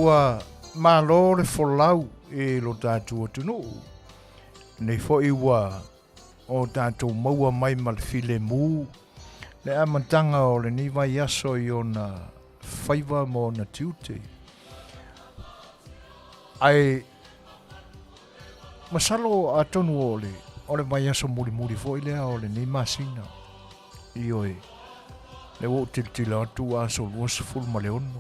Ua malo le folau i lo tatou atunuu. Nei foi ua o tatou maua mai ma le filemu le amataga o lenei vaiaso i ona faiva ma ona tiute. Ae masalo atonu o le o le vaiaso mulimuli foi lea o lenei masina. Ioe, lea ua ou tilotilo atu ua aso 26,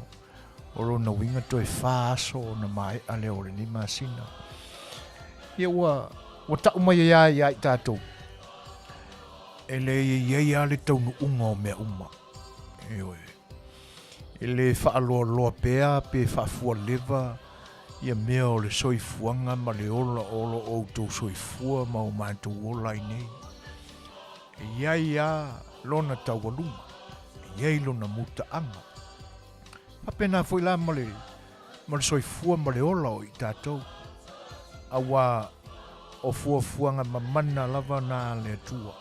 o lona uiga toe fa aso ona maea lea o lenei masina. Ia ua, ua tau mai ai lava ia i tatou, e leai e i ai lava le taunuuga o mea uma. Ioe, e le faaloaloa pea pe faafualeva ia mea o le soifuaga ma le ola o lo outou soifua ma o matou ola ai nei. E i ai lava lona taualuga, e i ai lona mutaaga. Faapena foi la ma le, ma le soifua ma le ola o i tatou, auā o fuafuaga mamana lava na a le Atua.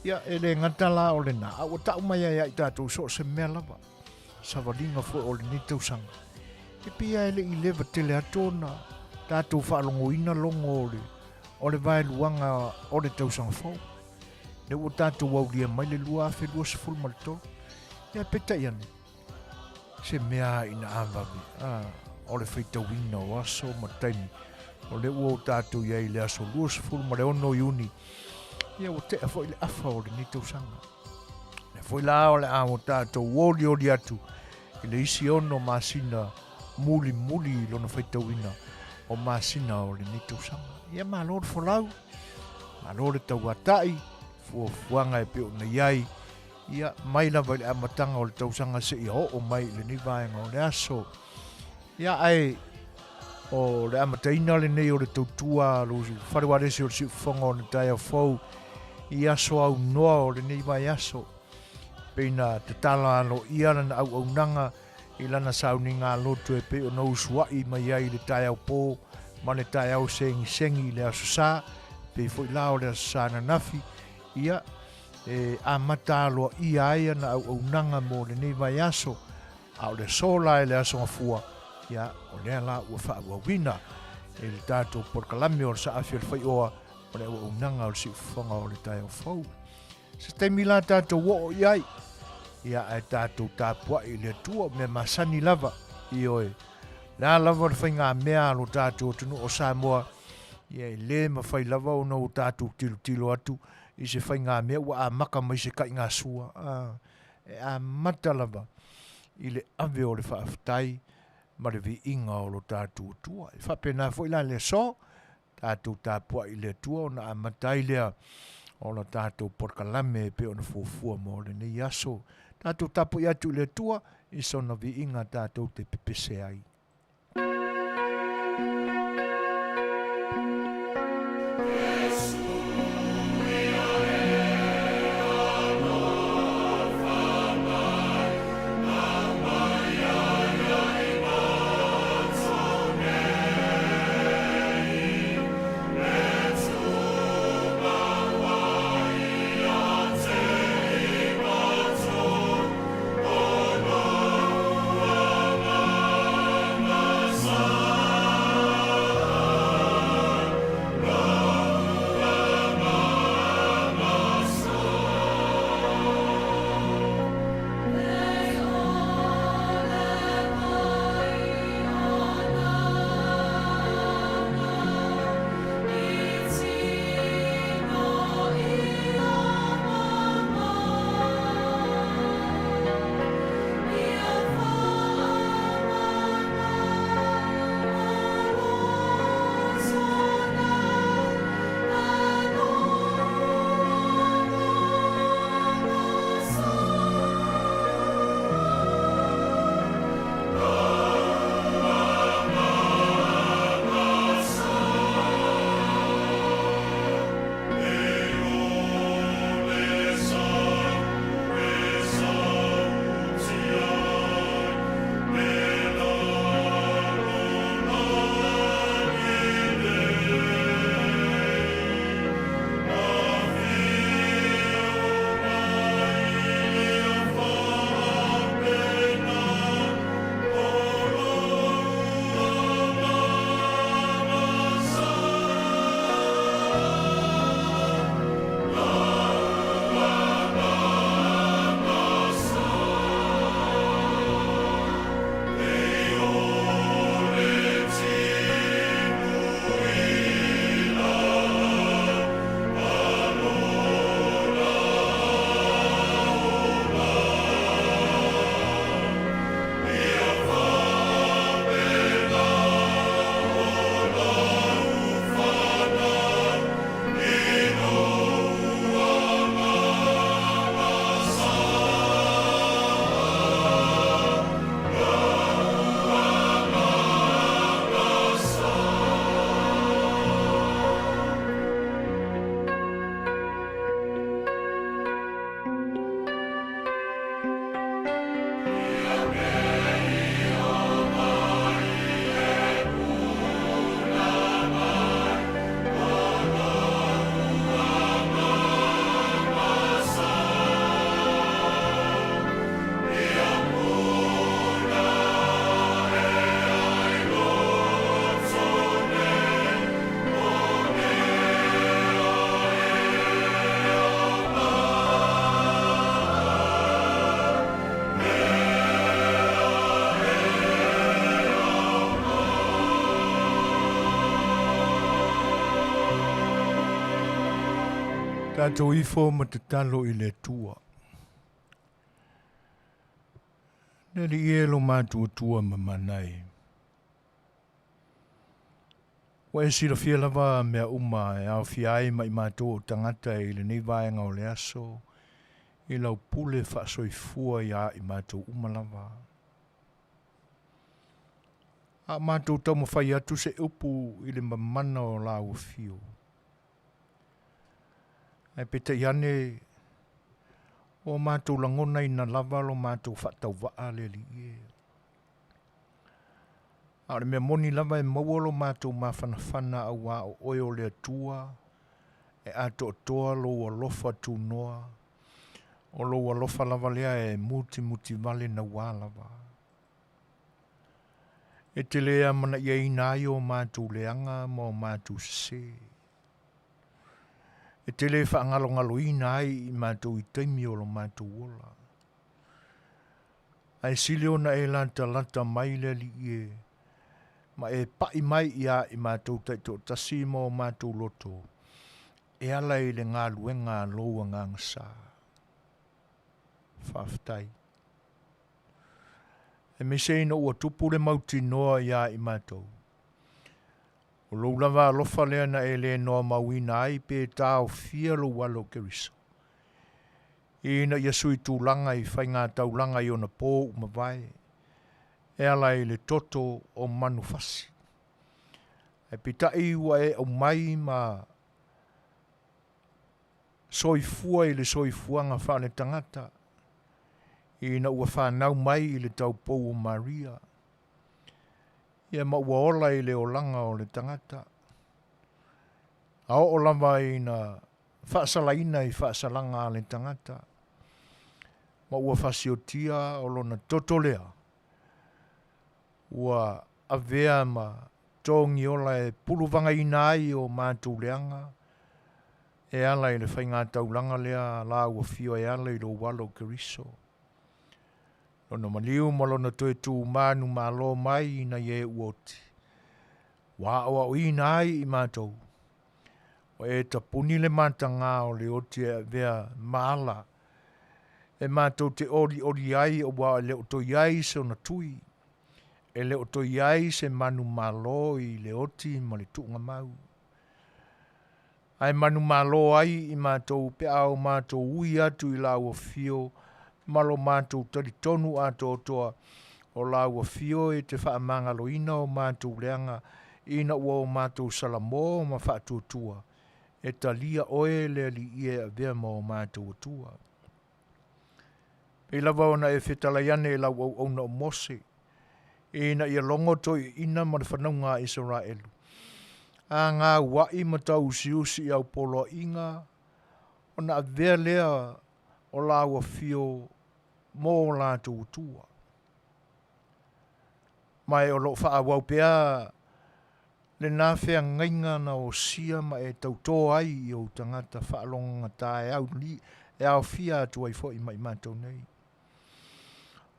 Ia, e le gata la o lena, a ua tau mai ai ia i tatou so o se mea lava, savaliga foi o lenei tausaga. E pei lava e le i leva tele atu ona tatou faalogoina logo o le, o le vaeluaga o le tausaga fou. Lea ua tatou aulia mai le 2023. Ia peitai ane, se mea ina avave, a, o le faitauina o aso ma taimi, o lea ua o tatou i ai i le aso 26 Iuni, ia ua tea foi le afa o lenei tausaga. Lea foi la o le a o tatou olioli atu i le isi ono masina mulimuli i lona faitauina o masina o lenei tausaga. Ia malo le folau, malo le tauatai, fuafuaga e pei ona i ai, ia mai lava i le amataga o le tausaga seia oo mai i lenei vaega o le aso. Ia ae o le amataina lenei o le tautua a lo fale ualesi o le Siufofoga o le taeao fou i aso aunoa o lenei vaiaso. Pei na tatala aloaia lana auaunaga i lana sauniga loto e pei ona usua'i mai ai i le taeao pō ma le taeao segisegi i le Aso Sa, pei foi la o le Aso Sa ananafi, ia, e amata aloaia ai ana auaunaga mo lenei vaiaso, a o le aso la i le Aso Gafua, ia, o lea la ua faaauauina e le tatou polokalame o le Saafi o le Faioa o le auaunaga o le Siufofoga o le Taeao Fou. Se taimi la tatou oo i ai, ia ae tatou tapuai i le Atua, o mea masani lava, ioe, le a lava le faigamea a lo tatou atunuu o Samoa, ia e le mafai lava ona o tatou tilotilo atu i se faigamea ua amata mai se taigasua, a, e amata lava i le ave o le faafetai ma le viiga o lo tatou Atua. E faapena foi la le aso, tatou tapuai i le Atua ona amata ai lea o la tatou polokalame e pei ona fuafua mo lenei aso. Tatou tapuai atu i le Atua i sona viiga tatou te pepese ai. Tatou ifo ma tatalo i le Atua. Le Alii e lo matuatua ma manai. Ua e silafia lava mea uma e aofia ai ma i matou o tagata i lenei vaega o le aso i lau pule faasoifua iā i matou uma lava. A o matou taumafai atu se upu i le mamana o lau afio. Ae peitai ane, ua matou lagonaina lava lo matou faatauvaa le Alii e. A o le mea moni lava e maua lo matou mafanafana auā o Oe o le Atua e atoatoa Lou alofa tunoa, o Lou alofa lava lea e mutimutivale nauā lava. E te le amanaiaina ai o matou leaga ma o matou sesē. E te le faagalogaloina ai i matou i taimi o lo matou ola. Ae sili ona e latalata mai le Alii e, ma e pai mai iā i matou taitoatasi ma o matou loto, e ala i le galuega a lou Agaga Sa. Faafetai. Aemaise ina ua tupu le mautinoa iā i matou, o lou lava alofa lea na e le noamauina ai pe taofia lou alo Keriso, ina ia sui tulaga i faigataulaga i ona po ua mavae, e ala i le toto o manufasi. Ae peitai ua e aumai ma soifua i le soifuaga faaletagata, ina ua fanau mai i le taupou o Maria, ia ma ua ola i le olaga o le tagata, a oo lava ina faasalaina i faasalaga a le tagata, ma ua fasiotia o lona toto lea, ua avea ma togiola e puluvagaina ai o matou leaga, e ala i le faigataulaga lea a la ua fio e ala i lou alo Keriso. Lona maliu ma lona toe tu manumalo mai ina ia e ua oti, ua aoaoina ai i matou, ua e tapuni le matagā o le oti e avea ma ala e matou te olioli ai auā e le o toe i ai sona tui, e le o toe i ai se manumalo i le oti ma le tuugamau. Ae manumalo ai i matou pe a o matou ui atu i lau afio ma lo matou talitonu atoatoa o lau afio e te faamagaloina o matou leaga ina ua o matou salamo ma faatuatua e talia oe le Alii e avea ma o matou Atua. Pei lava ona e fetalai ane i lau auauna o Mose, ina ia logo toeaiina ma le fanauga a Isaraelu, a gauai ma tauusiusi i au poloaiga, ona avea lea o lau afio mo latou Atua. Ma e o lo o faaauau pea lena feagaiga na osia ma e tautō ai i ou tagata faalogogata e au e aofia atu ai foi ma i matou nei.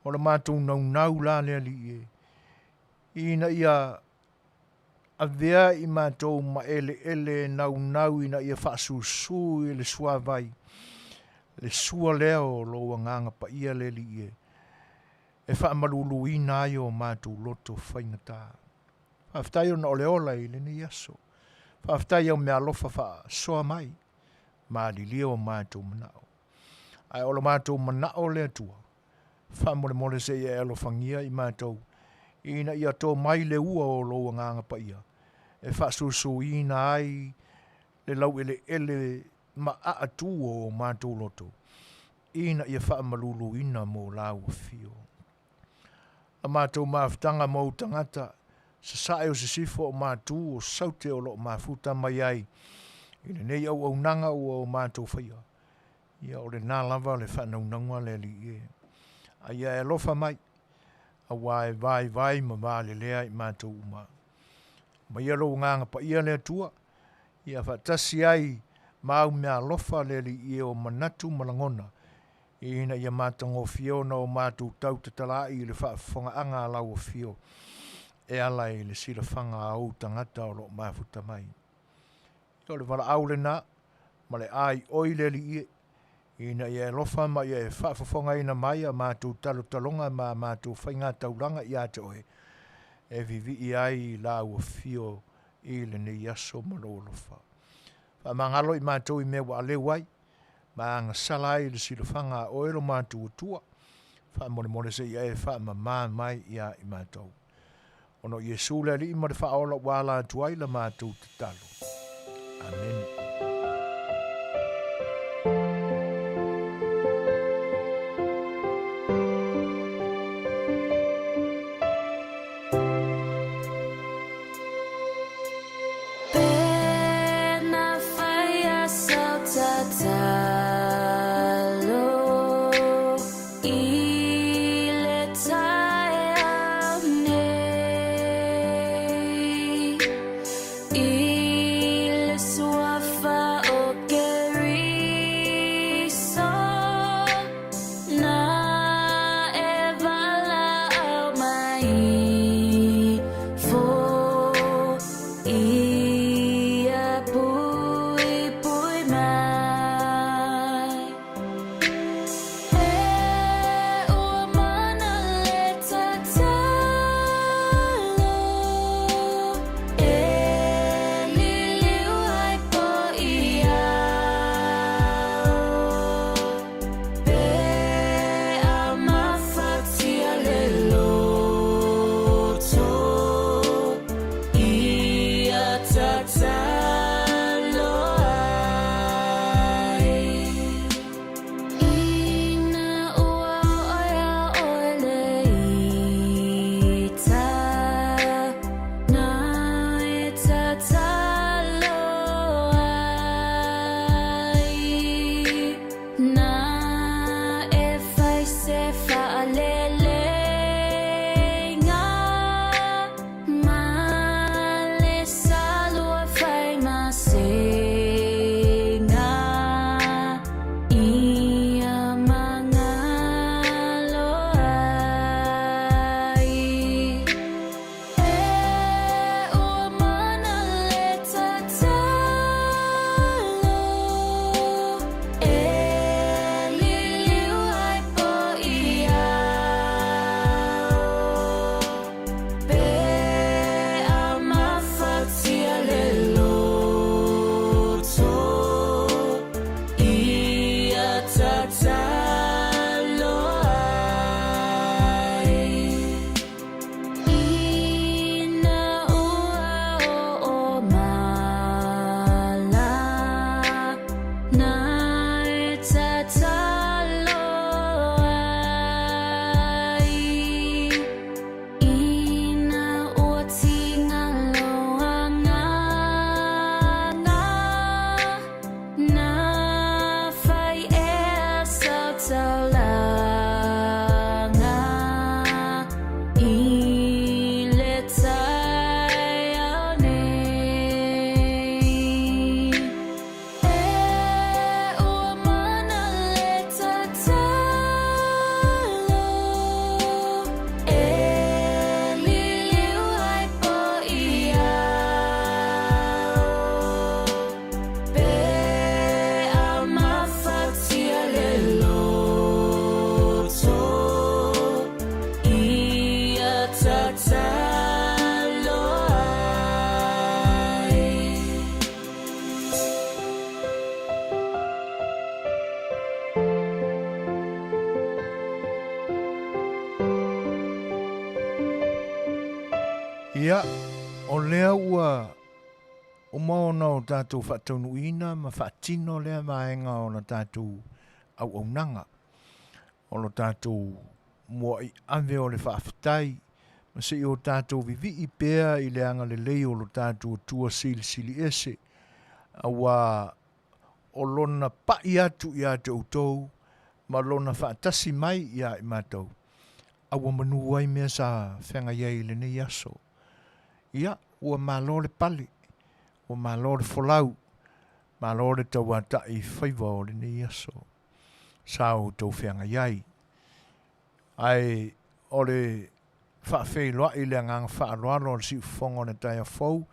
O le matou naunau la le Alii e, ina ia avea i matou ma eleele e naunau ina ia faasusu i le suavai, le sua lea o lou Agaga Paia le Alii e, e faamaluluina ai o matou loto faigata. Faafetai ona o le ola i lenei aso. Faafetai au meaalofa faasoa mai, malilie o matou manao. Ae o lo matou manao le Atua, faamolemole se i e alofagia i matou, ina ia tō mai le ua o lou Agaga Paia, e faasusuina ai le laueleele ma aatu o o matou loto, ina ia faamaluluina mo lau afio. A matou mafutaga ma ou tagata, sasae o sisifo o matu o saute o lo o mafuta mai ai i lenei auaunaga ua o matou faia, ia o lena lava le faanaunauga le Alii e. A ia e alofa mai, auā e vaivai ma valelea i matou uma. Aumaia lou Agaga Paia le Atua, ia faatasi ai ma au meaalofa le Alii e o manatu ma lagona, ina ia matagofie ona o matou tau tatalaai i le faafofogaaga a lau afio e ala i le silafaga a ou tagata o lo o mafuta mai. Ia o le valaau lena. ma le aioi le Alii e, ina ia e alofa ma ia e faafofogaina mai a matou talotaloga ma a matou faigataulaga ia te Oe, e vivii ai Lau Afio i lenei aso ma Lou alofa. Faamagalo i matou i mea ua aleu ai, ma agasala ai i le silafaga a Oe lo matou Atua. Faamolemole se i e faamama mai ia i matou. Ona o Iesu le Alii ma le Faaola ua ala atu ai la matou tatalo. Amene. Ia, o lea ua uma ona o tatou faataunuuina ma faatino lea vaega o la tatou auaunaga, o lo tatou mua'i ave o le faafetai, ma se i o tatou vivii pea i le agalelei o lo tatou Atua Silisili Ese, auā o Lona pa'i atu ia te outou ma Lona faatasi mai ia i matou, a ua manu ai mea sa feagai ai i lenei aso. Ia, ua malo le pale, ua malo le folau, malo le tauata'i i faiva o lenei aso sa outou feagai ai. Ae o le faafeiloai i le agaga faaaloalo o le siufofoga o le taeao fou.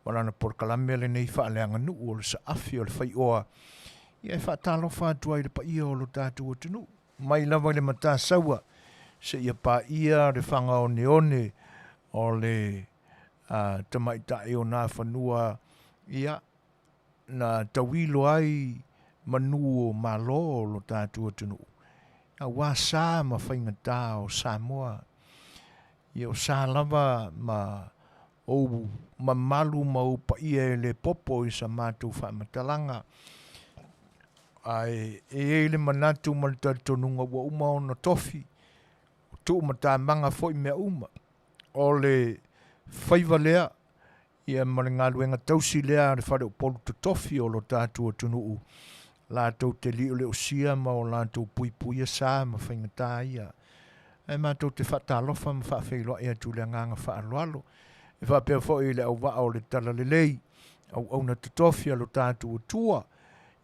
ma lana polokalame lenei faaleaganuu o le saafi o le faioa, ia e faatalofa atu ai i le paia o lo tatou atunuu, mai lava i le Matasaua seia paia le fagaoneone o le tamaitai o Nafanua, ia, na tauilo ai manu o Malo o lo tatou atunuu, aua sa ma faigata o Samoa. Ia o sa lava ma ou mamalu ma ou paia e le popo i sa matou faamatalaga. Ae e i ai le manatu ma le talitonuga ua uma ona tofi, ua tuumatamaga foi mea uma. O le faiva lea ia ma le galuega tausi lea a le faleupolu totofi o lo tatou atunuu, latou te lioliosia ma o latou puipuia sa ma faigata ia. Ae matou te faatalofa ma faafeiloai atu i le agaga faaaloalo, e faapea foi i le auvaa o le Talalelei, auauna totofi a lo tatou Atua,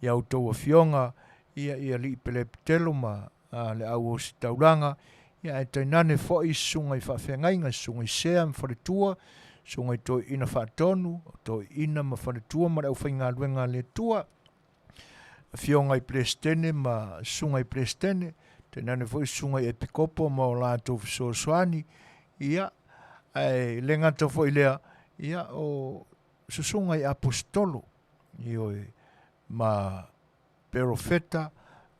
i a outou afioga, ia i alii pelepetelo ma le au ositaulaga, ia ae tainane foi susuga i faafeagaiga, susuga i sea ma faletua, susuga i toeaina faatonu, toeaina ma faletua ma le aufaigaluega a le Atua, afioga i Peresetene ma susuga i Peresetene, tainane foi susuga i Epikopo ma o latou fesoasoani, ia, ae le gata foi i lea, ia, o susuga i Aposetolo, ioe, ma perofeta,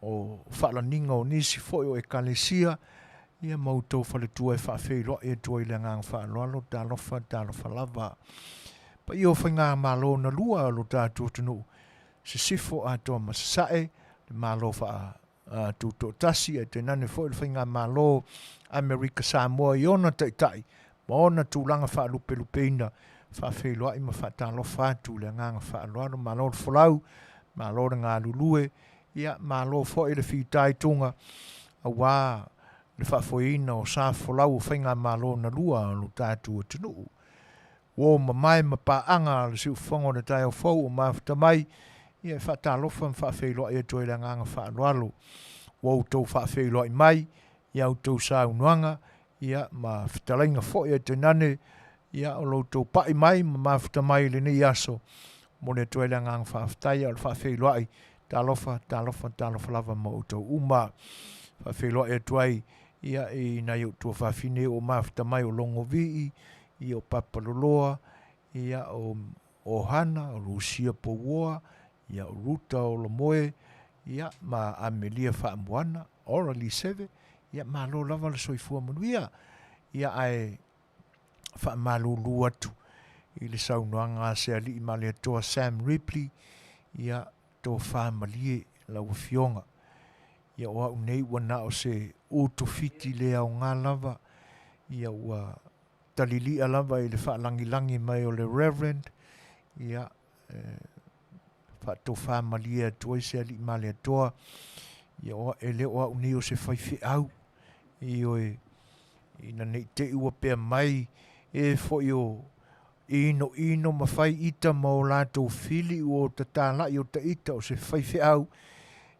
o faalaniga o nisi foi o ekalesia, ia ma outou faletua e faafeiloai atu ai i le agaga faaaloalo, talofa, talofa lava. Paia o faigamalo na lua o lo tatou atunuu, Sisifo atoa ma Sasae, le Malo faa Tutoatasi, ae tainane foi le faigamalo Amerika Samoa i ona taitai ma ona tulaga faalupelupeina, faafeiloai ma faatalofa atu i le agaga faaaloalo. Malo le folau, malo le galulue, ia malo foi le fitaituga aua le faafoeina o sa folau o faigamalo na lua o lo tatou atunuu. Uo mamae ma paaga a le siufofoga o le taeao fou o mafuta mai, ia e faatalofa ma faafeiloai atu ai i le agaga faaaloalo. Ua outou faafeiloai mai i a outou saunoaga, ia ma fetalaiga foi ae tainane ia o lo outou pai mai ma mafuta mai i lenei aso. Momoli atu ai le agaga faafetai a o le faafeiloai, talofa, talofa, talofa lava ma outou uma. Faafeiloai atu ai ia i nai ou tuafafine ua mafuta mai o Logovii, ia o Papaloloa, ia o Ohana, o Lucia Pouoa, ia o Ruta Olomoe, ia ma Amelia Faamoana, Ora Liseve, ia malo lava le soifua manuia. Ia ae faamalulu atu i le saunoaga a se alii ma le Atoa Sam Ripley, ia tofa malie lau afioga. Ia o au nei ua na o se utufiti le aoga lava, ia ua talilia lava i le faalagilagi mai o le Reverend, ia, e faatofa malie atu ai se alii ma le Atoa, ia o, e le o au nei o se faifeau, ioe, ina ne i te i ua pea mai e foi o inoino ma fai ita ma o latou fili ua o tatala'i o ta ita o se faifeau,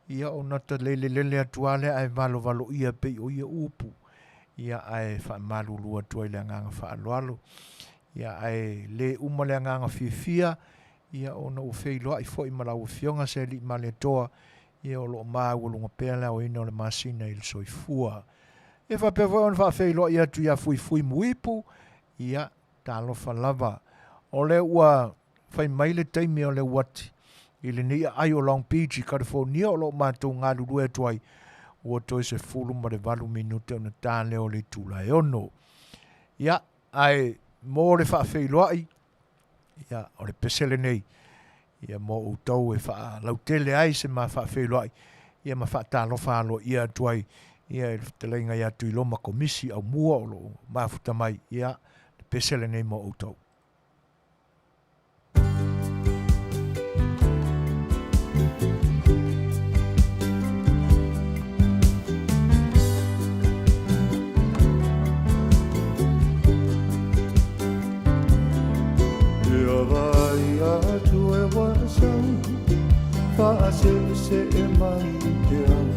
ia ona ta lelelele atu lava lea ae valovaloia pei o ia upu. Ia ae faamalulu atu ai le agaga faaaloalo. Ia ae le uma le agaga fiafia, ia ona ua feiloai foi ma lau Afioga se Alii Malietoa, ia o lo o maualuga pea le aoina o le masina i le soifua. E faapea foi ona faafeiloai atu ia Fuifui Muipu, ia talofa lava. O lea ua fai mai le taimi o le uati i lenei aai o Long Beach i California o lo o matou galulue atu ai, ua toe 18 minute ona ta lea o le itula e 6. Ia, ae mo le faafeiloai, ia, o le pese lenei, ia mo outou e faalautele ai se ma faafeiloai, ia ma faatalofa aloaia atu ai, ia i le fetalaiga ia Tuiloma Komisi Aumua o lo o mafuta mai, ia, le pese lenei mo outou. Ia vai atu e uasau Whaasese mai te au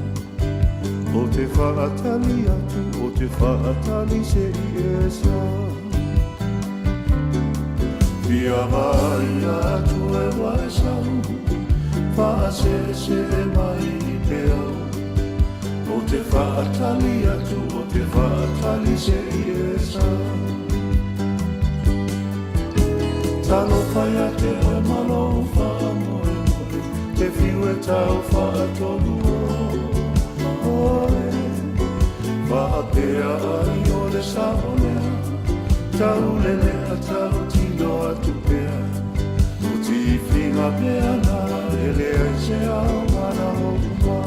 O te whaatali atu O te whaatali se i e sa Ia vai. Paia atu e ua e sau, Whaasese mai i te au. O te whaatali atu, o te whaatali se i e sau. Talofa ia te oe ma lou faamoemoe, Te whiu e tau whaatonu o oe. Faapea ai o le sao lea, Taulelea tautino atu pea, O tifiga mea na, e leai se aoga na lou ma.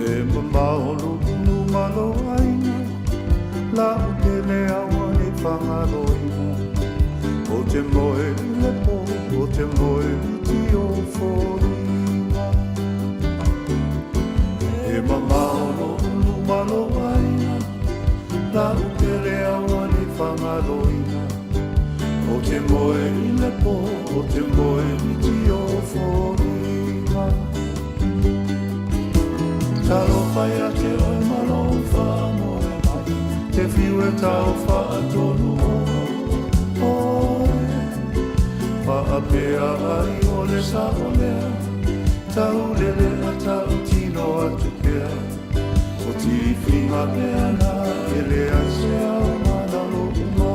E mamao lou ma lou aiga, Lau pele aua nei fagaloina. O te moe i le po, o te moe miti o foliga. E mamao lou ma lou aiga, Lau pele aua nei fagaloina. O te moe i le po, o te moe miti o foliga. Talofa ia te oe ma lou faamoemoe, Te whiu e tau whaatonu o oe. Faapea ai o le sao lea, Taulele a tau tino atu pea. O tifiga mea na, e leai se aoga na lou ma.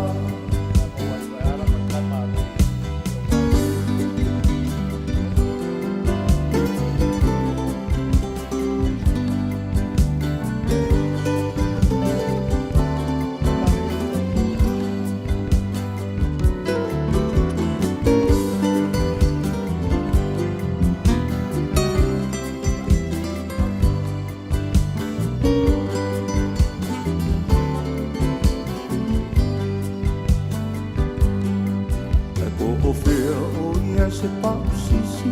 E po o fea o ia se pausisi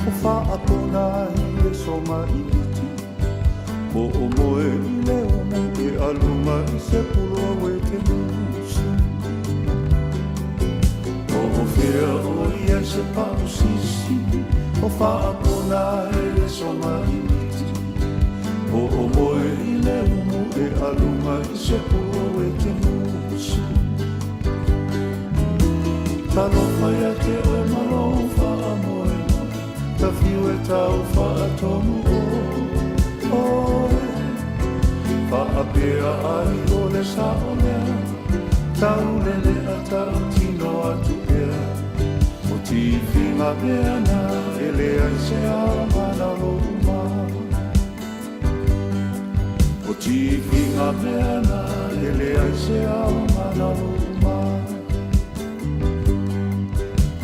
o faapona ai e soma i iti. Po o moe i le umu e alunga i se puloa we te musi. Po o fea o ia se pausisi o faapona ai e soma i iti. Po o moe i le umu e alunga i se puloa we te musi. Talofa ia te oe ma lou faamoemoe, Tawhiu e tau whaatonu o oe. Faapea ai o le sao lea, Taulele a tau tino atu pea. O tifiga mea na, e leai se aoga na lou ma. O tifiga mea na, e leai se aoga na lou ma.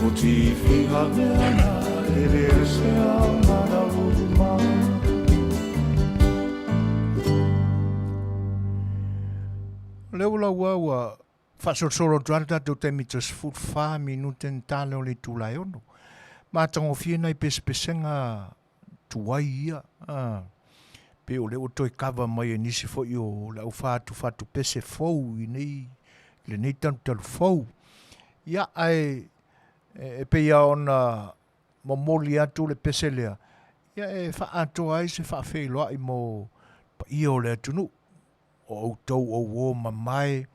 O tifiga mea na, e leai se aoga na lou ma. O lea ua laua ua faasolosolo atu lava le tatou taimi toe 14 minute ni tale o le itula e ono. Matagofie nai pesepesega tuai ia, a, pei o lea ua toe kava mai e nisi foi o le au fatufatu pese fou i nei, lenei talutalu fou. Ia, ae e pei lava ona momoli atu le pese lea, ia e faaatoa ai se faafeiloai mo paia o le atunuu, o outou o uo mamae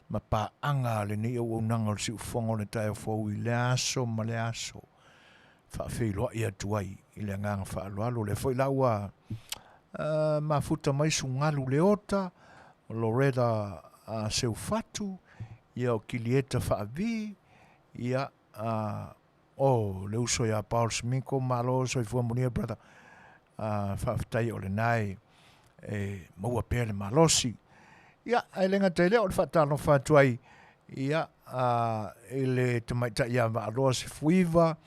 ma paaga a lenei auaunaga o le siufofoga o le taeao fou i lea aso ma lea aso. Faafeiloai atu ai i le agaga faaaloalo. O lea foi la ua uh, mafuta mai Sugalu Leota, Loretta uh, Seufatu, ia o Kilieta Faavi, ia uh, oh, le uso ia Paul Sminko, malo soifua manuia brother. Uh, faafetai o lena e, e maua pea le malosi. Ia, ae le gata i lea o le faatalofa atu ai ia, uh, i le tamaitai ia Vaaloa Sefuiva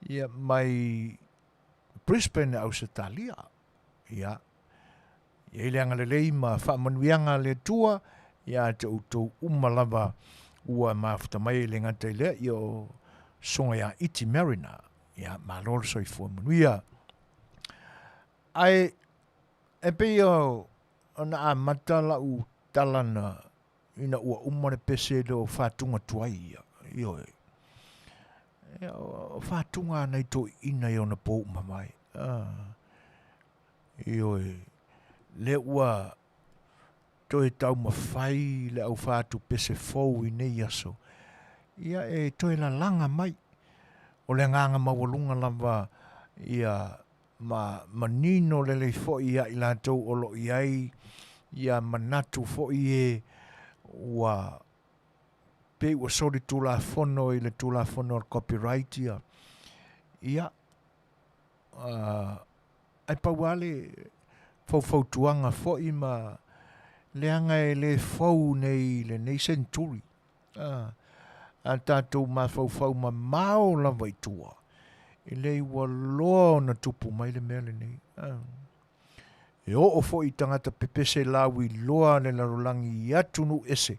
ia, mai Brisbane, Ausetalia. Ia, i ai le agalelei ma faamanuiaga a le Atua ia te outou uma lava ua mafuta mai e le gata i lea ia o Susuga ia Iti Mariner. Ia, malo le soifua manuia. Ae e pei ona amata lau tala na ina ua uma le pese lea o fatuga tuai ia. Ioe. Ia, o fatuga a nai toeaiina i ona po uma mai. Ah. Ioe, lea ua toe taumafai le aufaatupese fou i nei aso, ia e toe lalaga mai. O le agaga maualuga lava ia ma manino lelei foi ia i latou o lo o i ai ia manatu foi e ua pei ua soli tulafono i le tulafono o le copyright ia, ia ae pau lava le faufautuaga foi ma leaga e le fou nei i lenei seneturi. A tatou mafaufau mamao lava i tua, e leai ua loa ona tupu mai le mea lenei. E oo foi i tagata pepese lauiloa a le lalolagi i atunuu ese,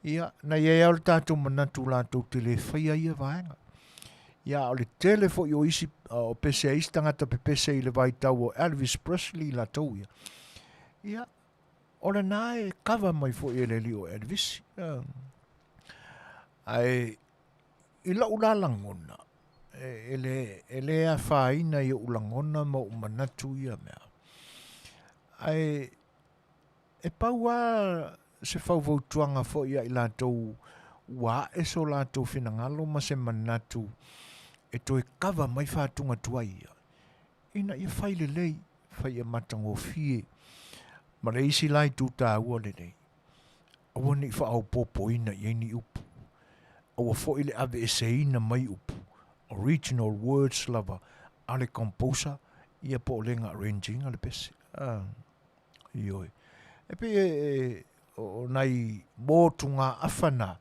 ia, na i ai lava o le tatou manatu latou te le faia ia vaega. Ia, a o le tele foi o isi, o pese a isi tagata pepese i le vaitau o Elvis Presley latou ia, ia, o lena e kava mai foi e le alii o Elvis. Ae i lou la lagona, e, e, le, e le afaina i ou lagona ma ou manatu ia mea. Ae e pau lava se faufautuaga foi ia i latou ua ae so latou finagalo ma se manatu e toe kava mai fatuga tuai ia, ina ia fai lelei, fai ia matagofie. Ma le isi la itu taua lenei, aua ne i faaopoopoina i ai ni upu, aua foi le aveeseina mai upu, original words lava a le composer ia po o le na arrange ina le pese. Ioe. E pei e, e o nai motugaafa na,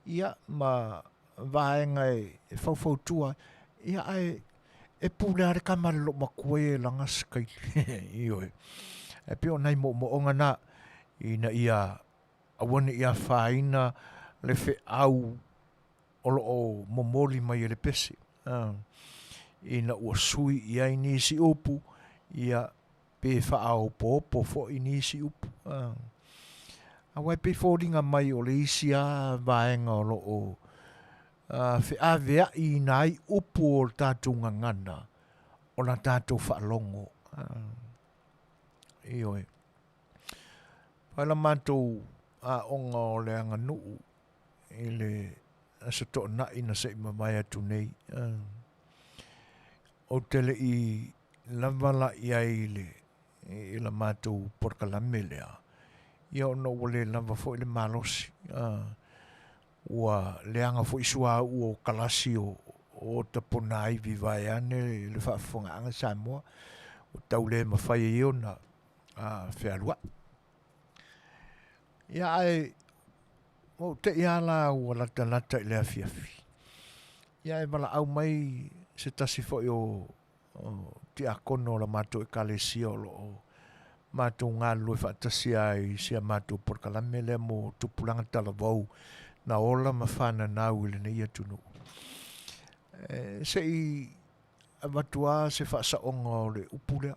ia ma vaega e, e faufautua, ia ae e pule lava le tama a le loomatua ia e laga se kaili. Ioe. E pei o nai moomooga na, ina ia aua ne i afaina le feau o lo o momoli mai e le pese. Ina ua sui i ai nisi upu, ia pe faaopoopo foi nisi upu. Aua e pei e foliga mai o le isi lava vaega o lo o feaveaiina ai upu o le tatou gagana o la tatou faalogo. Ioe. Fai la matou aoga o le aganuu i le Aso Toonai na se i mavae atu nei. Ou te le i lava la i ai i le, i la matou polokalame lea, ia ona ua le lava foi le malosi. Ua leaga foi suauu o kalasi o ota ponaivi vaeane le faafofogaaga Samoa, ua tau le mafai ai ona fealuai. Ia ae ua ou tei lava la ua latalata i le afiafi, ia ae valaau mai se tasi foi o tiakono o la matou ekalesia o lo o matou galulue faatasi ai i si a matou polokalame lea mo tupulaga talavou na ola ma fananau i lenei atunuu. E, se i avatu lava se faasaoga o le upu lea.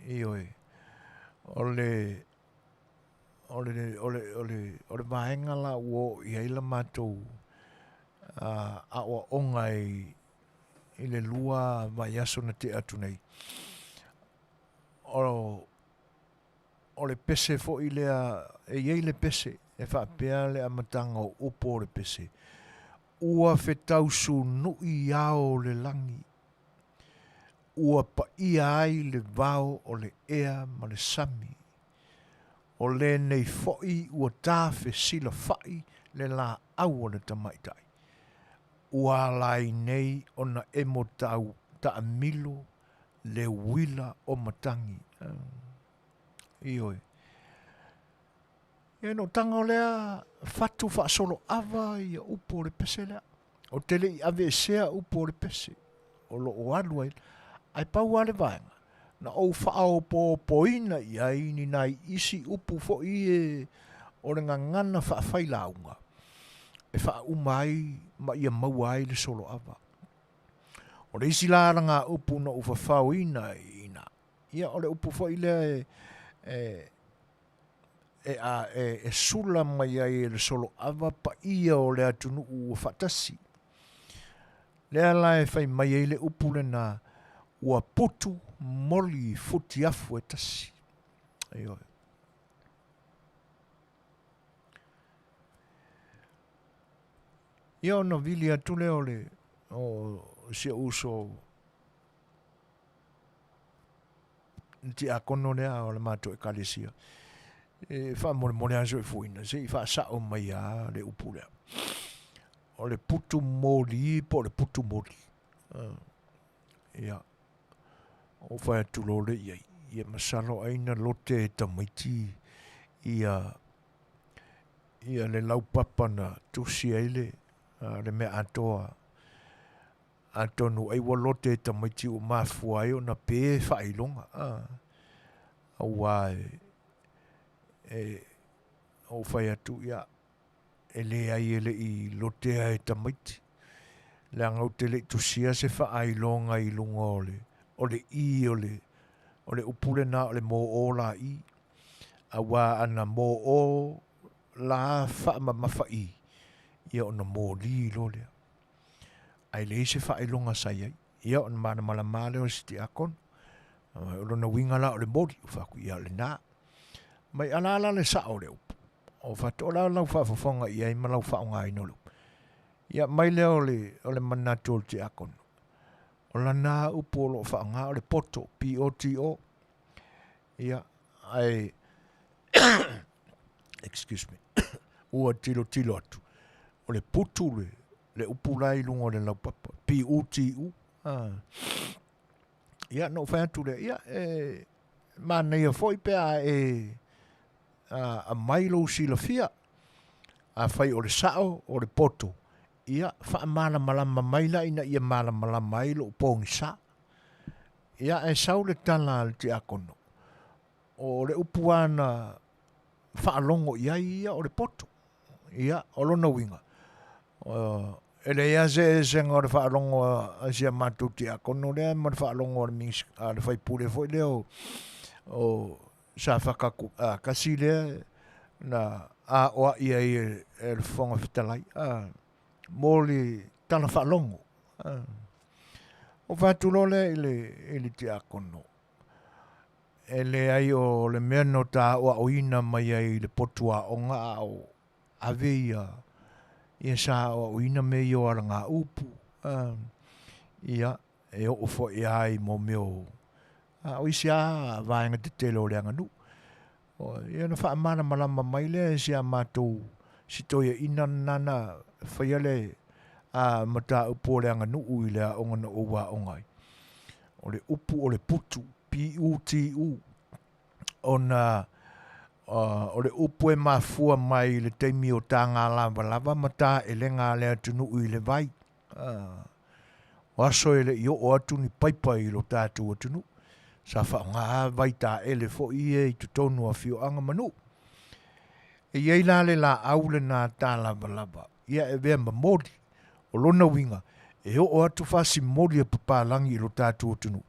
Ioe, o le o le, o le, o le, o le vaega la ua oo i ai la matou aoaoga i, i le lua vaiaso na tea atu nei. O, o le pese foi lea, e i ai le pese, e faapea le amataga o upu o le pese, ua fetausunui ao o le lagi, ua paia ai le vao o le ea ma le sami. O lenei foi ua tafesilafa'i le laau o le tamaitai, ua ala ai nei ona emo tau taamilo le uila o matagi. Ioe. Ia ina ou taga o lea fatu faasoloava ia upu o le pese lea. Ou te le i aveesea upu o le pese o lo o alu ai, ae pau lava le vaega, na ou faaopoopoina i ai ni nai isi upu foi e o le gagana faafailauga e faauma ai ma ia maua ai le soloava. O le isi la alagaupu na ou fafaoina i ina, ia o le upu foi lea e, e e, a, e, e sula mai ai e le soloava paia o le atunuu ua faatasi. Lea la e fai mai ai le upu lena, ua putu moli futiafu e tasi. Ioe. Ia ona vili atu lea o le o si ou uso le tiakono lea o le matou ekalesia e faamolemole lava soifuaina se i faasao mai lava le upu lea. O le putu moli po o le putu moli. Ia, ou fai atu loa lea i ai, ia masalo ai na lote e tamaiti ia ia le laupapa na tusi ai le le mea atoa. Atonu ai ua lote e tamaiti ua mafua ai ona pe faailoga, aua e, e ou fai atu, ia, e leai e le i lotea e tamaiti, leaga ou te le i tusia se faailoga i luga o le, o le i o le, o le upu lena o le mō lāʻī, aua ana mō la faamamafa i, ia ona moli loa lea. Ae leai se faailoga sa i ai. Ia ona malamalama lea o si tiakono. O lona uiga la o le moli, ua fai atu, ia o lena. Mai alaala le sao o le upu. O faatoa la lau faafofoga i ai ma lau faaaogaina o le upu. Ia mai lea o le, o le manatu o le tiakono. O lana upu o lo o faaaoga o le poto, P-O-T-O. Ia, ae, excuse me, ua tilotilo atu, o le putu le, le upu la i luga o le laupapa, P-U-T-U. Ah. Ia, na ou fai atu lea, ia, e manaia foi pe a e aumai lou silafia, afai o le sao o le poto, ia, faamalamalama mai la ina ia malamalama ai lou pogisa. Ia, ae sau le tala a le tiakono, o le upu lava na faalogo i ai ia o le poto. Ia, o lona uiga, e leai lava se eseesega o le faalogo a si a matou tiakono lea ma le faalogo a le, a le faipule foi lea o, o Safata tasi lea na aoai ai e le Fofoga Fetalai mo le tala faalogo. Ou fai atu loa lea i le, i le tiakono, e leai o le mea na ta aoaoina mai ai i le potu aoga a o ave ia, ia sa aoaoina mea ia o alagaupu, ia, e oo foi lava i mo mea o, a o isi lava vaega tetele o le aganuu. Ia ona faamalamalama mai lea e si a matou si toeaina lena na faia le a mataupu o le aganuu i le aoga na ou aoga ai. O le upu o le putu, P-U-T-U, ona o le upu e mafua mai i le taimi o taga lavalava ma taelega a le atunuu i le vai. O aso e le i oo atu ni paipa i lo tatou atunuu, sa faaaoga lava vai taele foi ia i totonu o afioaga ma nuu. E i ai la le laau lena ta lavalava, ia e avea ma moli. O lona uiga, e oo atu fasimoli a papalagi i lo tatou atunuu,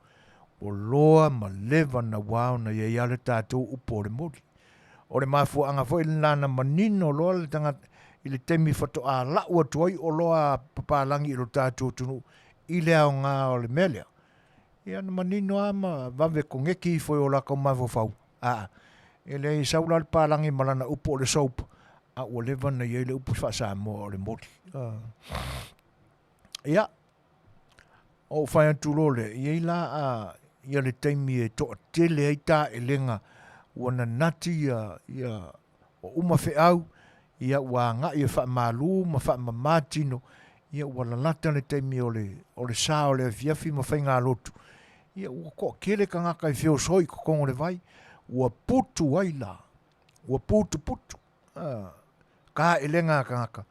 ua loa ma leva naua ona i ai lava le tatou upu o le moli. O le mafuaaga foi lena na manino loa le tagata i le taimi faatoa lau atu ai oloa a papalagi i lo tatou atunuu i le aoga o le mea lea. Ia na manino lava ma vave koneki ifo i o latou mafaufau. Aa, e leai e sau la le palagi ma lana upu o le soap, a ua leva ona i ai le upu faa-Samoa o le moli. Ia, ou fai atu loa lea, e i ai la a, ia le taimi e toatele ai taelega ua nanati ia, ia ua uma feau, ia ua agai e faamalu ma faamama tino, ia ua lalata le taimi o le, o le sa o le afiafi ma faigalotu, ia ua toatele tagata e feosoi i totonu o le vai, ua putu ai la, ua putuputu. Taelega a tagata,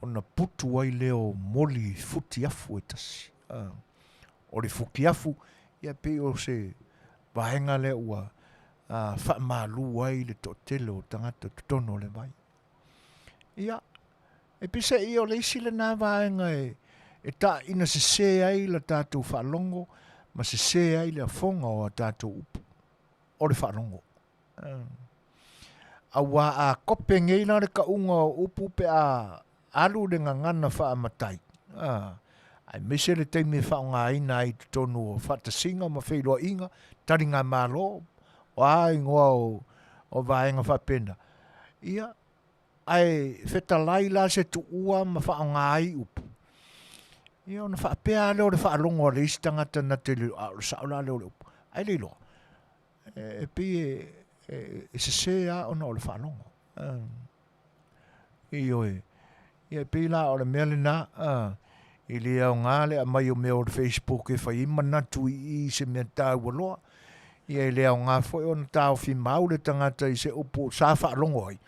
ona putu ai lea o moli futiafu e tasi. O le futiafu, ia pei o se vaega lea ua faamalu ai le toatele o tagata totonu o le vai. Ia, e peiseai o le isi lena vaega e taina sese ai la tatou faalogo ma sese ai le afoga o a tatou upu, o le faalogo. Auā a kope nei la le tauga o upu pe a alu le gagana faamatai, a. Aemaise le taimi e faaaogaina ai i totonu o faatasiga ma feiloaiga, taligamalo, o a igoa o, o vaega faapena, ia, ae fetalai la se tuua ma faaaoga ai upu, ia ona faapea lava lea o le faalogo a le isi tagata na te le, a o le sao la lea o le upu, ae le iloa. E, e pei e, e, e sese lava ona o le faalogo. Ioe. Ia e pei la o le mea lena, e le aoga le aumai o mea o le Facebook e fai ai manatu i i i se mea taua loa. Ia e le aoga foi ona taofi mau le tagata i se upu sa faalogo ai,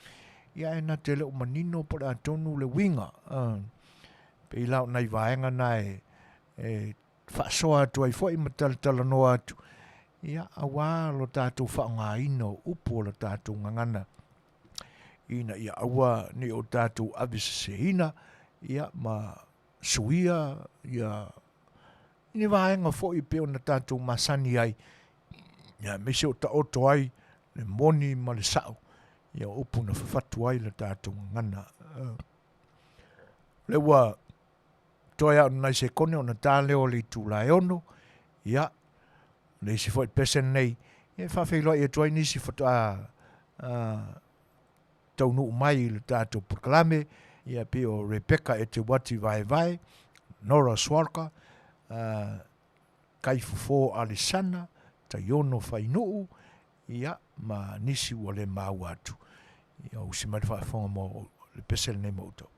ia ae na te le o manino po o le a tonu le uiga. Pei la o nai vaega na e, e faasoa atu ai foi ma talatalanoa atu, ia aua lo tatou faaaogaina o upu o le tatou gagana ina ia aua ne i o tatou aveseseina ia ma suia ia ni vaega foi e pei ona tatou masani ai, ia aemaise o taoto ai le moni ma le sa'o, ia o upu na fafatu ai le tatou gagana. O lea ua toe lava o ni nai sekone ona ta lea o le itula e 6, ia, o le isi foi pese lenei e faafeiloai atu ai nisi faatoa taunuu mai i le tatou polokalame, ia pei o Rebecca Eteuati Vaevae, Nora Swarka, Kaifofo Alisana, Taiono Fainuu, ia, ma nisi ua le maua atu. Ia, usi mai le faafofoga mo le pese lenei mo outou.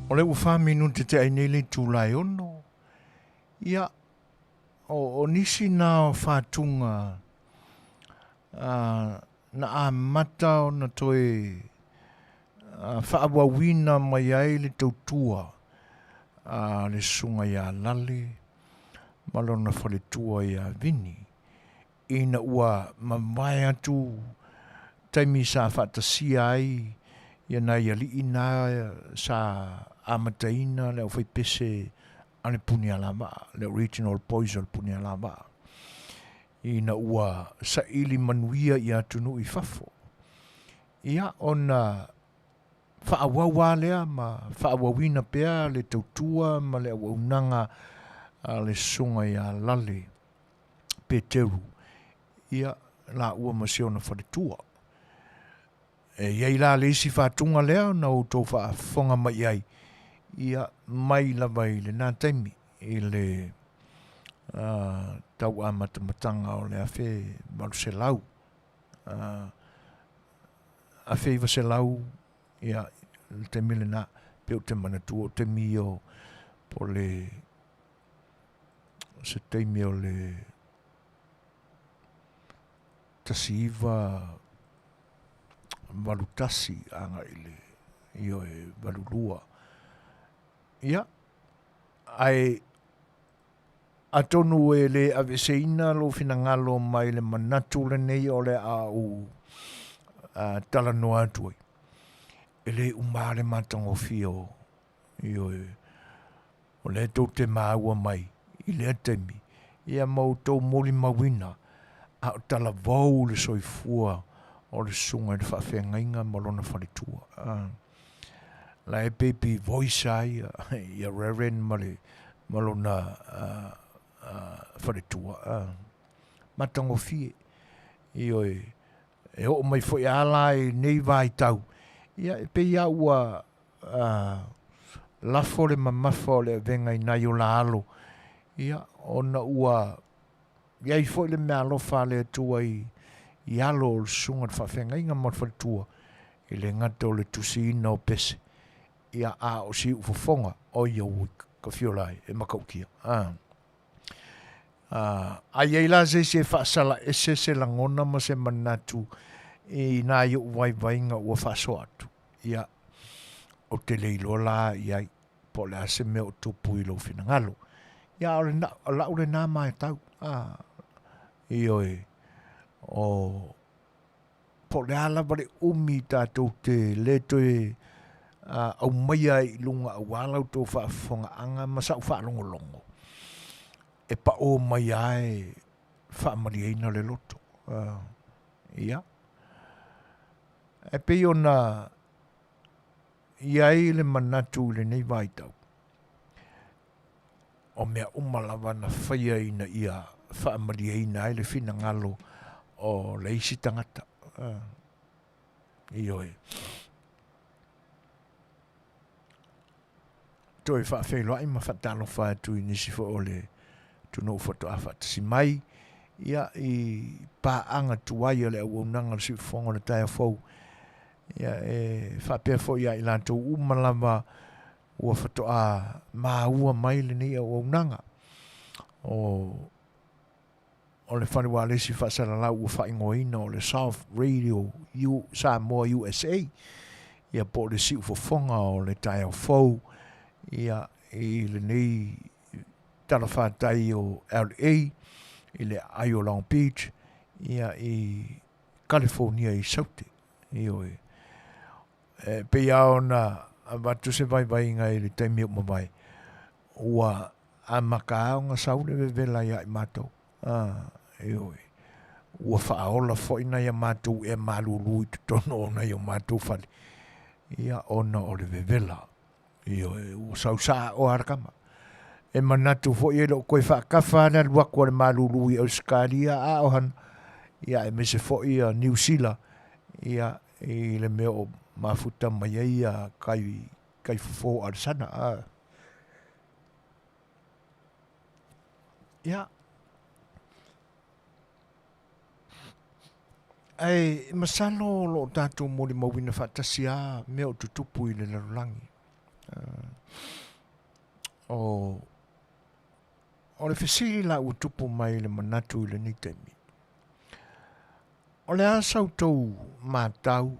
O lea ua 4 minute tea ai nei le itula e 6. Ia, o, o nisi na o fatuga na amata ona toe faaauauina mai ai le tautua a le susuga ia Lale ma lona faletua ia Vini ina ua mavae atu taimi sa faatasia ai ia nai alii na sa amataina le aufaipese a le Punialavaa, le Original Boys o le Punialavaa, ina ua saili manuia i atunuu i fafo. Ia ona faaauau lava lea ma faaauauina pea le tautua ma le auaunaga a le susuga ia Lale Peteru, ia laua ma si ona faletua. E i ai la le isi faatuga lea na outou faafofoga mai i ai, ia mai lava i lena taimi i le tau amatamataga o le 1800, 1900, ia le taimi lena, pe ou te manatua o taimi ia o po o le se taimi o le 1981 agai i le ioe 82. Ia, ae atonu e le aveeseina lou finagalo mai le manatu lenei o le a ou talanoa atu ai. E le uma lava le matagofie o ioe o lea tou te maua mai i lea taimi, ia ma outou molimauina a o talavou le soifua o le susuga i le faafeagaiga ma lona faletua. La e baby voice lava ia, ia Reverend ma, le, ma lona faletua. Matagofie. Ioe, e oo mai foi a la i nei vaitau, ia e pei lava ua lafo le mamafa o le avega i nai o la alo, ia, ona ua i ai foi le meaalofa a le Atua i, i alo o le susuga i le faafeagaiga ma le faletua, e le gata o le tusiina o pese, ia, a o si iufofoga, oi oi ka fiola ai, e matautia. Ah. A i ai la se isi e faasalaese se lagona ma se manatu i nai ou vaivaiga ua faasoa atu, ia, ou te le iloa la i ai po o le a se mea o tupu i lou finagalo. Ia, o le lau lena matau, a, ioe, o, po o le a lava le umi tatou te le toe aumaia ai i luga aua la outou faafofogaaga ma sa'u faalogologo, e paʻō mai lava e faamalieina le loto. Ia. E pei ona i ai le manatu i lenei vaitau, o mea uma lava na faia ina ia faamalieina ai le finagalo o le isi tagata. Ioe. Toe faafeiloai ma faatalofa atu i nisi foi o le atunuu faatoa faatasi mai ia i paaga tuai a le auaunaga o le Siufofoga o le Taeao Fou. Ia e faapea foi ia i latou uma lava ua faatoa maua mai lenei auaunaga o o le fale ualesi faasalalau ua faaigoaina o le South Radio U, Samoa USA, ia po o le siufofoga o le taeao fou, ia i lenei talafatai o LA, i le aai o Long Beach, ia i California i Saute. Ioe. E pei lava ona avatu se vaivaiga i le taimi ua mavae, ua amata lava ona sau le vevela ia i matou. Ioe. Ua faaola foi nai a matou ea malulu i totonu o nai o matou fale, ia ona o le vevela. Ioe, ua sau saaoa le tama. E manatu foi e le o toe faatafa le alu atu a le malulu i Ausetalia a o hana, ia aemaise foi ia Niu Sila, ia i le mea o mafuta mai ai ia kai, kai fofo a le sana. A. Ia. Ae masalo o lo o tatou molimauina faatasi lava mea o tutupu i le lalolagi. O o le fesili la ua tupu mai i le manatu i lenei taimi, o le a sa outou matau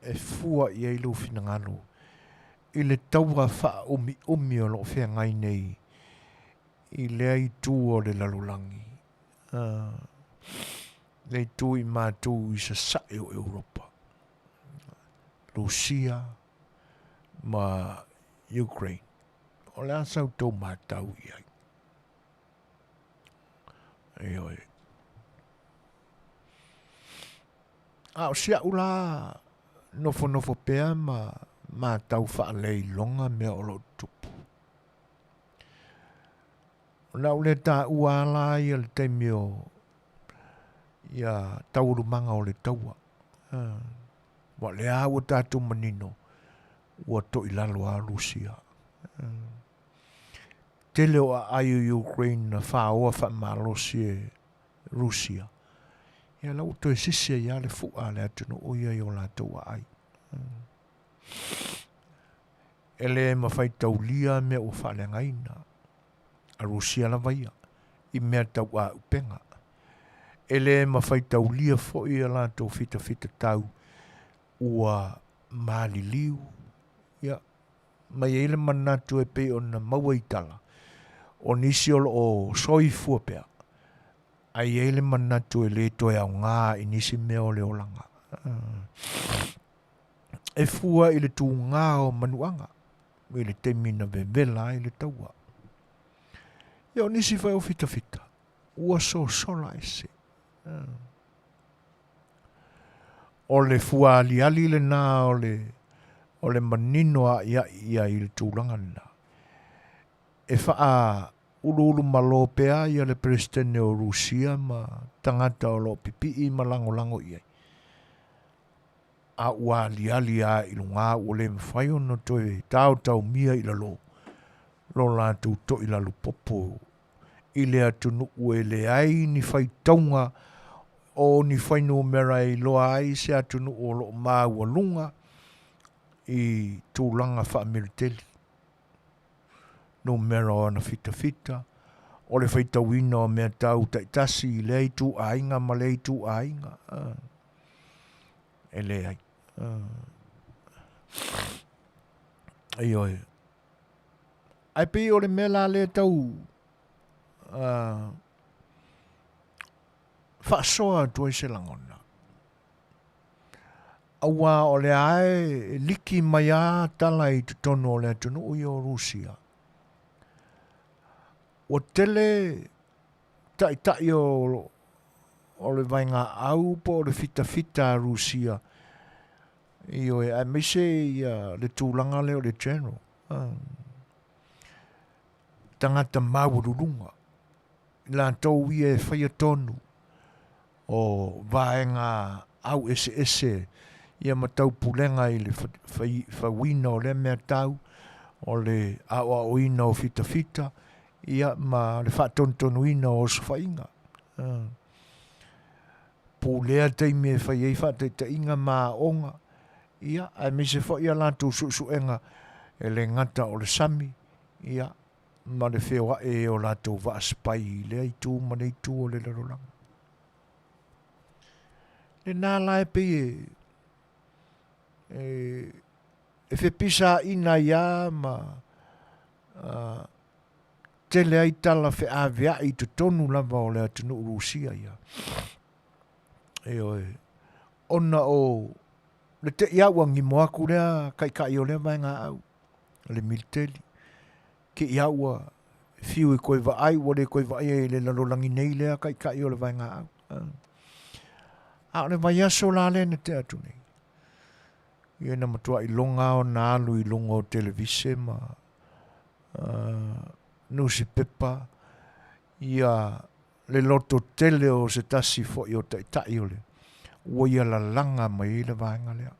e fua i ai lou finagalo i le taua faaumiumi o lo o feagai nei i lea itu o le lalolagi, le itu i matou i sasae o Europa, Rusia ma Ukraine. O le a sa outou matau i ai? Ioe. A o si au la nofonofo pea ma matau faaleiloga mea o lo o tutupu. O le a ou le taua lava la ia le taimi o ia taualumaga o le taua. Aua o lea lava ua tatou manino ua toilalo lava Rusia. Tele o aai o Ukraine na faoa faamalosi e Rusia, ia la ua toe sisi ai lava le fua a le atunuu ia i o latou aai. E le mafai taulia mea ua faaleagaina a Rusia lava ia i mea tau aupega. E le mafai taulia foi a latou fitafitatau ua maliliu, ia, ma i ai le manatu e pei ona maua i tala, o nisi o lo o soifua pea, ae i ai le manatu e le toe aoga i nisi mea o le olaga. E fua i le tugā o manuaga i le taimi na vevela ai le taua. Ia o nisi foi o fitafita, ua sosola ese. O le fua aliali lena o le, o le manino a'ia'i i ai i le tulaga lena. E faauluulumalo pea ia le Peresetene o Rusia ma tagata o lo o pipi'i ma lagolago i ai, a ua aliali lava i luga ua le mafai ona toe taotaomia i lalo lo latou to'ilalu popo i le atunuu e leai ni faitauga o ni fuainumera e iloa ai se atunuu o lo o maualuga i tulaga faamiliteli, numera o ana fitafita, o le faitauina o mea tau taitasi i lea ituaiga ma lea ituaiga. E leai. Ioe. Ae pei o le mea la lea tau faasoa atu ai se lagona, auā o lea lava e liki mai lava tala i totonu o le atunuu ia o Rusia, ua tele taitai o le vaegaau po o le fitafita a Rusia, ioe, aemaise ia le tulaga lea o le general, tagata maualuluga, i latou ia e faia tonu o vaega au eseese ia ma taupulega i le fauina o lea mea tau, o le aoaoina o fitafita, ia ma le faatonutonuina o osofaiga. Pulea taimi e fai ai faataitaiga ma aoga, ia, aemaise foi a latou suesuega e le gata o le sami, ia, ma le feoaʻe e o latou vaa sipai i lea itu ma lea itu o le lalolagi. Lena la e pei e, e, e fepisaina ai lava ma uh, tele ai tala feaveai i totonu lava o le atunuu Rusia ia. Ioe, ona o le te'i lava ua gimo atu lea taitai o lea vaegaau, le militeli. Te'i lava ua fiu e toe vaai, ua le toe vaaia i le lalolagi nei lea taitai o le vaegaau. A o le vaiaso la lea na tea atu nei, ia na matuai iloga lava ona alu i luga o televise ma nusipepa ia le loto tele o se tasi foi o taitai o le ua ia lalaga mai ai le vaega lea.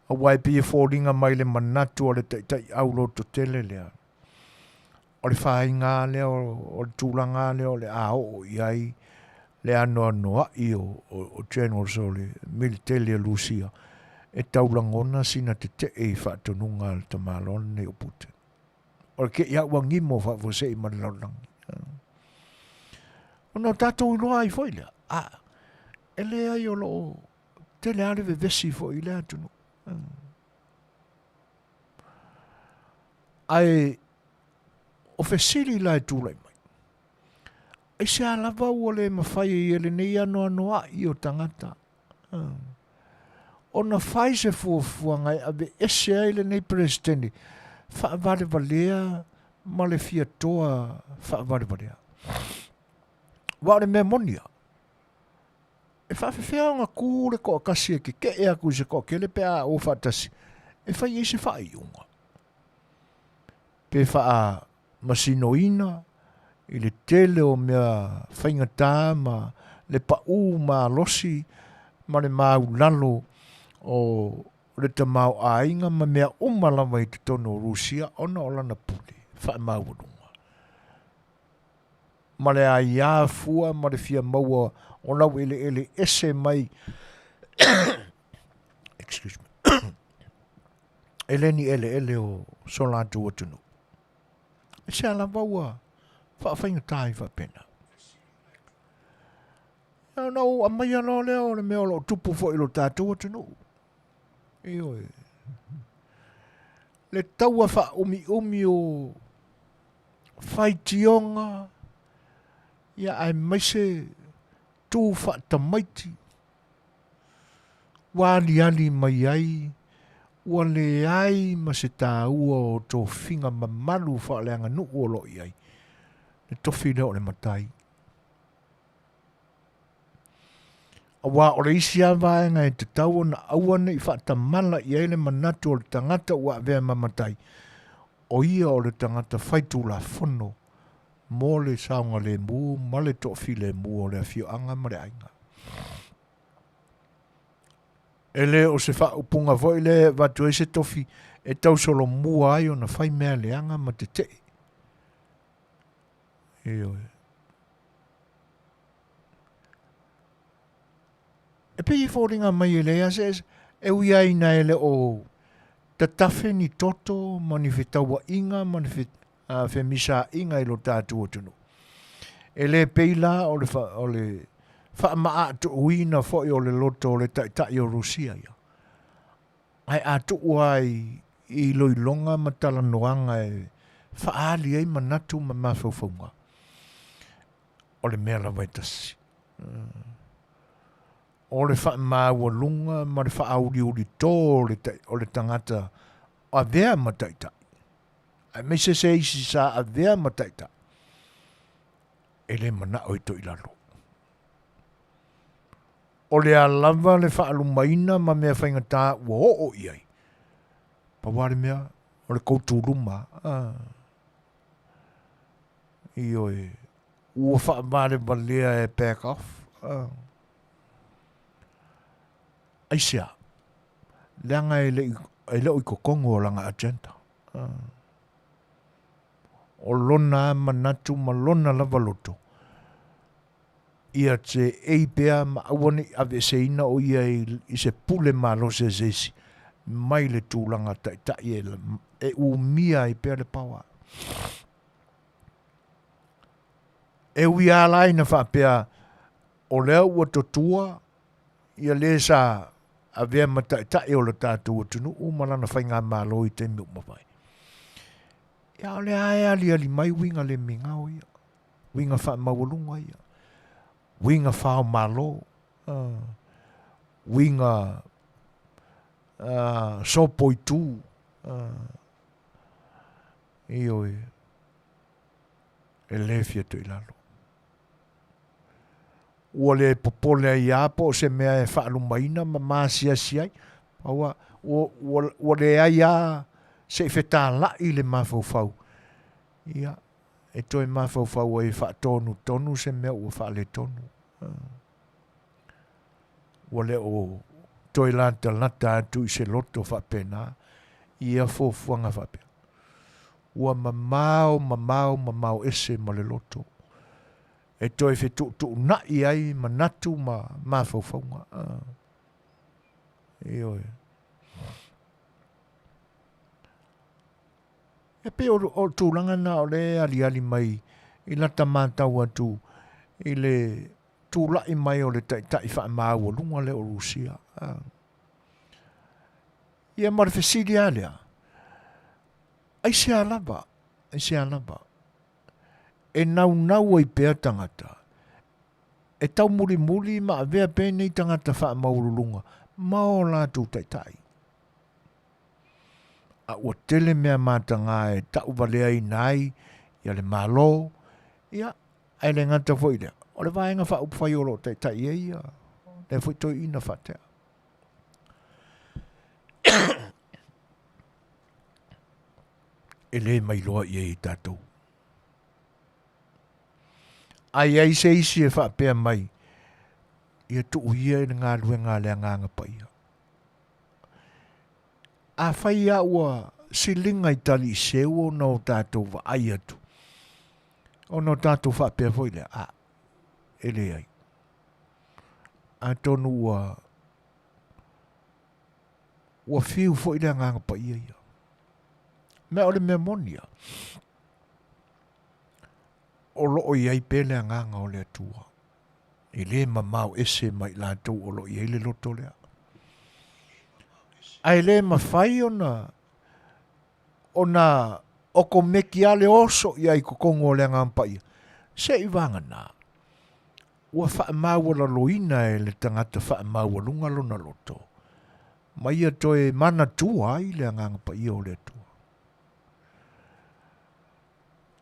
Aua e pei e foliga mai le manatu o le taitai au loto tele lea, o le fāiga lea o le tulaga lea o le a oo i ai le anoanoai o generals o le militeli a Lusia. E tau lagona sina tetee i faatonuga a le tamaloa lenei o Putin. O le keʻi a ua gimo faafuasei ma le lalolagi. Ona o tatou iloa ai foi lea, a, e leai o lo o tele lava le vevesi foi i lea atunuu. Ae o fesili la e tulai mai, aisea lava ua le mafai ai e lenei anoanoai o tagata ona fai se fuafuaga e aveese ai lenei Peresetene faavalevalea ma le fiatoa faavalevalea. Aua o le mea moni lava, e faafefea ona tu le toatasi e tetee atu i se toatele pe a o faatasi e fai ai se faaiuga pe faamasinoina i le tele o mea faigata ma le pau malosi ma le maulalo o le tamaoaiga ma mea uma lava i totonu o Rusia ona o lana pule faamaualuga ma le aia fua ma le fia maua o laueleele ese mai excuse me e le ni eleele o so latou atunuu. E sea lava ua faafaigata ai faapena. Ona ou aumaia loa lea o le mea o lo o tupu foi i lo tatou atunuu. Ioe. Le taua faaumiumi o faitioga, ia aemaise tu faatamaiti ua aliali mai ai ua leai ma se taua o tofiga mamalu faaleaganuu o lo o i ai le tofi lea o le matai. Aua o le isi lava vaega e tatau ona aua ne i faatamala i ai le manatu o le tagata ua avea ma matai, o ia o le tagata faitulafono mo le saogalemu ma le toafilemu o le afioaga ma le aiga. E le o se faaupuga foi lea e avatu ai se tofi e tausolomua ai ona fai mea leaga ma tetee. Ioe. E pei e foliga mai e leai se e ui ai ina e le o tatafe ni toto ma ni fetauaiga ma ni femisaaiga i lo tatou atunuu. E le pei la o le, o le faamaatuuina foi o le loto o le taitai o Rusia ia. Ae a tuu lava i iloiloga ma talanoaga e faaali ai manatu ma mafaufauga, o le mea lava e tasi. O le faamaualuga ma le faauliulito o le tagata avea ma taitai, aemaise se isi sa avea ma taitai, e le manao e toe i lalo. O le a lava le faalumaina ma mea faigata ua oo i ai, pau lava le mea, o le tou tuluma. Ah. Ioe, ua faavalevalea e back off. Ah. Aisea? Leaga e le, e le o i totonu o lana agenda. Ah. O lona manatu ma lona lava loto, ia seei pea ma aua ne i aveeseina o ia i se pule malosi a se isi mai le tulaga taitai e, e umia ai pea le power. E ui lava la ina faapea o lea ua totua ia le sa avea ma taitai o le tatou atunuu ma lana faigamalo i taimi ua mavae. Ia o lea e aliali mai uiga le migao ia. Uiga faamaualuga ia, uiga faomalo, uiga sopoitu, ioe, e le fia toe i lalo. Ua le popole ai lava po o se mea e faalumaina ma maasiasi ai, aua ua, ua, ua leai lava se i fetalai le mafaufau. Ia, e toe mafaufau ai e faatonutonu se mea ua faaletonu. Ua le o toe latalata atu i se loto faapena i ia fuafuaga faapea. Ua mamao, mamao, mamao ese ma le loto e toe fetuutuunai ai manatu ma mafaufauga. Ioe. E pei o le tulaga lena o lea e aliali mai i lata matau atu i le tulai mai o le taitai faamaualuga lea o Rusia. Ia ma le fesili lava lea, aisea lava, aisea lava e naunau ai pea tagata e taumulimuli ma avea pea nei tagata faamaualuluga ma o latou taitai? A ua tele mea mataga e tauvaleaina ai ia le Malo, ia, ae le gata foi i lea, o le Vaega Faaupufai o lo o taitai ai ia lea foi toeaina faatea. E le mailoa i ai e tatou. A i ai se isi e faapea mai, ia tuu ia i le galuega a le Agaga Paia. Afai lava ua siliga i taliiseu ona o tatou vaai atu, ona o tatou faapea foi lea, a, e leai. Atonu ua ua fiu foi le Agaga Paia ia. Mea o le mea moni ia, o lo o i ai pea le Agaga o le Atua. E le mamao ese mai latou o lo o i ai le loto lea. Ae le mafai ona ona okomeki lava le oso i ai i totonu o le Agaga Paia, seiavagana ua faamaualaloina e le tagata faamaualuga lona loto, ma ia toe manatua ai le Agaga Paia o le Atua.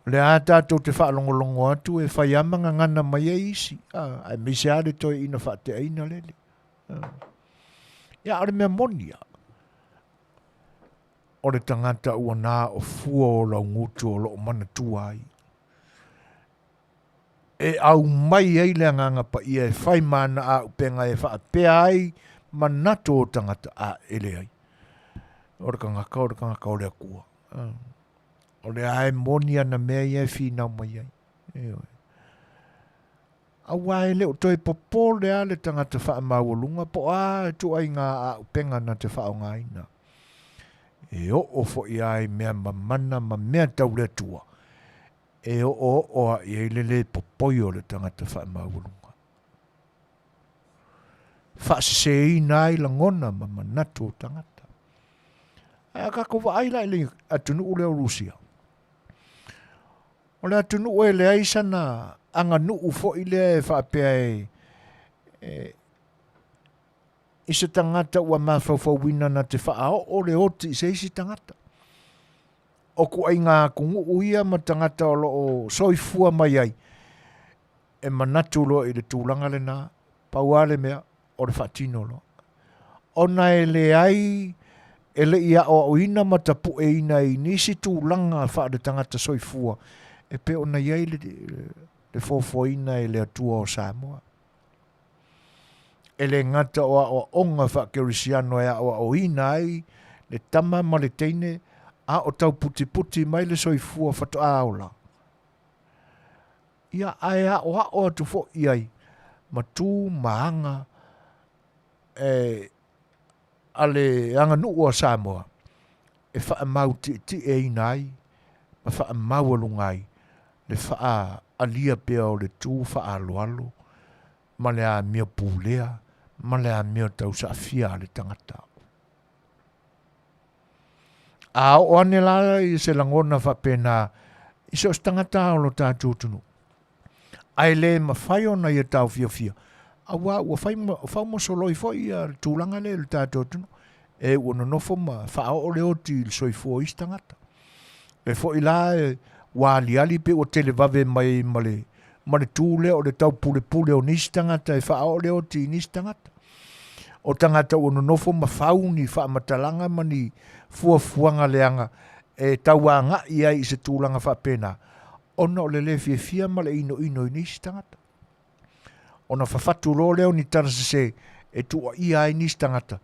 O lea lava tatou te faalogologo atu e fai lava ma gagana mai ai isi, aemaise lava le toeaina faateaina lele. Ia, a o le mea moni lava, o le tagata ua na o fua o laugutu o lo o manatua ai. E aumai ai le Agaga Paia e fai ma ana auupega e faapea ai manatu o tagata, a e leai. O le tagata, o le tagata o le Atua. O lea lava e moni ana mea ia e finau mai ai. Ioe. Aua e le o toe popole lava le tagata faamaualuga po o a ituaiga auupega na te faaaogaina. E oo foi lava i mea mamana ma mea tau le Atua, e oooo lava i ai le lē popoi o le tagata faamaualuga. Faaseseina ai lagona ma manatu o tagata. Ae a tatou vaai la i le atunuu lea o Rusia, o le atunuu e leai sana aganuu foi lea e faapea e, e i se tagata ua mafaufauina na te faaoo le oti i se isi tagata. O ituaiga atunuu ia ma tagata o lo o soifua mai ai, e manatu loa i le tulaga lena, pau lava le mea, o le faatino loa. Ona e leai, e le i aoaoina ma tapueina i nisi tulaga faale-tagata soifua e pei ona i ai le, le foafoaina e le Atua o Samoa. E le gata o aoaoga faakerisiano e aoaoina ai le tama ma le teine a o tauputiputi mai le soifua faatoa ola. Ia, ae aoao atu foi i ai ma tu ma aga e, a le aganuu a Samoa e faamautietieina ai ma faamaualuga ai le faaalia pea o le tu faaaloalo ma le amio pulea ma le amio tausaafia a le tagata. A oo ane la i se lagona faapena i so o se tagata o lo tatou atunuu, ae le mafai ona ia taofiofia, auā ua fai faumosoloi foi ia le tulaga lea i le tatou atunuu, e ua nonofo ma faaoo le oti i le soifua o isi tagata. E foi la e ua aliali pe ua televave mai ma le ma le tu lea o le taupulepule o nisi tagata e faaoo le oti i nisi tagata. O tagata ua nonofo ma fau ni faamatalaga ma ni fuafuaga leaga e tauagai ai i se tulaga faapena, ona o le lē fiafia ma le inoino i nisi tagata. Ona fafatu loa lea o ni tala sese e tuuaia ai nisi tagata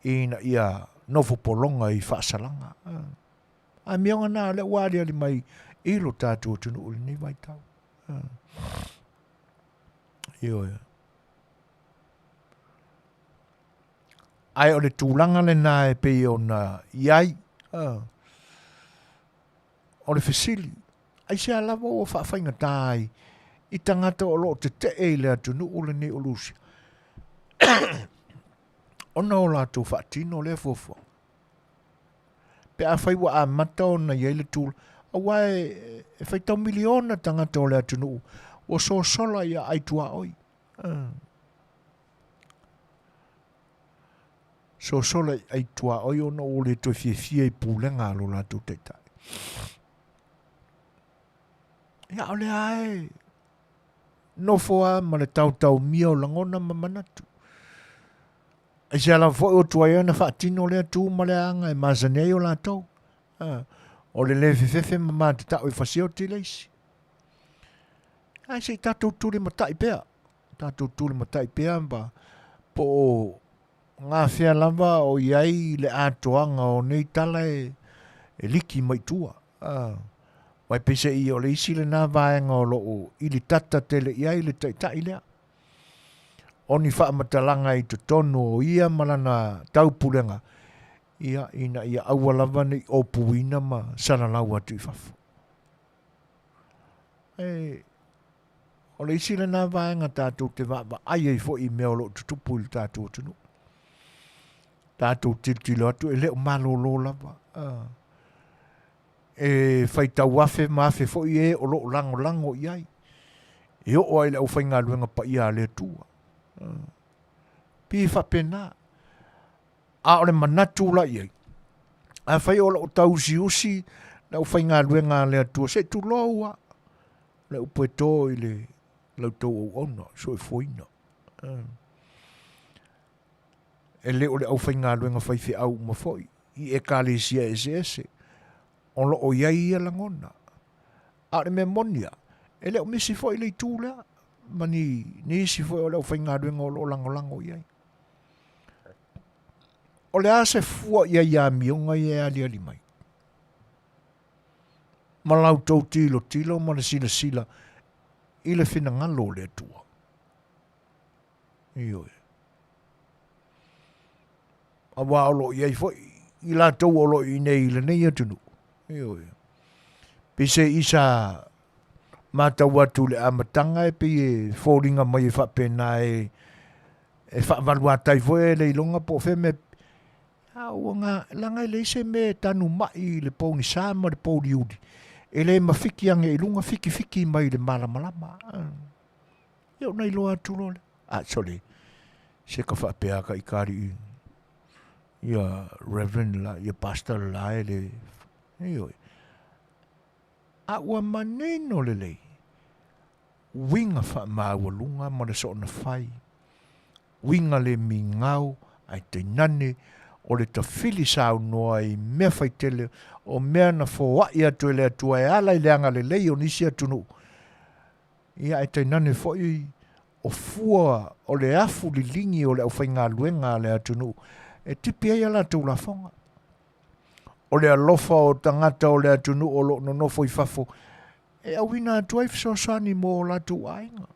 ina ia nofo pologa i faasalaga. Amioga na lea ua aliali mai i lo tatou atunuu i lenei vaitau. Ioe. Ae o le tulaga lena e pei ona i ai. O le fesili, aisea lava ua faafaigata ai i tagata o lo o tetee i le atunuu lenei o Lusia ona o latou faatino lea fuafuaga? Pe afai ua amata ona i ai le tulaga, aua e faitau miliona tagata o le atunuu ua sosola i aai tuaoi. Sosola i aai tuaoi ona ua le toe fiafia i pulega a lo latou taitai. Ia, o lea e nofo lava ma le taotaomia o lagona ma manatu. Aisea lava foi ua tuai ai ona faatino lea tu ma le aga e masani ai o latou. O le le fefefe ma matatau i fasioti le isi. Ae se i tatou tulimatai pea. Tatou tulimatai pea ma po o gafea lava o i ai le atoaga o nei tala e liki mai tua. Aua e peiseai o le isi lena vaega o lo o ilitata tele i ai le taitai lea. O ni faamatalaga i totonu o ia ma lana taupulega, ia, ina ia aua lava ne i opuina ma salalau atu i fafo. E, o le isi lena vaega tatou te vaavaai ai foi i mea o lo o tutupu i le tatou atunuu. Tatou tilotilo atu e le o malolo lava. E faitau afe ma afe foi e o lo o lagolago i ai. E oo lava i le aufaigaluega paia a le Atua. Pei e faapena. A o le manatu la i ai, afai o lo o tauusiusi le aufaigaluega a le Atua, se i tulou lava le upu e to i le la outou auauna soifuaina. E le o le aufaigaluega faifeau uma foi i ekalesia eseese o lo o i ai ia lagona. A o le mea moni lava, e le o misi foi le itu lea ma ni nisi foi o le aufaigaluega o lo o lagolago i ai. O le a se fua i ai i amioga ia e aliali mai? Ma la outou tilotilo ma le silasila i le finagalo o le Atua. Ioe. Aua o lo o i ai foi i latou o lo o i inei i lenei atunuu. Ioe. Peiseai sa matau atu i le amataga e pei e foliga mai e faapena e e faavaluatai foi e le iloga po o fea mea a ua ga leaga e leai se mea e tanumai i le pogisa ma le pouliuli e le mafiki ane i luga fikifiki mai i le malamalama. Ia ona iloa atu loa lea. A, sole, se ka faapea ka i kari ia Reverend la, ia Pastor la e le, ioe. A ua manino lelei, uiga faamaualuga ma le soona fai, uiga le migao ae tainane o le tafili saunoa i mea faitele o mea na foai atu e le Atua e ala i le agalelei o nisi atunuu. Ia ae tainane foi o fua o le afu liligi o le aufaigaluega a le atunuu e tipi ai a latou lafoga. O le alofa o tagata o le atunuu o lo o nonofo i fafo e auina atu ai fesoasoani mo o latou aiga.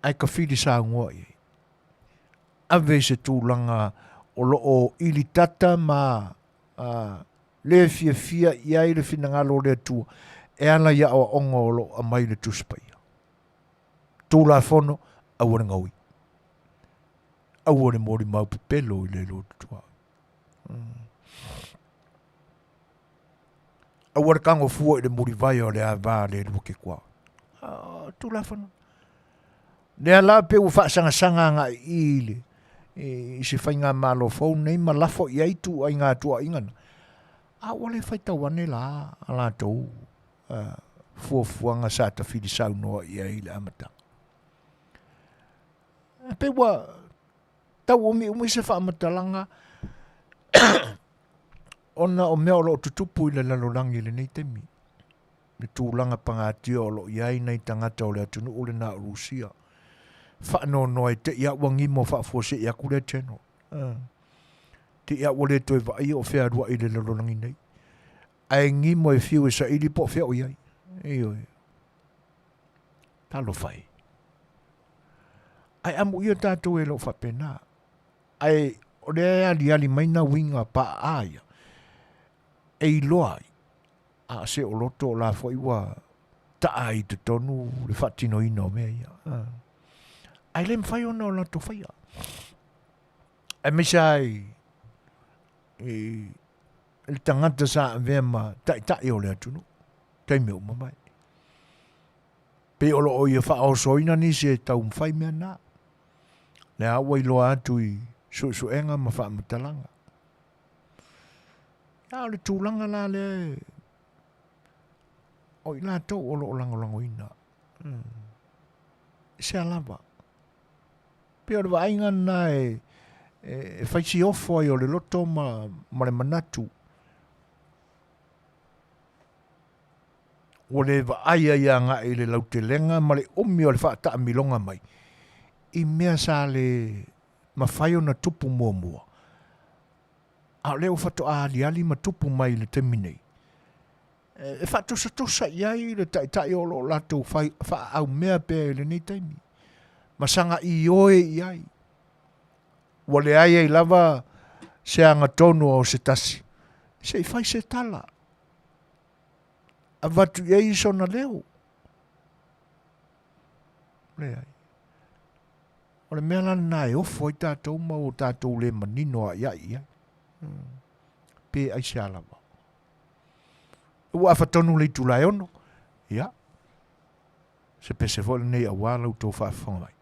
Ae tafili saunoa i ai. Ave i se tulaga o lo o ilitata ma le fiafia i ai le finagalo o le Atua e ala i aoaoga o lo o aumai i le Tusi Paia. Tulafono, aua le gaoi. Aua le molimau pepelo i le lototua. Aua le tago fua i le mulivae o le ava a le lua ke kua. Tulafono. Lea la pe ua faasagasaga agai i i le i se faigamalo fou nei ma lafo i ai ituaiga tuuaiga na, a ua le faitau ane la a latou fuafuaga sa tafili saunoa i ai i le amataga. E pei ua tau umiumi se faamatalaga ona o mea o lo o tutupu i le lalolagi i lenei taimi. Le tulaga pagatia o lo o i ai nai tagata o le atunuu lena o Rusia. Faanoanoa e te i a ua gimo faafuasei atu lea channel. Te i a ua le toe vaaia o fealuai i le lalolagi nei. Ae gimo e fiu e saili po o fea o i ai. Ioe. Talofa e. Ae amuia tatou e le o faapena. Ae o lea e aliali mai na uiga paaa ia e iloa ai. A o se o loto o la foi ua ta'a i totonu le faatinoina o mea ia. Ae le mafai ona o latou faia. Aemaise lava i, i le tagata sa avea ma taitai o le atunuu, taimi ua mavae. Pei o lo o ia faaosoina nisi e taumafai mea na. Lea ua iloa atu i suesuega ma faamatalaga. A o le tulaga la lea o i latou o lo o lagolagoina i sea lava. Pei o le vaaiga lena e, e fai siofo ai o le loto ma, ma le manatu. Ua le vaai ai agai i le lautelega ma le umi o le faataamiloga mai i mea sa le mafai ona tupu muamua, a o lea ua faatoa aliali ma tupu mai i le taimi nei, e faatusatusa i ai le taitai o lo o latou faaaumea pea i lenei taimi, ma saga ioe i ai. Ua leai ai lava se agatonu o se tasi, se i fai se tala, avatu i ai sona leo. Leai. O le mea la lena e ofo ai tatou ma ua tatou le manino aiai i ai. Pe aisea lava. Ua afa tonu le itula e 6. Ia, se pese foi lenei auā la outou faafofoga mai.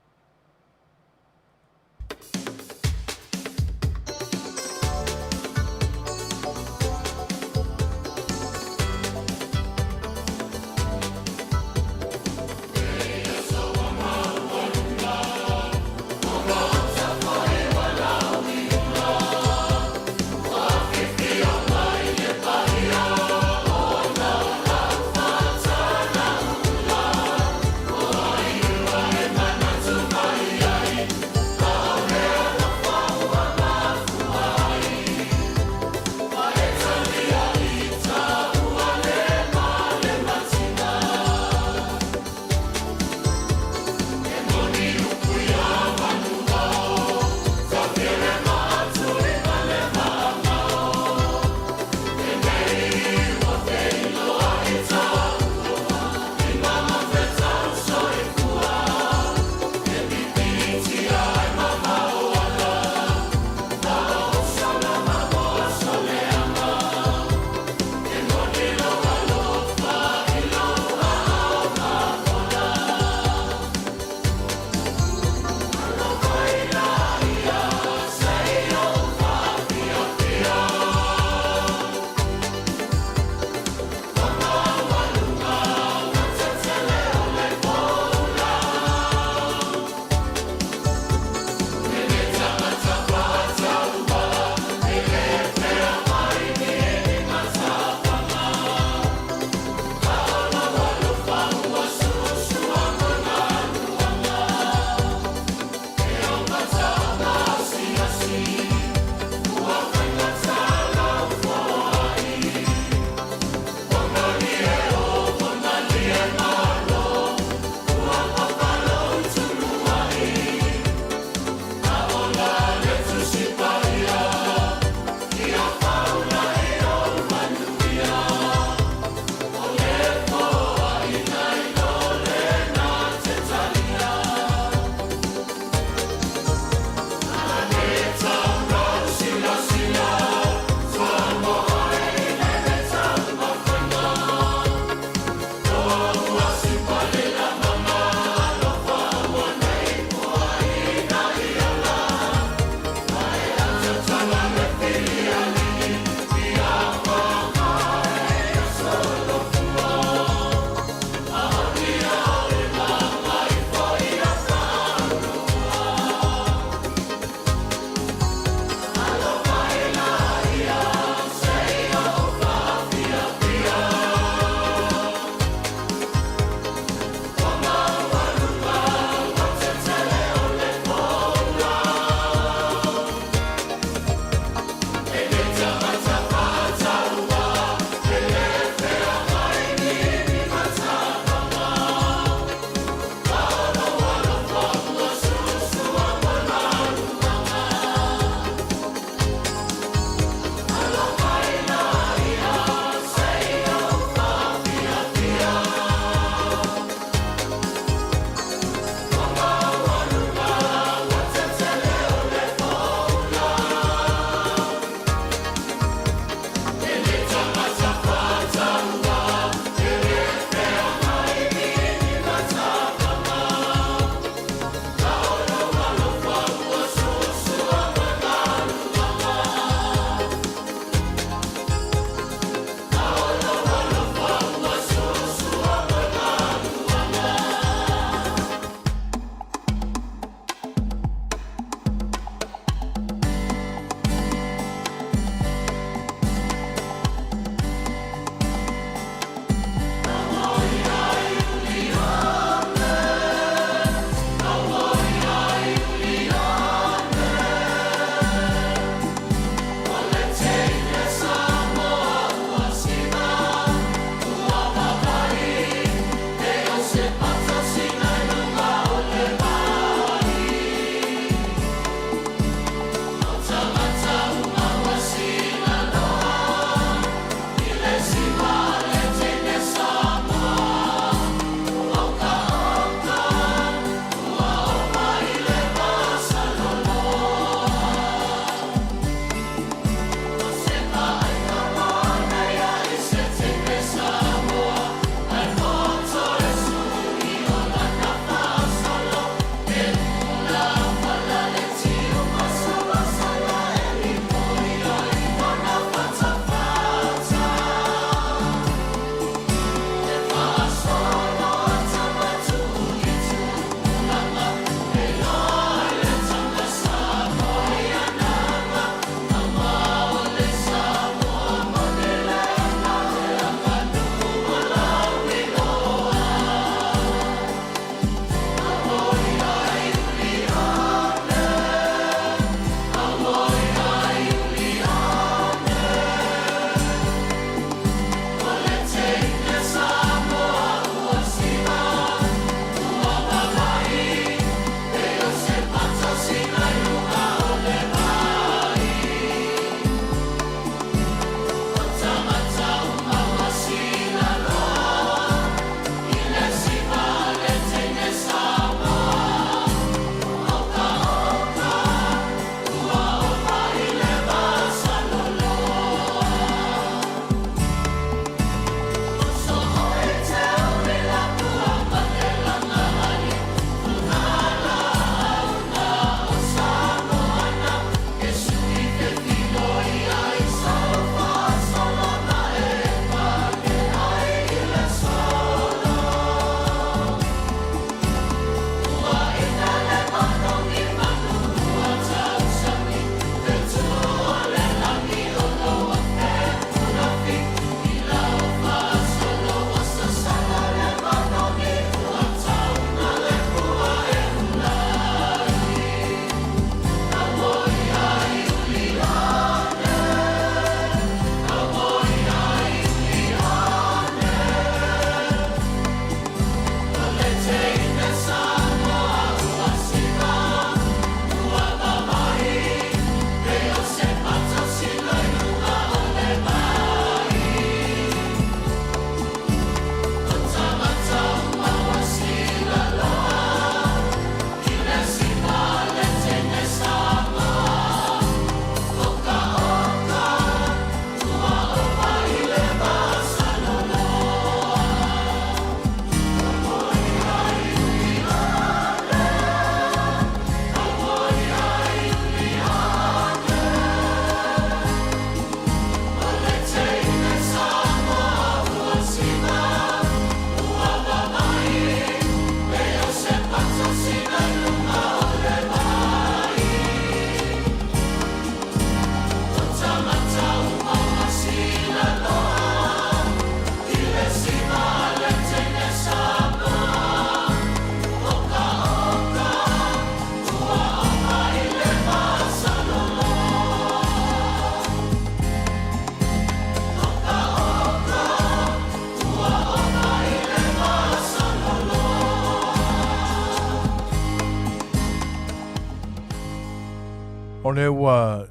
lea ua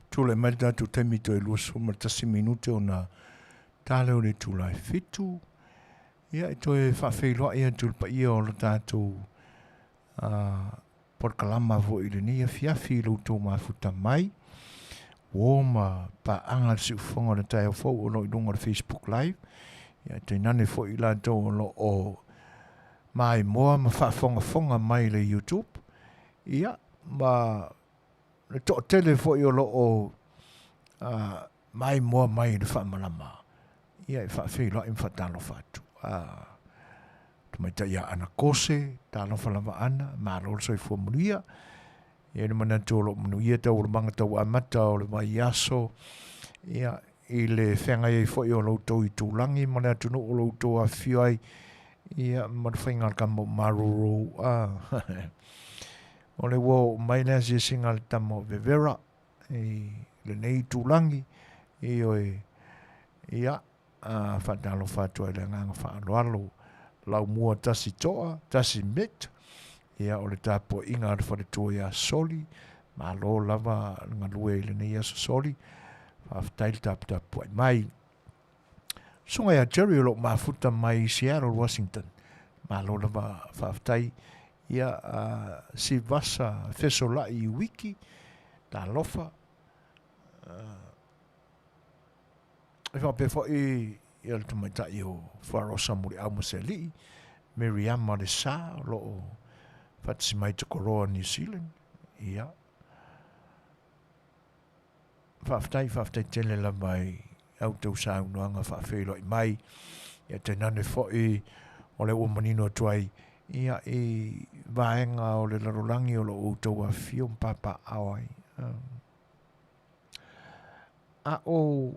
tulai mai le tatou taimi toe 21 minute ona ta lea o le itula e 7. Ia, e toe faafeiloai atu i le paia o le tatou polokalama foi i lenei afiafi i lo outou mafuta mai. Uo ma paaga le siufofoga o le taeao fou o lo o i luga o le Facebook Live. Ia, tainane foi i latou o lo o maimoa ma faafogafoga mai i le YouTube. Ia, ma le toatele foi o lo o maimoa mai i le faamalama, ia e faafeiloai ma faatalofa atu. Tamaitai ia Ana Kose, talofa lava Ana, malo le soifua manuia. Ia le manatu o lo o manuia taualumaga tau amata o le vaiaso, ia, i le feagai ai foi o lo outou itulagi ma le atunuu o lo outou afifio ai, ia, ma le faiga o le kama o Maruru. O le ua oo mai le asiasiga a le tama o Vevera i lenei itulagi, ioe, ia, a faatalofa atu ai le agaga faaaloalo laumua tasi toa, tasi met, ia, o le tapuaiga a le faletua ia Soli, malo lava le galue i lenei aso Soli, faafetai le taputapuai mai. Susuga ia Jerry o lo o mafuta mai i Seattle, Washington. Malo lava faafetai. Ia, Sivasa Fesolai i Wiki, talofa. E faapea foi ia le tamaitai o Fuarosa Muliau ma se alii, Miriama Lesa o lo o faatasi mai i Tokoroa, New Zealand. Ia, Faafetai, faafetai tele lava i a outou saunoaga faafeiloai mai. Ia tainane foi o lea ua manino atu ai ia i vaega o le lalolagi o lo o outou afifio ma papaaao ai. A o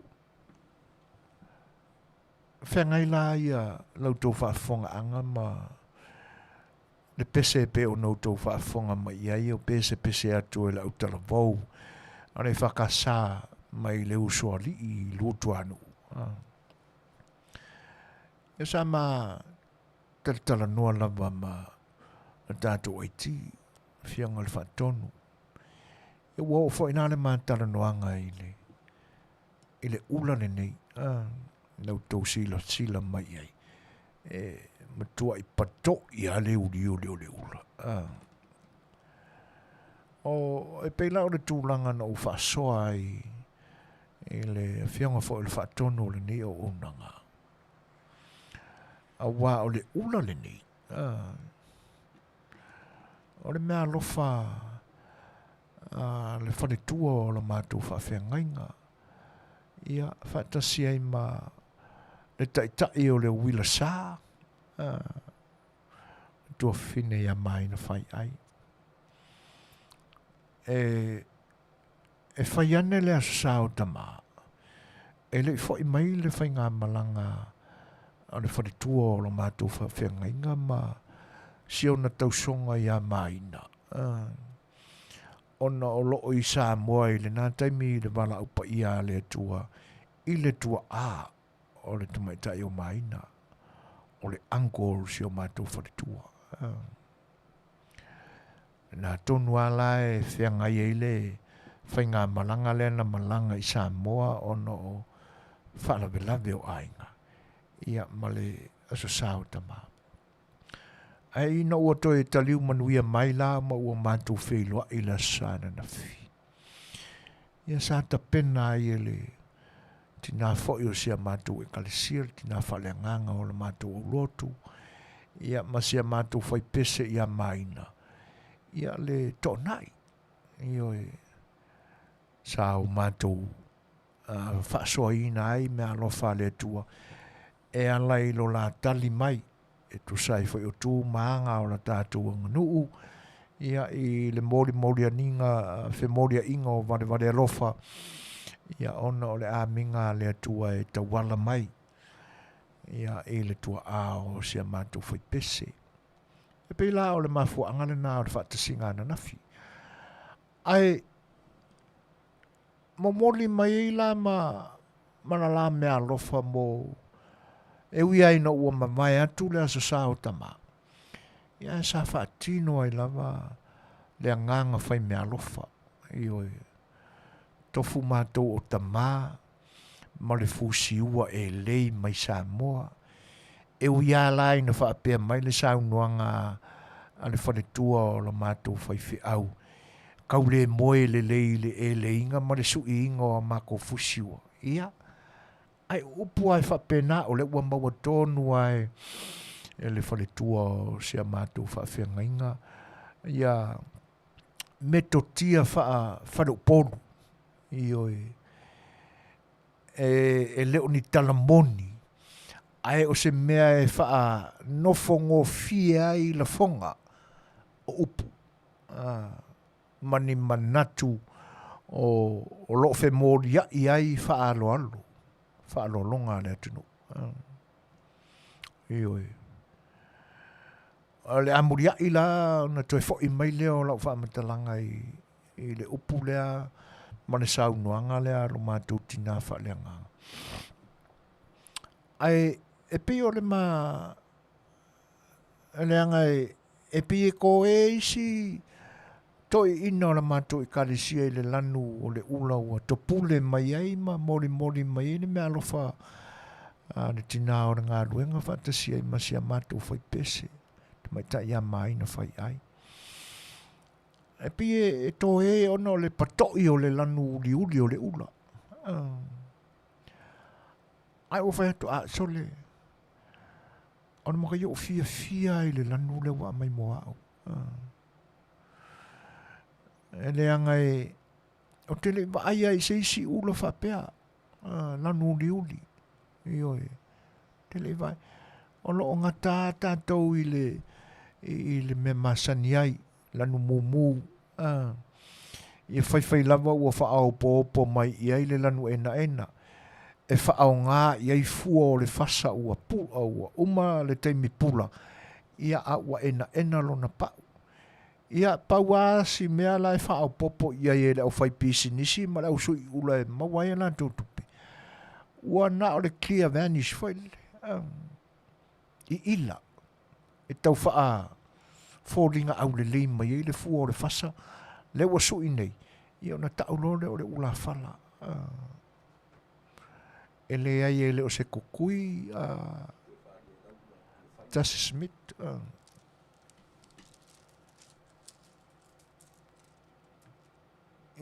feagai la ia la outou faafofogaaga ma le pese e pei ona outou faafofoga mai i ai, o pesepese atu e le autalavou a le EFKS mai le usoalii i Luatuanuu. Ia sa ma talatalanoa lava ma le tatou IT, Afioga i le Faatonu. Ia ua oo foi la le ma talanoaga i le i le ula lenei, na outou silasila mai i ai, e matuai pato'i lava le uliuli o le ula. O, e pei la o le tulaga na ou faasoa ai i le afioga foi o le faatonu o lenei auaunaga, auā o le ula lenei, o le meaalofa a le faletua o la matou faafeagaiga, ia, faatasi ai ma le taitai o le uila sa, le tuafafine ia Maina Faiai. E, e fai ane le Aso Sa o Tama, e le i foi mai le faigamalaga a le faletua o la matou faafeagaiga ma si ona tausoga ia Maina, ona o lo o i Samoa i lena taimi i le valaau paia a le Atua i le tuaa o le tamaitai o Maina, o le uncle o si o matou faletua. Lena tonu lava la e feagai ai le faigamalaga lea na malaga i Samoa ona o faalavelave o aiga, ia ma le Aso Sa o Tama. Ae ina ua toe taliu manuia mai la ma ua matou feiloai i le Aso Sa ananafi, ia sa tapena ai e le tinā foi o si a matou ekalesia, le tinā faaleagaga o le matou aulotu, ia ma si a matou faipese ia Maina, ia le toonai, ioe, sa o matou faasoaina ai meaalofa a le Atua e ala i lo la tali mai e tusa ai foi o tu ma aga o la tatou aganuu, ia, i le molimolianiga, femoliaiga o valevale alofa, ia, ona o le amiga a le Atua e tauala mai, ia, i le tuaa o si a matou faipese. E pei la o le mafuaaga lena o le faatasiga ananafi. Ae momoli mai ai la ma ma la la meaalofa mo e ui ai ina ua mavae atu le Aso Sa o Tama, ia ae sa faatino ai lava le agaga fai meaalofa. Ioe. Tofu matou o tamā ma le fusiua e lei mai Samoa. E ui lava la ina faapea mai le saunoaga a le faletua o la matou faifeau, kau le moe lelei i le eleiga ma le suiina o a makou fusiua, ia, ae o upu lava e faapena, o lea ua maua tonu lava e le faletua o si a matou faafeagaiga ia metotia faa-faleupolu, ioe, e le o ni tala moni, ae o se mea e faanofogofie ai lafoga o upu ma ni manatu o lo o femolia'i ai faaaloalo, faaaloaloga a le atunuu. Ioe. O le amulia'i la ona toe fo'i mai lea o lau faamatalaga i le upu lea ma le saunoaga lea a lo matou tinā faaleagaga. Ae e pei o le ma leaga e pei e toē isi toeaiina o la matou ekalesia i le lanu o le ula ua topule mai ai ma molimoli mai ai le meaalofa a le tinā o le galuega faatasi ai ma si a matou faipese, tamaitai ia Maina Faiai. E pei e toē ona o le pato'i o le lanu uliuli o le ula. Ae ua fai atu, a, sole, o le maka ou fiafia i le lanu lea ua aumai mo au. E leaga e, ou te le i vaai lava i se isi ula faapea, lanu uliuli. Ioe, te le i vaai. O lo o gata lava tatou i le, i le mea masani ai, lanu mumu. Ia faifai lava ua faaopoopo mai i ai le lanu enaena e faaaoga i ai fua o le fasa ua ua uma le taimi pula, ia a ua enaena lona pau. Ia, pau lava si mea la e faaopoopo i ai e le aufaipisinisi ma le au sui ula e maua ai a latou tupe, ua na o le clear vanish foi lele, i ila e tau faafoliga aulelei mai ai le fua o le fasa lea ua sui nei, ia ona tau loa lea o le ulafala. E leai e le o se kukui Justice Smith.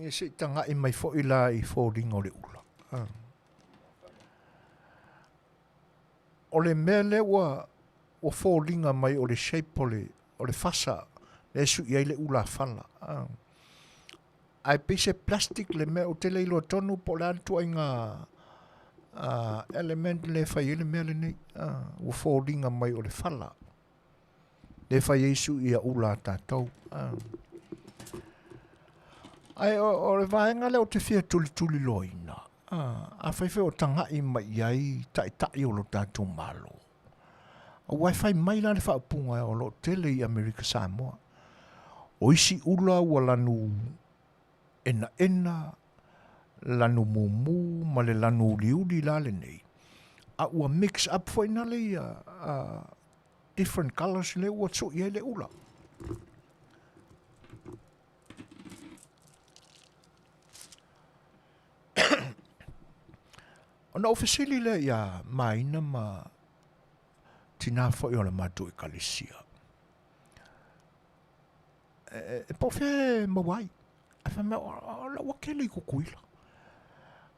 Ia se i taga'i mai foi la i foliga o le ula. O le mea lea ua ua foliga mai o le shape o le o le fasa lea e sui ai le ulafala. Ae pei se plastic le mea, ou te le iloa tonu po o le a le ituaiga element lea e fai ai le mea lenei. Ua foliga mai o le fala lea e fai ai sui a ula a tatou. Ae o le vaega lea ou te fia tulituliloaina, afai foi o taga'i mai i ai taitai o lo tatou Malo, aua e fai mai la le faaupuga o lo o tele i Amerika Samoa, o isi ula ua lanu enaena, lanu mumu ma le lanu uliuli la lenei, a ua mix up foi nale ia different colours lea ua sui ai le ula. Ona ou fesili lea iā Maina ma tinā foi o le matou ekalesia, e po o fea e maua ai? Ae fai mai, o la ua tele i Tutuila.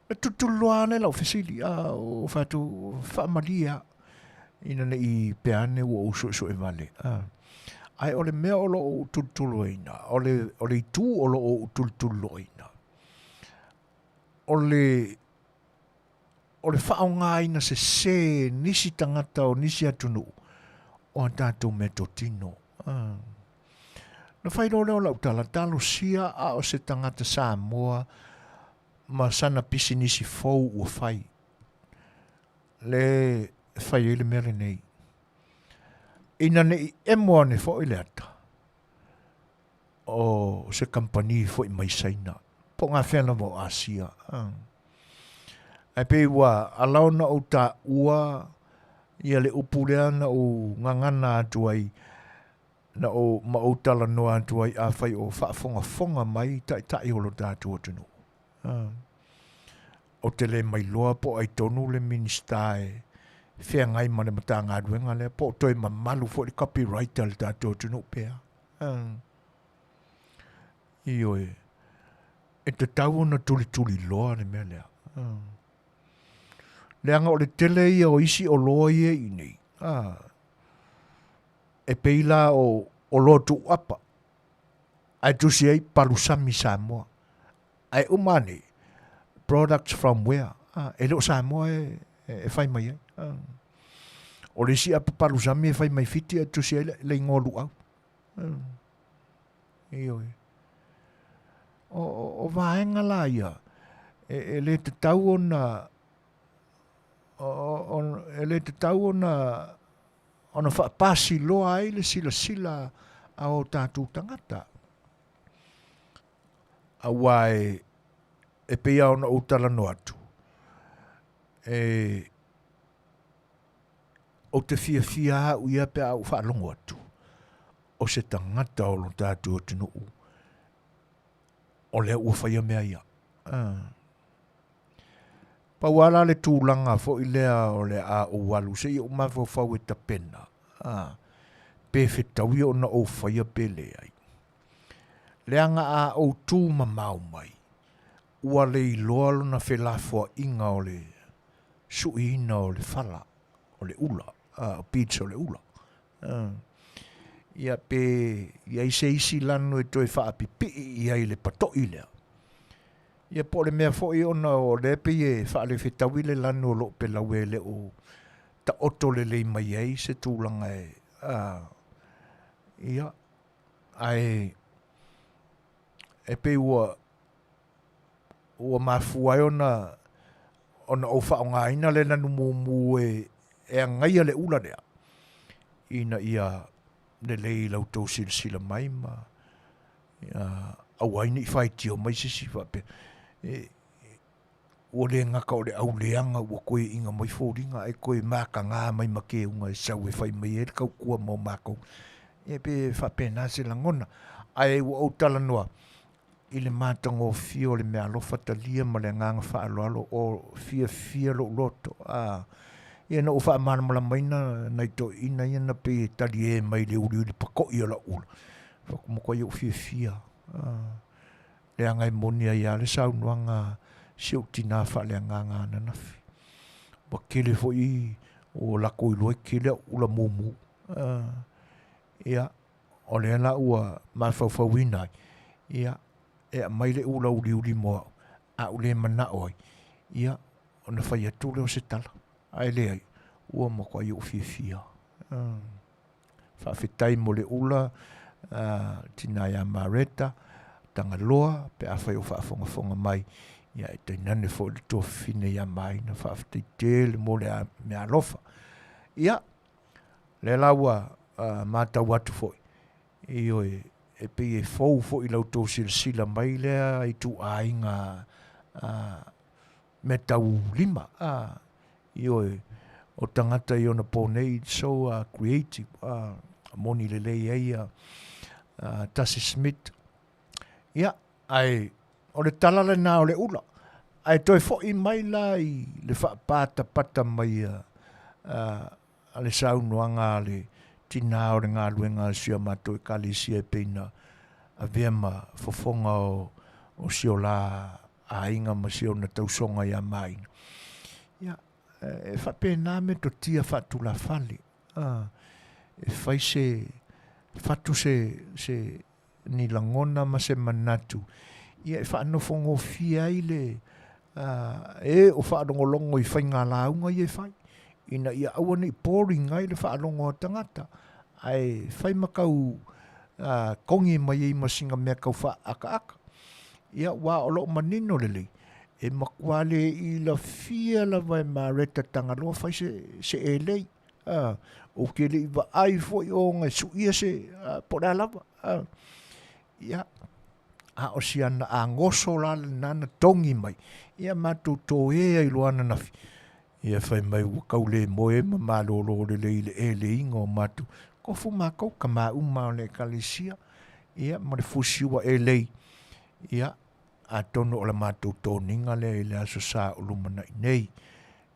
E tulituliloa lava lea lau fesili, a ou fai atu, faamalie lava ina ne i pea ane ua ou suesue vale. Ae o le mea o lo o ou tulituliloaina, o le itu o lo o ou tulituliloaina, o le o le faaaogaina sesē e nisi tagata o nisi atunuu o a tatou meatotino. Na fai loa lea o lau tala, talosia a o se tagata Samoa ma sana pisinisi fou ua fai, le e fai ai le mea lenei. Ina ne i emo ane foi le ata, o se kamupani foi mai Saina, po o gafea lava o Asia. Ae pei ua ala ona ou taua ia le upu lea na ou gagana atu ai. Na ou ma ou talanoa atu ai afai o faafogafoga mai taitai o lo tatou atunuu. Ou te le mailoa po o ai tonu le Minisita e feagai ma le Matagaluega lea, po o toe mamalu foi le copyright a le tatou atunuu pe a. Ioe, e tatau ona tulituliloa le mea lea. Leaga o le tele ia o isi oloa ia i inei, e pei la o oloa tuuapa, ae tusi ai palusami Samoa. Ae uma ane, products from where? Ah, e le o Samoa e, e, e fai mai ai. Ah. O le isi apa palusami e fai mai Fiti e tusi ai le, le ingoa luau. Ah. Ioe. O, o, o vaega la ia, e, e le tatau ona o, o, e le tatau ona ona faapasiloa ai le silasila a o tatou tagata. Aua e, e pei lava ona ou talanoa atu, e, ou te fiafia au ia pe a ou faalogo atu, o se tagata o lo tatou atunuu, o lea ua faia mea ia. Ah. Pau lava la le tulaga foi lea o le a ou alu se i ou mafaufau e tapena, a, pe fetaui ona ou faia pe leai. Leaga a ou tu mamao mai, ua le iloa lona felafoaiga o le suiina o le fala, o le ula, a, o beads o le ula. A, ia pe i ai se isi lanu e toe faapipii i ai le pato'i lea. Ia po o le mea foi ona o lea pei e faalefetaui le lanu o loo pelau e le o taoto lelei mai ai se tulaga e a ia ae e pei ua ua mafua ai ona ona ou faaaogaina le lanu mumu e e agaia le ula lea ina ia lelei i la outou silasila mai ma Ia, aua ai ne i faitio mai se isi faapea, e, ua le gata o le auleaga ua toe iga mai foliga ae toe mataga mai ma keuga e sau e fai mai ai le tautua mo matou. Ia pe faapena se lagona. Ae ua ou talanoa i le matagofie o le meaalofa talia ma le agaga faaaloalo o fiafia lou loto. A, ia na ou faamalamalamaina nai toeaiina ia na pei e talie mai i le uliuli pato'i o lau ula. Matua ou fiafia leaga e moni ai lava le saunoaga a si ou tinā faaleagaga ananafi. Ua tele foi ua latou iloa e tele au ula mumu. Ia, o lea la ua mafaufauina ai, ia, e aumai le ula uliuli mo au, a ou le manao ai, ia, ona fai atu lea o se tala. Ae leai, ua matua ou fiafia. Faafetai mo le ula tina ia Mareta Tagaloa pe afai o faafogafoga mai, ia e tainane foi le tuafafine ia Maina, faafetai tele mo le meaalofa. Ia, lea la ua matau atu foi, ioe, e pei e fou foi i la outou silasila mai lea ituaiga mea tau lima, a, ioe, o tagata i ona po nei, it's so uh, creative, uh, moni lelei ai uh, uh, Tasi Smith. Ia, ae o le tala lena o le ula. Ae toe foi mai la i le faapatapata mai a, uh, a le saunoaga a le tinā o le galuega a si a matou ekalesia e pei na avea ma fofoga o, o si o la aiga ma si ona tausoga iā Maina. Ia, e faapena metotia faatulafale, a, e fai se, fatu se, se ni lagona ma se manatu, ia e faanofogofie ai le, a, e o faalogologo i faiga lauga ia e fai, ina ia aua ne i boring ai le faalogo a tagata, ae fai ma tau a, togi mai ai ma sina mea tau faaakaaka. Ia, aua o lo o manino lelei, e matua le ilafia lava e Mareta Tagaloa fai se, se elei. A, ou te le i vaai foi ona e suia se, a, po o le a lava. A, ia, a o si ana agoso la lena na togi mai, ia matou toe ai loa ananafi. Ia fai mai ua tau le moe ma malolo lelei i le eleiga o matou. Tofu matou, tama uma o le Ekalesia, ia, ma le fusi ua e lei, ia, atonu o le matou toniga lea i le Aso Sa o lumanai nei.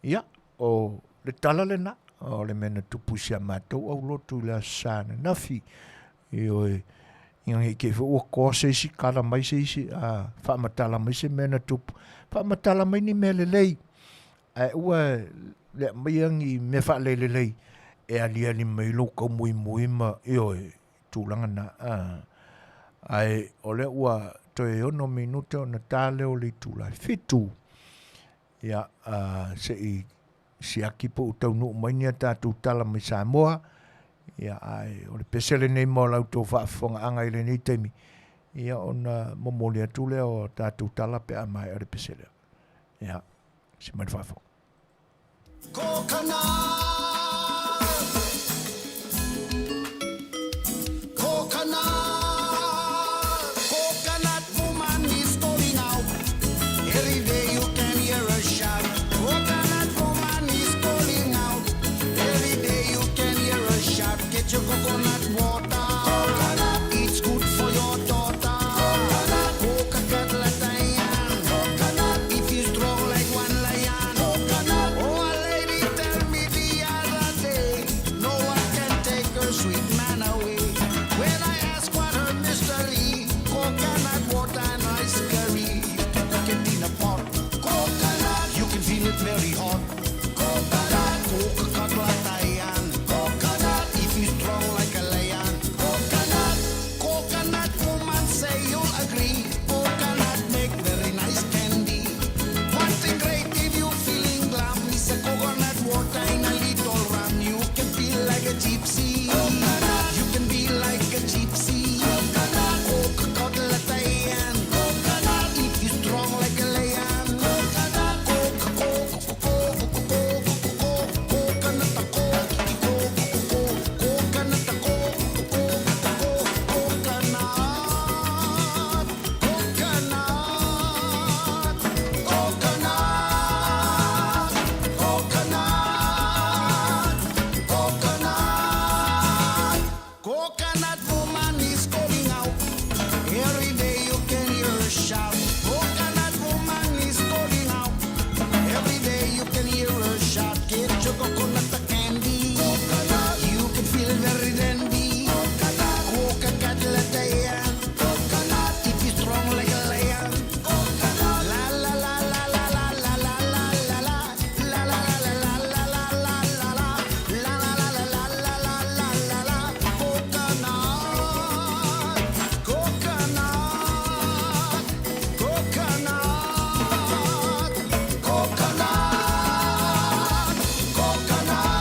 Ia, o le tala lena, o le mea na tupu i si a matou aulotu i le Aso Sa ananafi. Ioe, ina ne i te i foi ua toa se isi tala mai se isi, a, faamatala mai se mea na tupu. Faamatala mai ni mea lelei, ae aua le aumaia ni mea faalelelei e aliali mai lou taumuimui ma, ioe, tulaga na. A, ae o lea ua toe 6 minute ona ta lea o le itula e 7. Ia, a, se i siaki po ua taunuu mai ni a tatou tala mai Samoa. Ia, ae o le pese lenei mo la outou faafofogaaga i lenei taimi, ia ona momoli atu lea o tatou tala pe a maea le pese lea. Ia, se mai le faafofoga. Coconut. Coconut. Coconut woman is calling out. Every day you can hear her shout. Coconut woman is calling out. Every day you can hear her shout. Get your coconut water. Coconut. It's good for your daughter. Coconut. Coca-Cola. Coconut. If you strong like one lion. Coconut. Oh, a lady tell me the other day, no one can take her sweet man away. When I ask what her mystery, coconut water and rice curry. To cook it in a pot. Coconut. You can feel it very hot. Coconut. Coca-Cola. Coconut. If you strong like a lion. Coconut. Coconut woman say you'll agree. Coconut make very nice candy. One thing great if you feeling glum is a coconut water in a little rum. You can feel like a gypsy. Coconut. You can be like a gypsy. Coconut. Coca-Cola. Coconut. If you strong like a lion. Coconut. Coca coca coca coca coconut coca coconut coconut coconut coconut coconut coconut coconut woman is calling out. Every day you can hear her shout. Coconut woman is calling out. Every day you can hear her shout. Get your coconut candy. Coconut. You can feel very dandy. Coconut. Coca-Cola. Coconut. If you strong like a lion. Coconut. La la la la la la la la la la la. La la la la la la la la la. La la la la la la la la la la. Coconut. Coconut. Coconut. Coconut. Coconut. Coconut. Coconut.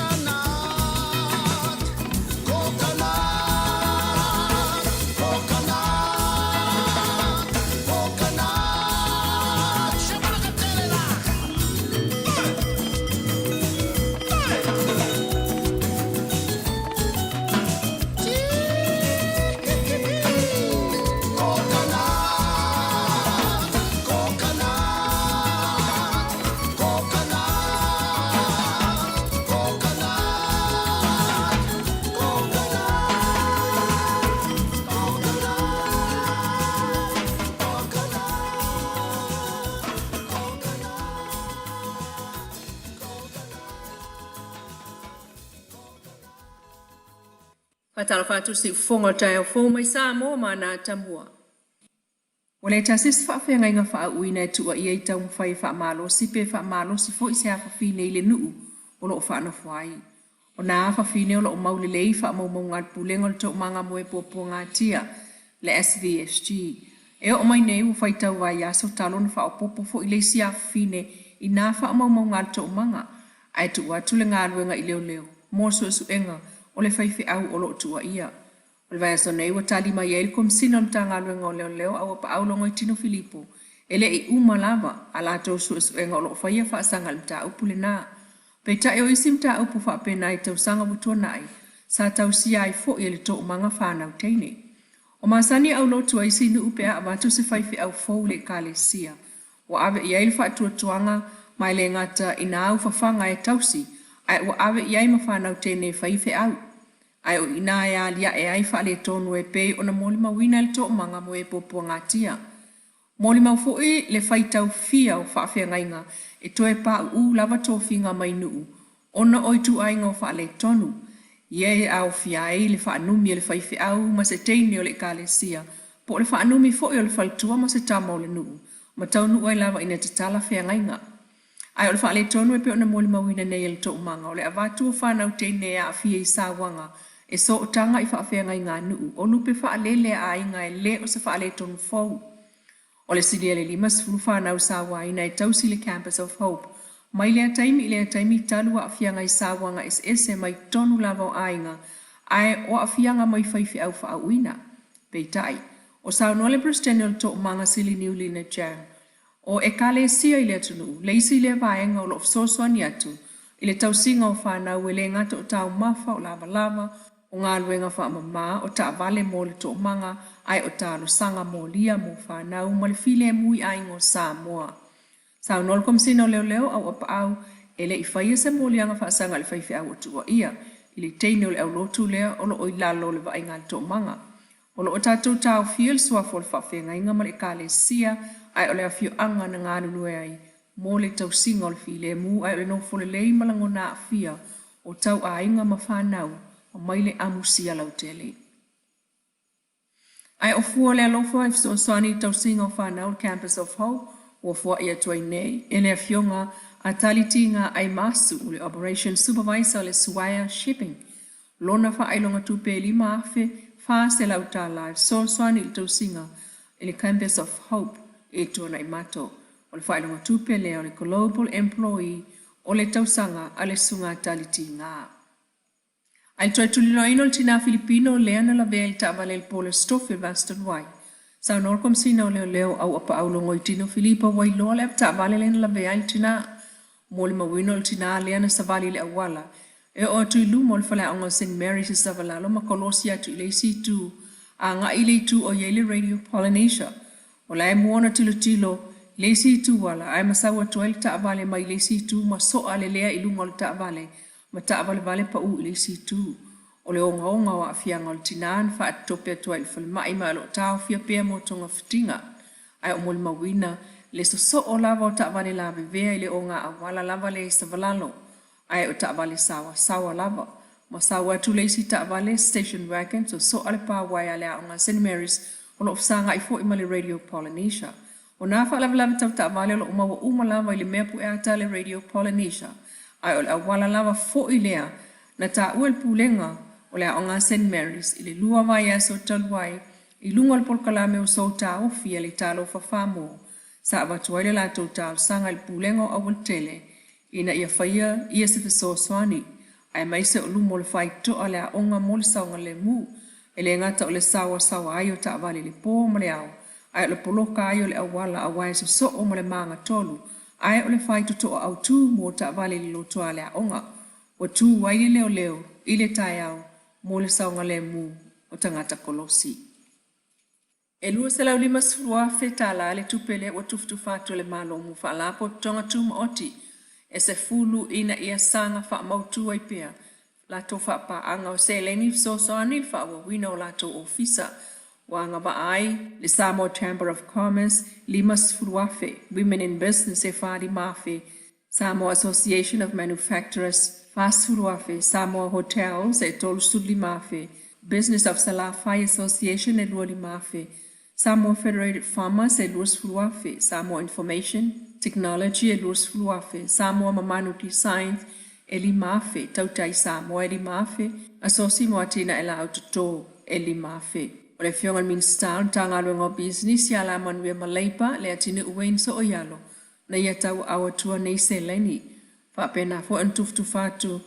Coconut. Coconut. Coconut. Coconut. Shabalakatelela. Coconut. Coconut. Coconut. Coconut. Coconut. Faatalofa atu se ufofoga o le taeao fou mai Samoa ma ana atamua. Ua le tasi se faafeagaiga faauuina e tuuaia i taumafai e faamalosi pe faamalosi foi se afafine i le nuu o lo o faanofo ai. O nā afafine o lo o mau lelei i faamaumauga a le Pulega o le Toomaga Moe Puapuagatia, le SVSG. E oo mai nei ua faitau vaiaso talu ona faaopoopo foi le isi afafine i nā faamaumauga a le toomaga, ae tuu atu le galuega i leoleo mo suesuega o le faifeau o lo o tuuaia. O le vaiaso nei ua tali mai ai le Komesina o le Matagaluega o Leoleo Auapaau Logoitino Filipo e le i uma lava a latou suesuega o lo o faia faasaga i le mataupu lena. Peitai o isi mataupu faapena i tausaga ua tuanai, sa tausia ai foi e le Toomaga Fanau Teine. O masani aulotu a isi nuu pe a avatu se faifeau fou i le Ekalesia, ua ave i ai le faatuatuaga ma e le gata i na aufafaga e tausi, ae ua ave i ai ma fanau teine e faifeau. Ae o i ina e aliae ai faaletonu e pei ona molimauina e le Toomaga mo e puapuagatia. Molimau foi le faitau fia o faafeagaiga e toe pauu lava tofiga mai nuu ona o ituaiga o faaletonu ia e aofia ai le faanumi e le faifeau ma se teine o le Ekalesia po o le faanumi foi o le faletua ma se tama o le nuu ma taunuu ai lava ina tatala feagaiga. Ae o le faaletonu e pei ona molimauina nei e le Toomaga o le avatu o fanau teine e aafia i sauaga e sootaga i faafeagaiga a nuu o lupe faalele a aiga e le o se faaletonu fou. O le silia i le 50 fanau sauaina e tausi le Campus of Hope mai lea taimi i lea taimi talu aafiaga i sauaga eseese mai totonu lava o aiga ae o aafiaga mai faifeau faauuina. Peitai, o saunoa le Peresetene o le Toomaga Sili Niulina Chang, o Ekalesia i le atunuu, le isi lea vaega o lo o fesoasoani atu i le tausiga o fanau e le gata o taumafa, o lavalava, o galuega faamama, o taavale mo le toomaga, ae o talosaga molia mo fanau ma le filemu i aiga o Samoa. Saunoa le Komesina o Leoleo, Auapaau, e le i faia se moliaga faasaga i le faifeau o tuuaia i le teine o le aulotu lea o lo o i lalo o le vaaiga a le toomaga. O lo o tatou taofia le suafa o le faafeagaiga ma le Ekalesia ae o le afioaga na galulue ai mo le tausiga o le filemu ae o le nofo lelei ma lagona aafia o tau aiga ma fanau mai le amusia lautele. Ae o fua o le alofa e fesoasoani i le tausiga o fanau le Campus of Hope ua foai atu ai nei e le Afioga a Tali Tiga Aimasu, o le Operations Supervisor o le Swire Shipping, lona faailoga tupe e $5,400 e fesoasoani i le tausiga i le Campus of Hope i Tuanaimato. O le faailoga tupe lea o le Global Employee o le tausaga a le Susuga Tali Tiga. Ae toe tuliloaina o le tinā Filipino lea na lavea i le taavale i le po o le Aso Tofi o le vaiaso talu ai. Saunoa le Komesina o Leoleo Auapaau Logoitino Filipa Wailoa le avetaavale lea na lavea ai le tinā. Molimauina o le tinā lea na savali i le auala e oo atu i luma o le faleaoga o Saint Mary's i Savalalo ma kolosi atu i le isi itu agai i le itu o i ai le Radio Polynesia. O la e mua ona tilotilo i le isi itu ala ae masau atu ai le taavale mai le isi itu ma soa lelea i luga o le taavale ma taavalevale paū i le isi itu. O le ogaoga o aafiaga o le tinā na faatotope atu ai i le falemai ma o lo o taofia pea mo togafitiga. Ae o molimauina le sosoo lava o taavale lavevea i le ogaauala lava lea i Savalalo ae o taavale saoasaoa lava. Ma sau atu le isi taavale, station wagon, sosoa le pa uaea a le aoga a Saint Mary's o lo o fesagai foi ma le Radio Polynesia. O nā faalavelave tau taavale o lo o maua uma lava i le mea pueata a le Radio Polynesia, ae o le auala lava foi lea na taua e le Pulega o le Aoga a Saint Mary's i le lua vaiaso talu ai i luga o le polokalame o Sou Taofi a le Talofa Famo sa avatu ai le latou talosaga i le Pulega o Aualatele ina ia faia ia se fesoasoani aemaise o luma o le faitotoa le aoga mo le saogalemu, e le gata o le saoasaoa ai o taavale i le po ma le ao, ae o le poloka ai o le auala aua e sosoo ma le magatolu, ae o le faitotoa autu mo taavale i le lotoa a le aoga. Ua tu ai le leoleo i le taeao mo le saogalemu o tagata kolosi. E $250,000 tala le tupe lea ua tufatufa atu e le Malo mo Faalapotopotoga Tumaoti e 10 ina ia saga faamautu ai pea latou faapaaga o seleni fesoasoani i le faaauauina o latou ofisa ua agavaa ai le Samoa Chamber of Commerce $50,000, Women in Business e $45,000, Samoa Association of Manufacturers, $40,000, Samoa Hotels e $35,000, Business of Salafai Association e $25,000, Samoa Federated Farmers e $20,000, Samoa Information Technology e $20,000, Samoa Mamanu Designs e $5,000, Tautai Samoa e $5,000, Asosi mo Atinae Laau Toto e $5,000. O le Afioga i le Minisita o le Matagaluega o Pisinisi, Alamanuia ma Leipa, Leatinuu Wayne Sooialo, na ia tauaau atua nei seleni. Faapena foi ona tufatufa atu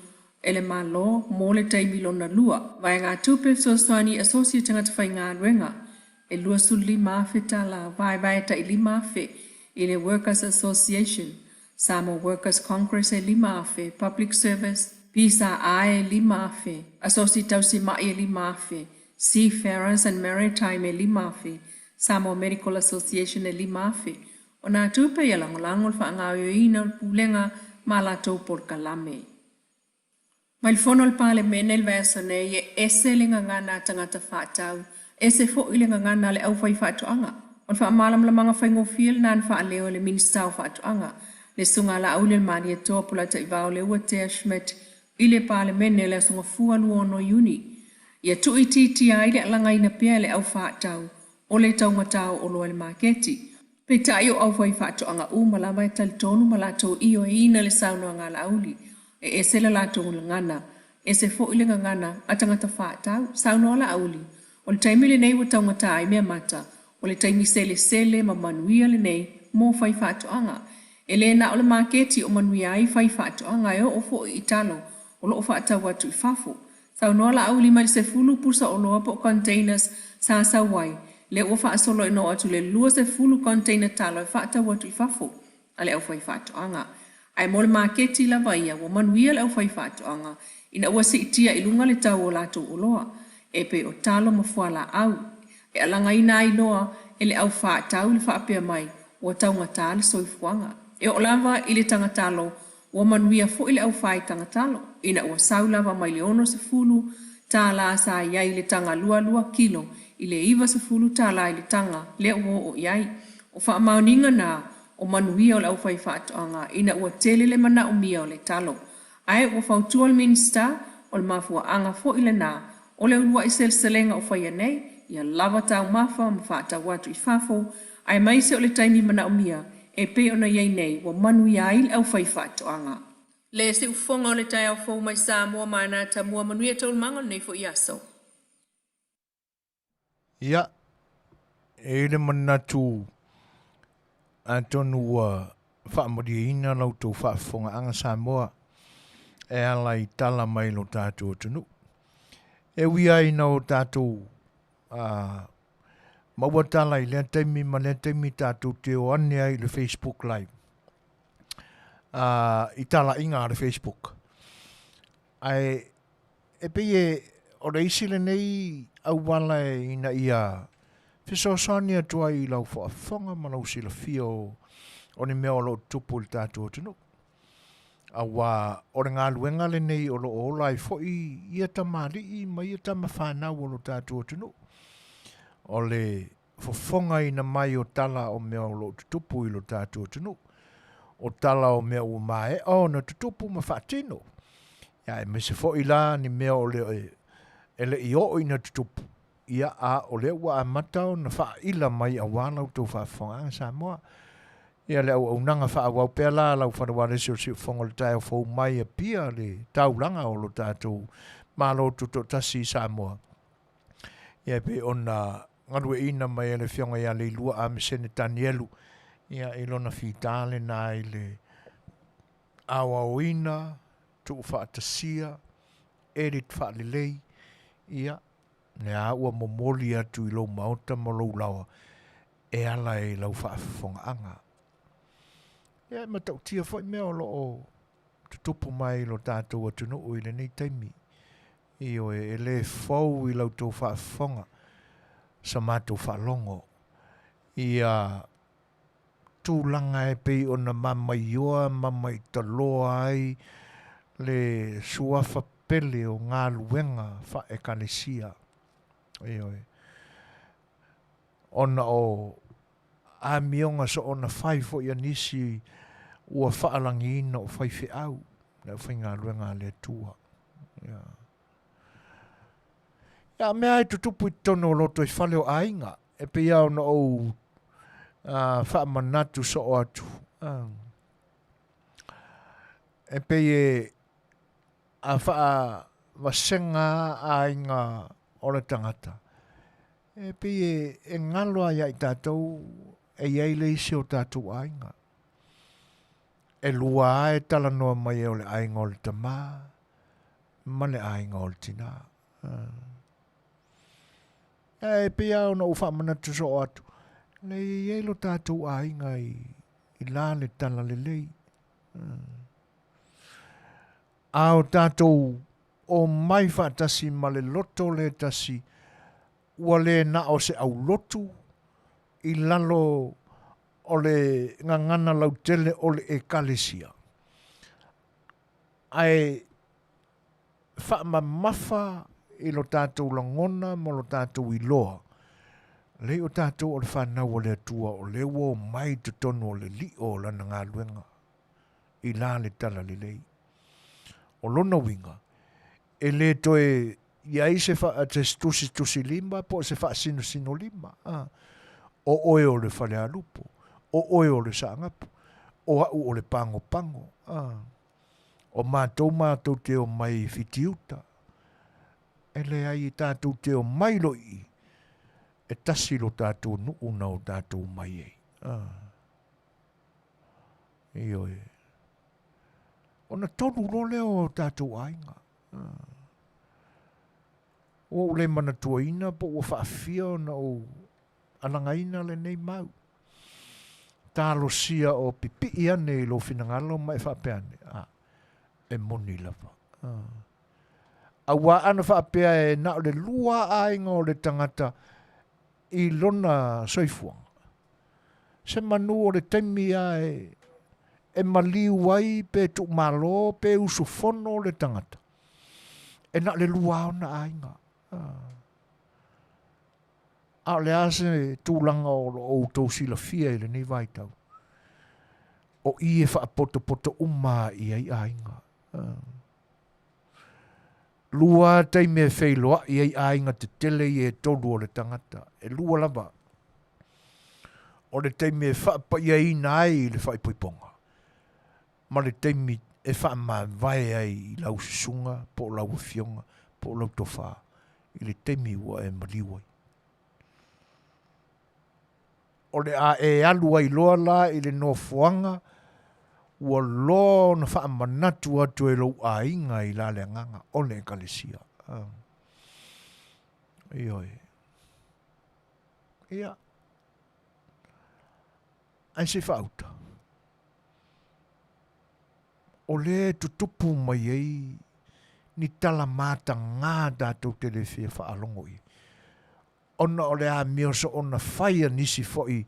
e le Malo mo le taimi lona lua. Vaegatupe fesoasoani i asosi a tagata faigaluega e $25,000 vaevae tai $5,000 i le Workers Association, Samoa Workers Congress e $5,000, Public Service. PSA e $5,000, Asosi Tausima'i e $5,000, Seafarers and Maritime e $5,000, Samoa Medical Association e $5,000. O nā tupe ia lagolago le faagaoioiina o le Pulega ma a latou polokalame. Mai le fono a le Palemene i le vaiaso nei, e ese le gagana a tagata faatau, ese foi le gagana a le aufaifaatoaga. O le faamalamalamaga faigofie lena na faaleo e le Minisita o Faatoaga, le Susuga a Laauli o le Malietoa Polataivao Leuatea Schmidt i le Palemene i le Aso Gafua 26 Iuni. Ia tuuitiitia ai le alagaina pea e le au faatau o le taugata o oloa i le maketi. Peitai o aufaifaatoaga uma lava e talitonu ma latou ioeina le saunoaga a Laauli, e ese le latou gagana, ese foi le gagana a tagata faatau. Saunoa Laauli, o le taimi lenei ua taugata ai meamata, o le taimi selesele ma manuia lenei mo faifaatoaga. E le na o le maketi o manuia ai faifaatoaga e oo foi i talo o lo o faatau atu i fafo. Saunoa Laauli mai le 10 pusa oloa po o containers sa sau ai, lea ua faasolo ina oo atu i le 20 container talo e faatau atu i fafo a le aufaifaatoaga. Ae mo le maketi lava ia, ua manuia le aufaifaatoaga ina ua siitia i luga le tau o latou oloa, e pei o talo ma fualaau. E alagaina ai loa e le au faatau le faapea mai ua taugata le soifuaga. E oo lava i le tagatalo, ua manuia foi le aufai tagatalo, ina ua sau lava mai le $60 sa i ai i le taga lualua kilo i le $90 i le taga lea ua oo i ai. O faamaoniga na o manuia o le aufaifaatoaga ina ua tele le manaomia o le talo. Ae ua fautua le Minisita, o le mafuaaga foi lena o le uluai seleselega o faia nei, ia lava taumafa ma faatau atu i fafo, aemaise o le taimi manaomia e pei ona i ai nei ua manuia ai le aufaifaatoaga. Le siufofoga o le taeao fou mai Samoa ma ana tamua manuia taualumaga o lenei foi aso. Ia, e i le manatu atonu ua faamalieina la outou faafofogaaga Samoa e ala i tala mai lo tatou atunuu. E ui ai ina o tatou maua tala i lea taimi ma lea taimi tatou te o ane ai i le Facebook Live i talaiga a le Facebook. Ae e pei e o le isi lenei auala e ina ia fesoasoani atu ai i lau faafofoga ma lau silafia o, o ni mea o lo o tutupu i le tatou atunuu. Auā o le galuega lenei o lo o ola ai foi ia tamalii ma ia tama fanau o lo tatou atunuu. O le fofogaina mai o tala o mea o lo o tutupu i lo tatou atunuu. O tala o mea ua maea ona tutupu ma faatino. Ia aemaise foi la ni mea o le e le i oo ina tutupu, ia a o lea ua amata ona faaila mai auā la outou faafofogaaga Samoa. Ia le auaunaga faaauau pea la lau Falevalesi o le Siufofoga o le taeao fou mai Apia le taulaga o lo tatou Malo Tutoatasi i Samoa. Ia e pei ona galueaiina mai e le Afioga ia Leilua Amesene Tanielu ia i lona fita lena i le aoaoina, tuufaatasia, edit faalelei, ia lea ua momoli atu i lou maota ma lou laoa e ala i lau faafofogaaga. Ia e matautia foi mea o lo o tutupu mai i lo tatou atunuu i lenei taimi. Ioe, e le fou i la outou faafofoga sa matou faalogo ia tulaga e pei ona mamaioa ma mamaitaloa ai le suafa pele o galuega faa'ekalesia. Ioe. Ona o amioga soona fai foi a nisi ua faalagiina o faifeau le aufaigaluega a le Atua. Ia. Ia, mea e tutupu i totonu o lotoifale o aiga, e pei lava ona ou faamanatu soo atu. E pei e a faavasega aiga o le tagata, e pei e, e galo lava ia i tatou e i ai le isi o tatou aiga. E lua lava e talanoa mai ai o le aiga o le tamā ma le aiga o le tinā. E pei lava ona ou faamanatu soo atu, leai e i ai lo tatou aiga i, i la le talalelei. A o tatou omai faatasi ma le loto le tasi, ua le na o se aulotu i lalo o le gagana lautele o le Ekalesia, ae faamamafa i lo tatou lagona ma lo tatou iloa, leai o tatou o le fanau a le Atua o lea ua omai i totonu o le lio o Lana galuega i la le Talalelei. O lona uiga, e le toe i ai se tusitusilima po o se faasinosinolima, a, o oe o le Falealupo, o oe o le Saanapu, o au o le Pagopago, a, o matou matou te omai i Fitiuta. E leai, e tatou te omai loa i i, e tasi lo tatou nuu na o tatou omai ai. A. Ioe. Ona tonu loa lea o tatou aiga. Ua ou le manatuaina po ua faafia ona ou alagaina lenei mau. Talosia o pipii ane i lou finagalo ma e faapea ane, a, e moni lava. Auā ana faapea e na o le lua aiga o le tagata i lona soifuaga. Se manu o le taimi a e maliu ai pe tuumalo pe usufono le tagata, e na o le lua ona aiga. A o le a se tulaga o lo o outou silafia i lenei vaitau? O i e faapotopoto uma i ai aiga. Lua taimi e feiloai ai aiga tetele ia e tolu o le tagata, e lua lava. O le taimi e faapaiaina ai i le faaipoipoga, ma le taimi e faamavae ai i lau susuga po o lau afioga po o lau tofa i le taimi ua e maliu ai. O le a e alu ai loa la i le nofoaga ua loa ona faamanatu atu e lou aiga i la le agaga o le Ekalesia. Ioe. Ia. Ae se i faauta. O lea e tutupu mai ai ni tala matagā tatou te le fia faalogo i ai. Ona o le amio soona fai a nisi foi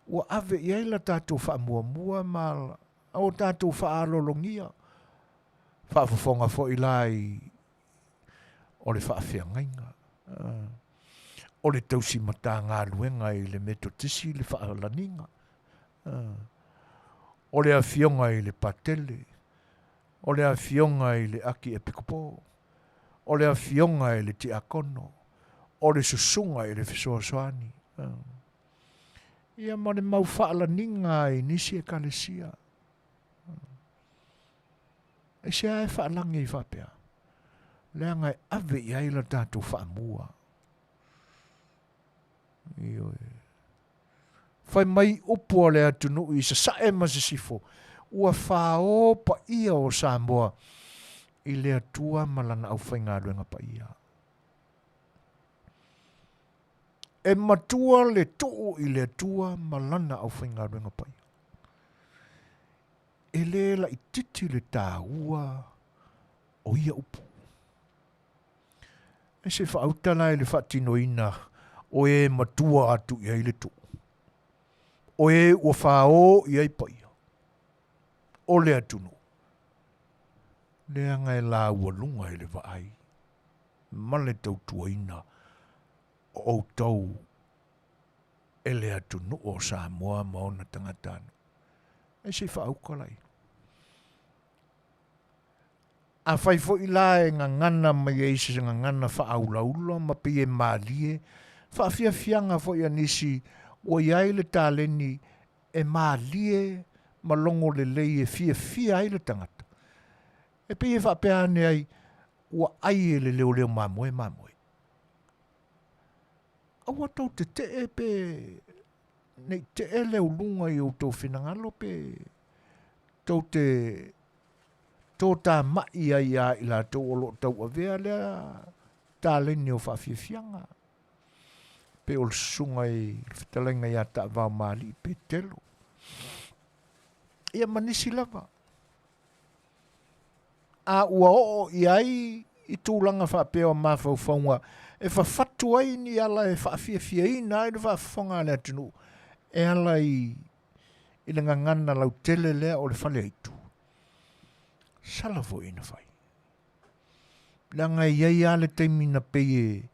ua ave i ai la tatou faamuamua ma o tatou faalologia. Faafofoga foi la i o le faafeagaiga. O le tausi matagaluega i le Metotisi le faalaniga. O le afioga i le Patele, o le afioga i le Akiepikopo, o le afioga i le Tiakono, o le susuga i le fesoasoani. Ia ma le mau faalaniga i nisi ekalesia. Aisea e faalagi ai faapea? Leaga e ave i ai la tatou faamua. Ioe. Fai mai upu a le atunuu i Sasae ma Sisifo, ua fao paia o Samoa i le Atua ma Lana aufaigaluega paia. E matua le tuu i le Atua ma Lana aufaigaluega paia. E le laititi le taua o ia upu. E se faauta la i le faatinoina o e matua atu i ai le tuu, o e ua fao i ai paia o le atunuu, leaga e laualuga i le vaai ma le tautuaina o outou e le atunuu o Samoa ma ona tagatanuu. E se i faauka la ia. Afai foi la e gagana mai ai se gagana faaulaula ma pei e malie, faafiafiaga foi a nisi ua i ai le taleni e malie ma logo lelei e fiafia ai le tagata, e pei e faapea ane ai, ua ai e le leoleo mamoe mamoe. Aua tou tetee pe ne i tee le uluga i outou finagalo pe tou te totamai ai ia i latou o lo o tauavea lea taleni o faafiafiaga, pei o le susuga i le fetalaiga ia Taavaomalii Petelo, ia ma nisi lava. A ua oo i ai i tulaga faapea o mafaufauga e fafatu ai ni ala e faafiafiaina ai le faafofoga a le atunuu e ala i i le gagana lautele lea o le faleaitu. Sala foi ina fai. Leaga e i ai lava le taimi na pei e,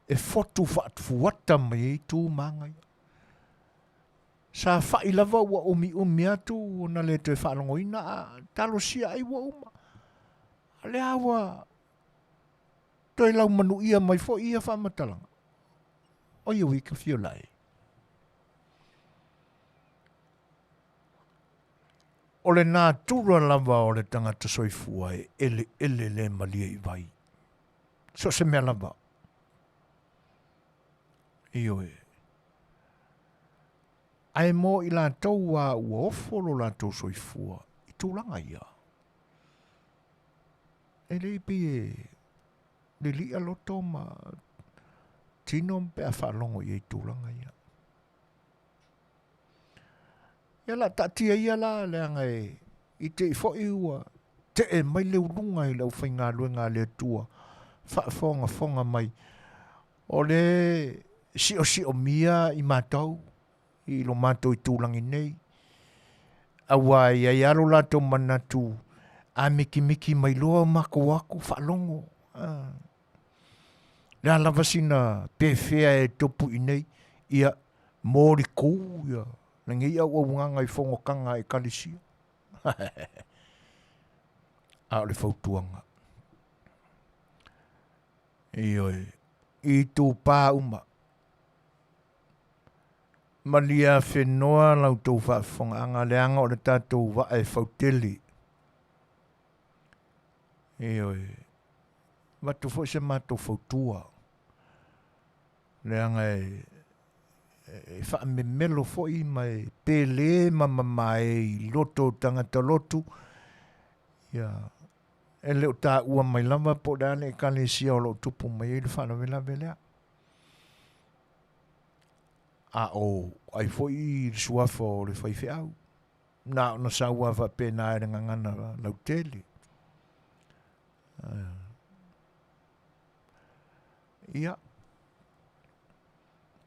e fotu faafuata mai ai tu ma aga ia. Sa fa'i lava ua umiumi atu ona le toe faalogoina a talosia ai ua uma. A lea ua toe laumanuia mai foi ia faamatalaga. O ia ui ka fio lae. O le natura lava o le tagata soifua e eleele le malie i vai. So se mea lava. Ioe. Ae mo i latou a ua ofo lo latou soifua i tulaga ia. E le pei e lili'a loto ma tino pe a faalogo i ai tulaga ia. Ia la taatia ia la leaga e i te i foi ua tee mai le uluga i le aufaigaluega a le Atua faafogafoga mai o le siosiomia i matou i lo matou itulagi nei auā e i ai lava lo latou manatu a mikimiki mai loa matou atu faalogo a le a lava sina pefea e tupu i nei ia moliku ia lenei auaunaga i fonotaga a ekalesia a o le fautuaga Ioe, i itupa uma. Malie afenoa la outou faafofogaaga, leaga o le tatou vaa e fautele. Ioe, avatu foi se matou fautua, leaga e, e faamemelo foi ma e pele ma mamae i loto o tagata lotu, ia, E le o taua mai lava po o le a le ekalesia o lo o tupu mai ai le faalavelave lea. A o ai foi le suafa o le faifeau. Na ona sau lava faapena i le gagana lautele. Ia,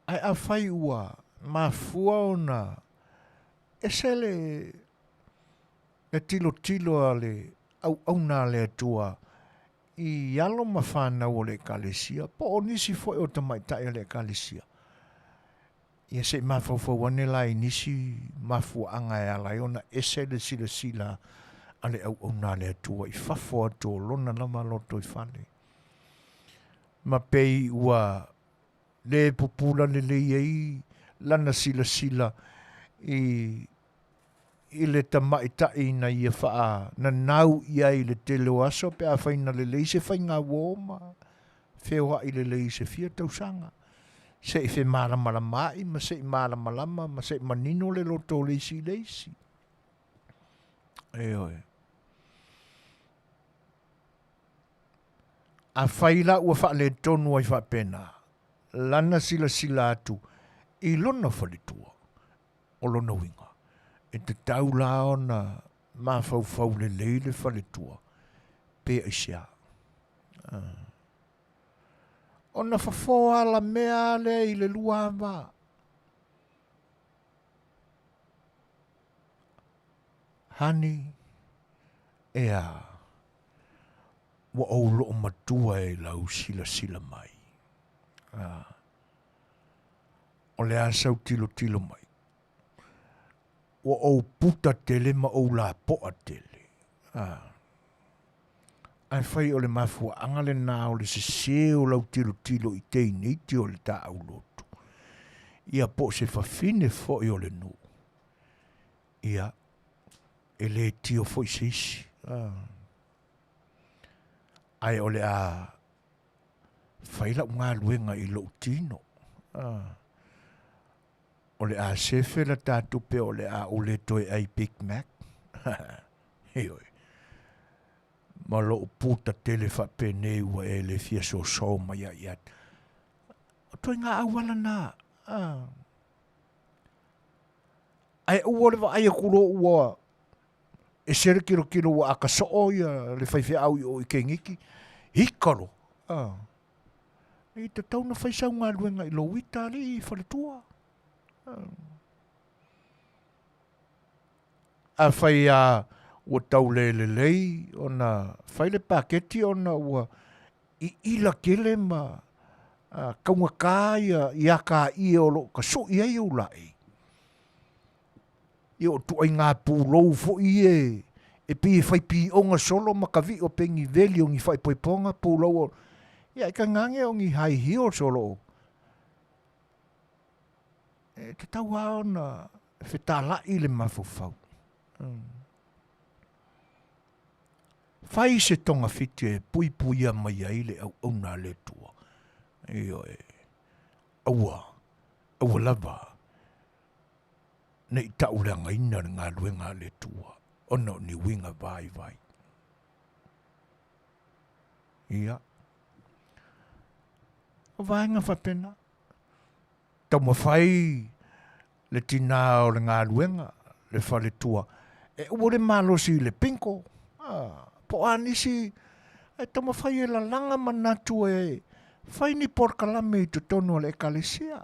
ae afai ua mafua ona ese le le tilotilo a le auauna a le Atua i alo ma fanau o le Ekalesia, po o nisi foi o tamaitai o le Ekalesia. Ia se i mafaufau ane la i nisi mafuaaga e ala ai ona ese le silasila a le auauna a le Atua i fafo atu o lona lava lotoifale. Ma pei ua le pupula lelei ai lana silasila i i le tamaitai ina ia faananau i ai i le tele o aso pe afai na lelei se faiga uo ma feoai lelei i se fia tausaga, se i femalamalamaai ma se i malamalama ma se i manino le loto o le isi i le isi. Ioe. Afai la ua faaletonu ai faapena lana silasila atu i lona faletua, O lona uiga, e tatau la ona mafaufau lelei le faletua, pe aisea? Ona fofo alamea lea i le luava. Honey, ea, ua ou loo matua i lau silasila mai. O le a sau tilotilo mai? Ua ou puta tele ma ou lapoa tele. Ah. Ae fai o le mafuaaga lenā o le sesē o lau tilotilo i teineiti o le taaulotu, ia po o se fafine foi o le nuu, ia, e le tio foi se isi. Ah. Ae o le a fai lau galuega i lou tino. Ah. O le a sefe la ta tupe o le a ou le toe ai Big Mac. Ioe. Ma lou puta tele faapenei ua e le fia soso mai ai ia te. O ituaiga auala na. Ah. Ae aua le vaai atu loa ua. Ese le kilokilo ua aka soo ia le faifeau i o i kengiki, hika loa. Ah. E tatau na fai sau galuega i lou ita alii faletua. Ah. Afai a ua tau le lelei ona fai le paketi ona ua iila tele ma taugata ia i ataie o lo o tasui ai ou laei. Ia o ituaiga pulou foi ia e pei e fai pioga solo ma kavii o pei ni veli o ni faaipoipoga pulou o ia e tainane o ni high heels o lo o e tatau lava ona fetalai le mafaufau. Fai se togafiti e puipuia mai ai le auauna a le Atua. Ioe. Aua, aua lava ne i tauleagaina le galuega a le Atua ona o ni uiga vaivai. Ia. O vaega faapena. Taumafai le tinā o le galuega, le faletua, e aua le malosi i le bingo, a, po o a nisi, ae taumafai e lalaga manatu e fai ni polokalame i totonu o le Ekalesia.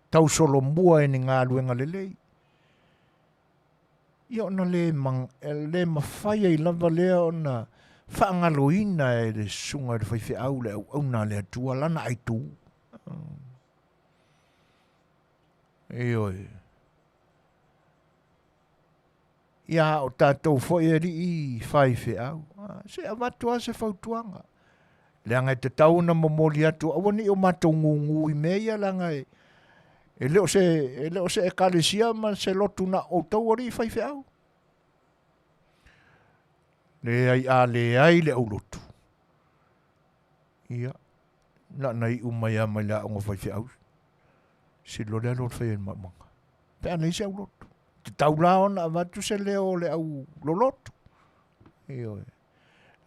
Tausolomua i ni galuega lelei. Ia ona le, le mafai ai lava lea ona faagaloina e le susuga i le faifeau le auauna a le Atua lana aitu. Ioe. Ia o tatou foi alii faifeau, se avatu lava se fautuaga. Leaga e tatau ona momoli atu, aua ne i o matou gugu i mea ia, leaga e, e le o se, e le o se ekalesia ma se lotu na o outou alii faifeau. Leai a leai le aulotu. Ia, na ona iu mai lava mai le aoga faifeau, sili loa le alu o le fai ai le maumaga. Pe a leai se aulotu. Tatau la ona avatu se leo o le au lolotu. Ioe.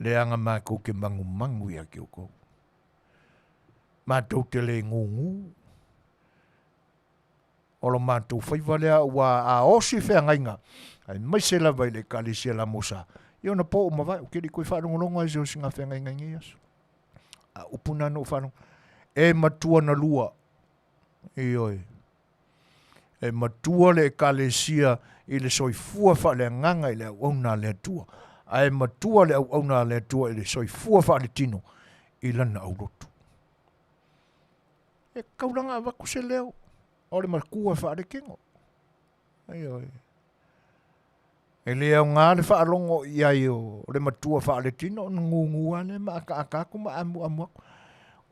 Leaga matou te magumagu ia te outou. Matou te le gugu. O lo matou faiva lea ua a osi feagaiga, aemaise lava i le Ekalesia Lamosa, ia ona po ua mavae, ou te le i toe faalogologo lava i se osiga feagaiga i nei aso. A o upu na na ou faalogo, e matua na lua, ioe, e matua le Ekalesia i le soifua faaleagaga i le auauna a le Atua, ae matua le auauna a le Atua i le soifua faaletino i lana aulotu. E taulaga avatu se leo o le matua faalekino. Ioe. E le aoga le faalogo i ai o le matua faaletino ona gugu lava lea ma akaaka atu ma amuamu atu.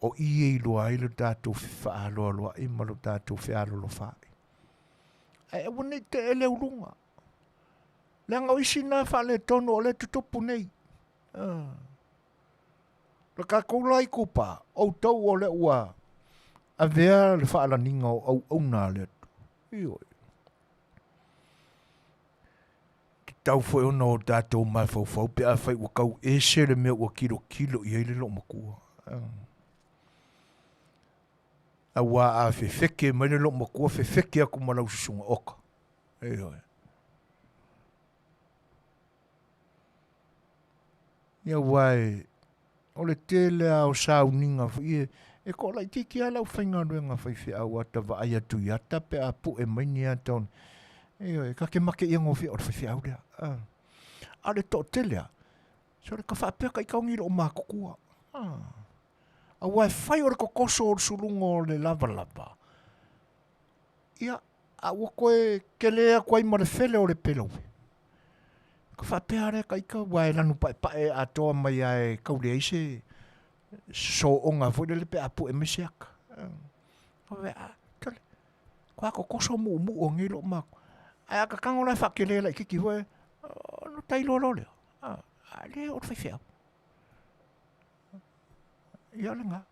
O i e iloa ai lo tatou fefaaloaloai ma lo tatou fealolofaai. Ae aua ne i tee le uluga. Leaga o isi na faaletonu o lea e tutupu nei. Ah. Le tatou la itupa, outou o lea ua avea le faalaniga o auauna a le Atua. Ioe. Tatau foi ona o tatou mafaufau pe afai ua tau ese le mea ua tilotilo i ai le loomatua. Aua a fefeke mai le loomatua, fefeke atu ma lau susuga oka. Ioe. Ia aua e, o le tele lava o sauniga foi e, e toalaitiiti lava le aufaigaluega faifeau ata vaai atu i ata pe a pue mai ni ata o ioe, ta te make ia gofie o le faifeau lea. A o le toatele lava, sole ka faapea ka ikaogi i loo matutua. Aua e fai o le totoso o le suluga o le lavalava, ia, a ua toe tele atu ai ma le fele o le pelaue. Ka faapea lea ka ika, ua e lanu paepae atoa mai lava e tau leai se soonga foi lele pe a pue mai se ata. Tole, ko a totoso muumuu o nei loo matua. Ae a tatago la e faatele laitiiti foi, ona tai loa loa lea. A le o le faifeau. Ia o lena.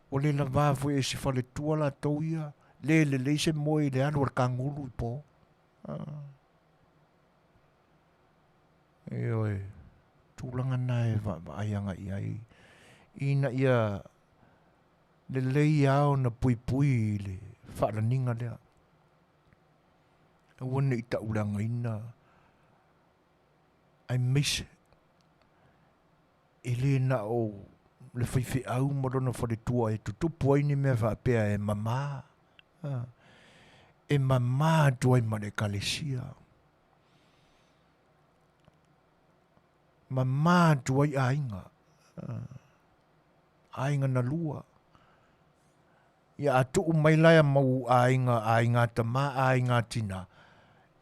Ua le lavā foi e se faletua latou ia, le lelei se moe i le alu a le kagulu i po. Ioe, tulaga na e vaavaai agai i ai, ina ia lelei lava ona puipui i le faalaniga lea. Aua ne i ta'uleagaina aemaise e lē na o le faifeau ma lona faletua e tutupu ai ni mea faapea e mamā, e mamā atu ai ma le Ekalesia. Mamā atu ai aiga, aiga na lua. Ia a tuu mai la ia mau aiga, aiga tamā, aiga tinā,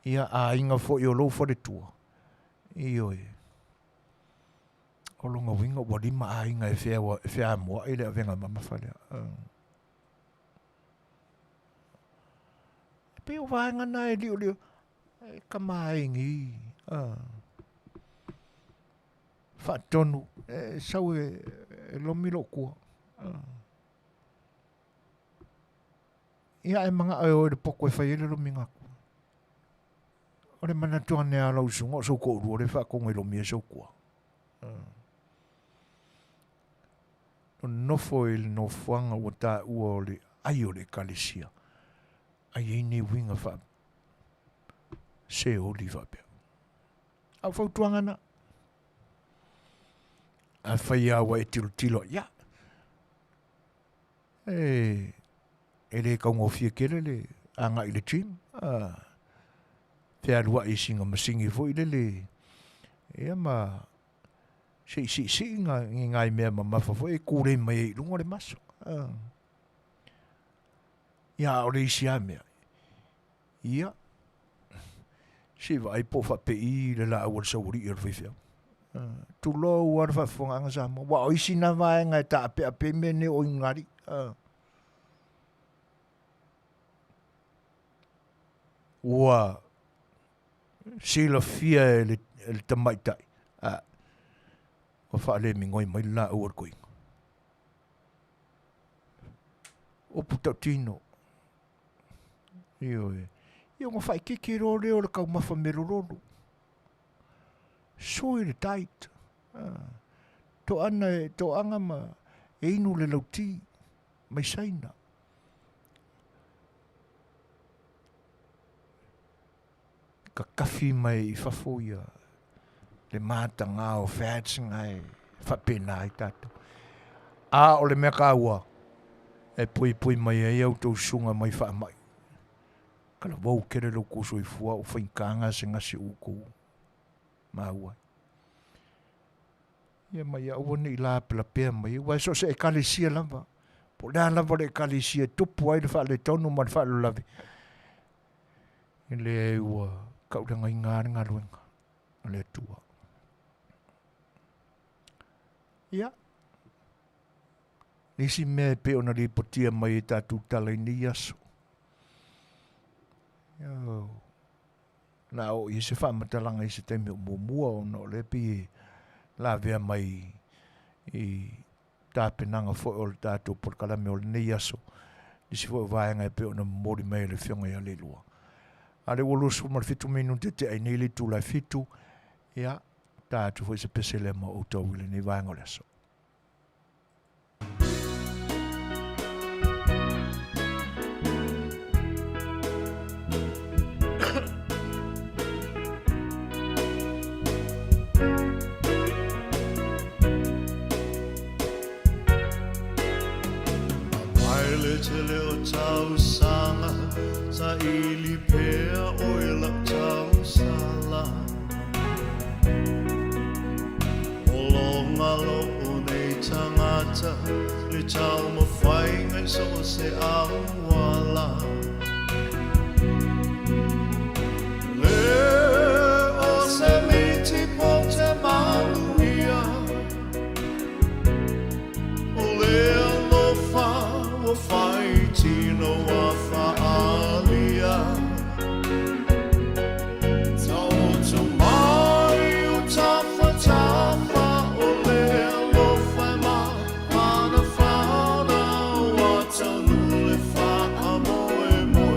ia aiga foi o lou faletua, ioe. O lona uiga ua lima aiga e feamoa'i le avega mamafa lea. E pei o vaega na e liolio, e kamaegi, faatonu, e sau e lomi lou kua. Ia ae mana'o e o i le potu e fai ai le lomiga atu. O le manatu ane lava o lau usuga o sou toalua lea e faatonu e lomi ai sou kua. Nonofo i le nofoaga ua taua o le ai o le Ekalesia, ai ai nei uiga faa seoli faapea. A o fautuaga na, afai lava ua e tilotilo, ia, E, e le taugofie tele le agai i le gym, fealuai i sina masini foi lele, ia ma se i siisii ni nai mea mamafa foi e tulei mai ai i luga le maso. Ia, a o le isi lava mea, ia, se i vaai po o faapei le laau a le saualii o le faifeau. Tulou lava le faafofogaaga Samoa, aua o isi na vaega e taapeape ai mea nei o inigalii. Ua silafia e le tamaitai, ua faalemigoi mai le laau a le toeaina. Upu tautino, ioe, ia ona faaitiiti loa lea o le taumafa melololo. Sui le diet. Toaga e toaga ma e inu le lauti mai Saina. Kakafi mai i fafo ia le mataga o fats na e faapena ai tatou. A o le mea taua, e puipui mai ai a outou susuga mai faamai. Talavou tele lo outou soifua ua faigata gasegase ua outou maua ai. Ia ma ia aua ne i lapelapea mai, aua e so o se Ekalesia lava, po o le a lava le Ekalesia e tupu ai le faaletonu ma le faalavelave, e leai ua tauleagaina lava le galuega a le Atua. Ia, le isi mea e pei ona lipotia mai e tatou tala i nei aso, Na oo i ai se faamatalaga i se taimi o muamua ona o lea e pei e lavea mai i tapenaga foi o le tatou polokalame o lenei aso, nisi foi o vaega e pei ona momoli mai e le Afioga ia Leilua. A o lea ua 27 minute tea ai nei le itula e 7, ia, ta atu foi se pese lea ma outou i lenei vaega o le aso. Mai le tele o tausaga sa ili pea oe lau tausala. O lō nei tagata le taumafaiga i so o se auala. Le o se miti po te manuia, o le alofa ua fai tino ua faaalia. Taoto mai o tafatafa o le alofa e mafanafana ua taunuu le faamoemoe.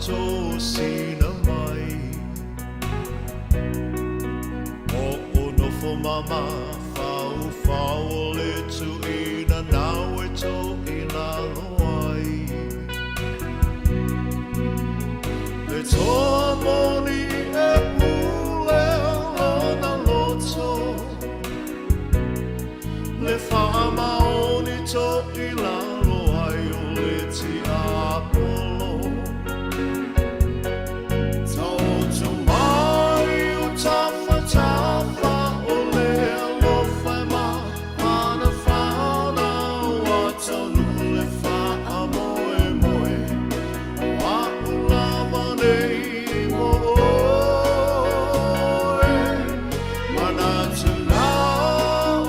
faatosina mai. Hoʻonofo ma mafaufau o le tuʻina nāu e toʻilalo ai. Le toa moni e pule lona loto, Le faamaoni toʻilalo ai o le tiapolo. Taoto mai o tafatafa o le alofa e mafanafana ua taunuu le faamoemoe o aʻu lava nei mo ʻoe. Manatu nā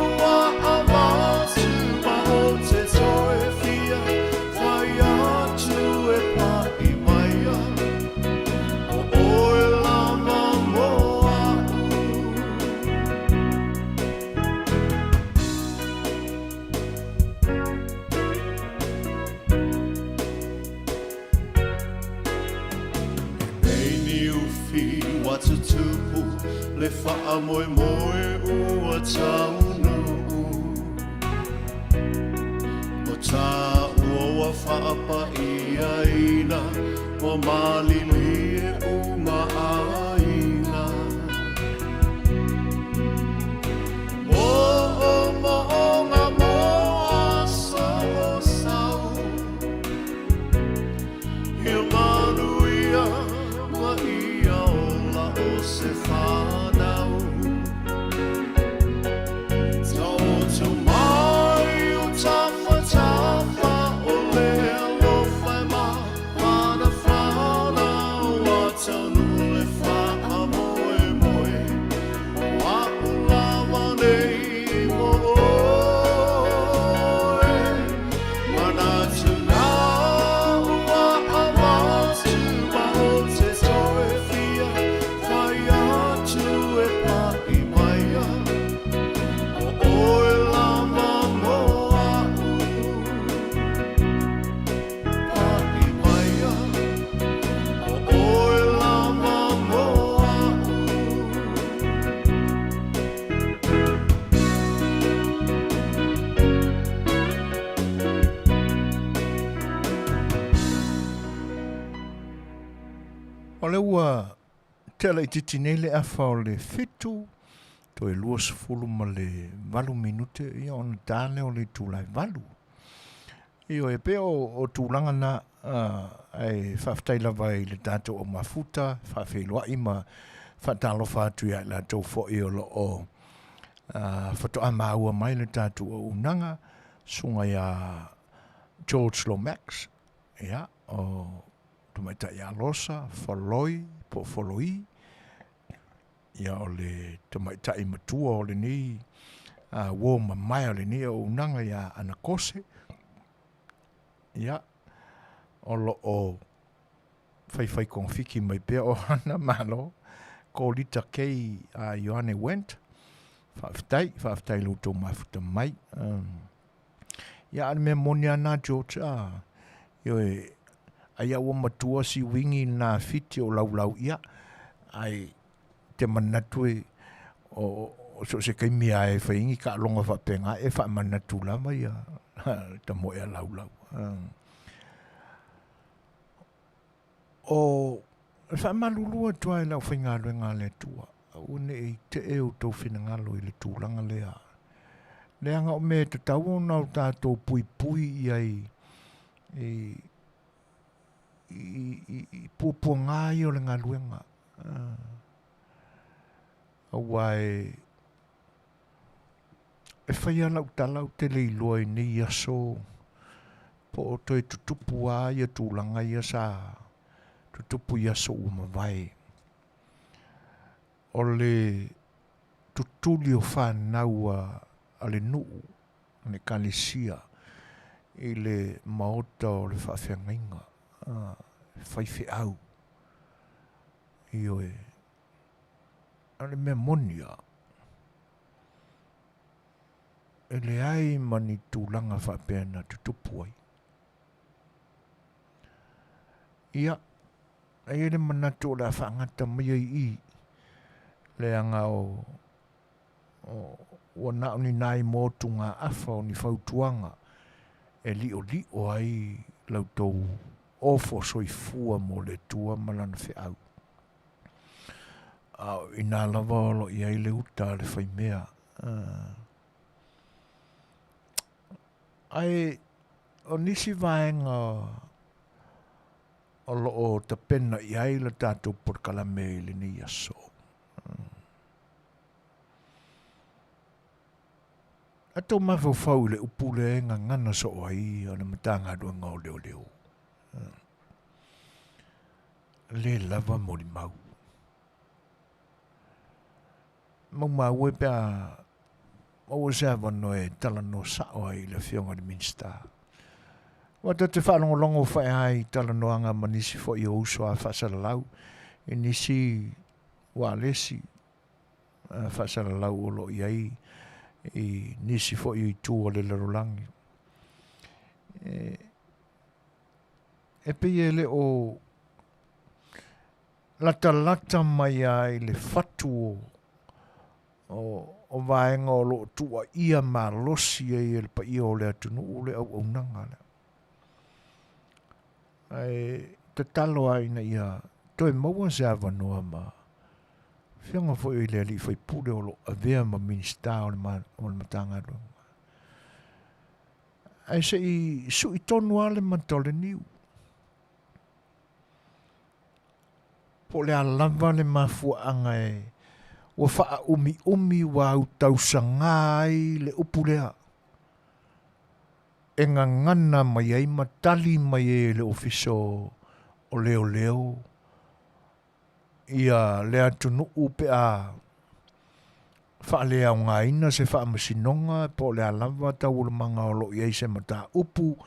ua avatu ma o te toe fia fai atu e paʻi maia ʻO ʻoe lava mo aʻu. E nei niufi ua tutupu le faamoemoe ua taunuu. O tāua ua faapaiaina ua malilie uma āina. Moʻomoʻoga mo aso o sau. Ia manuia ma ia ola o se whanau. Taoto mai o tafatafa o le alofa e mafanafana ua taunuu le faamoemoe o aʻu lava nei mo ʻoe. Manatu nā ua avatu ma o te toe fia fai atu e paʻi maia ʻO ʻoe lava mo aʻu. Paʻi maia ʻO ʻoe lava mo aʻu. O lea ua tea laitiiti nei le afa o le 7, toe 28 minute ia ona ta lea o le itula e 8. Ioe, pei o tulaga na, ae faafetai lava i le tatou au mafuta, faafeiloai ma faatalofa atu ia i latou foi o lo o faatoa maua mai le tatou auaunaga, susuga ia George Lomax, ia, o Tamaitai Alosa, Foloi, po o Foloi, ia o le tamaitai matua o lenei uo mamae o lenei auaunaga ia Anakose, ia, o lo o faifai kongofiki mai pea o ana malo, Kolita K a Ioane Wendt, faafetai, faafetai i lo outou mafuta mai. Ia, a o le mea moni lava lena George, a, ioe, ai a ua matua si uigi i lena fiti o laulau ia, ae te manatu e, o, o so o se taimi lava e fai ai ni taaloga faapena, e faamanatu lava ia le tamoe a laulau. O le faamalulu atu lava i le aufaigaluega a le Atua, aua ne i tee outou finagalo i le tulaga lea. Leaga o mea e tatau ona o tatou puipui i ai i, i, i, i puapuaga ia o le galuega. Aua e, e fai lava lau tala ou te le iloa i nei aso po o toe tutupu lava ia tulaga ia sa tutupu i aso ua mavae. O le tutuli o fanau a le nuu, a le ekalesia i le maota o le faafeagaiga, faifeau, ioe, o le mea moni lava, e leai ma ni tulaga faapea na tutupu ai. Ia. E i ai le manatu o le a faagata mai ai i i, leaga o, o, ua na o ni nai motugaafa o ni fautuaga e liʻoliʻo ai la outou ofo soifua mo le Atua ma Lana feau. A o inā lava o lo o i ai le uta a le faimea. Ae o nisi vaega o lo o tapena i ai le tatou polokalame i lenei aso. A tou mafaufau i le upu lea e gagana soo ai o le Matagaluega o Leoleo. Le lava molimau. Maumau e pe a maua se avanoa e talanoa sao ai i le Afioga i le Minisita. Ua ta te faalogologo fae ai i talanoaga ma nisi foi o uso a faasalalau i nisi ualesi faasalalau o lo o i ai i nisi foi o itu o le lalolagi. E pei e le o latalata mai lava i le fatu o vaega o lo o tuuaia malosi ai e le paia o le atunuu le auaunaga lea. Ae tatalo lava ina ia toe maua se avanoa ma Afioga foi i le alii faipule o lo o avea ma Minisita o le Matagaluega. Ae se i sui tonu lava le mata o le niu. Po o le a lava le mafuaaga e ua faaumiumi ua autausagā ai le upu lea e gagana mai ai ma tali mai ai e le Ofisa o Leoleo ia le atunuu pe a faaleaogaina se faamasinoga po o le a lava taualumaga o lo o i ai se mataupu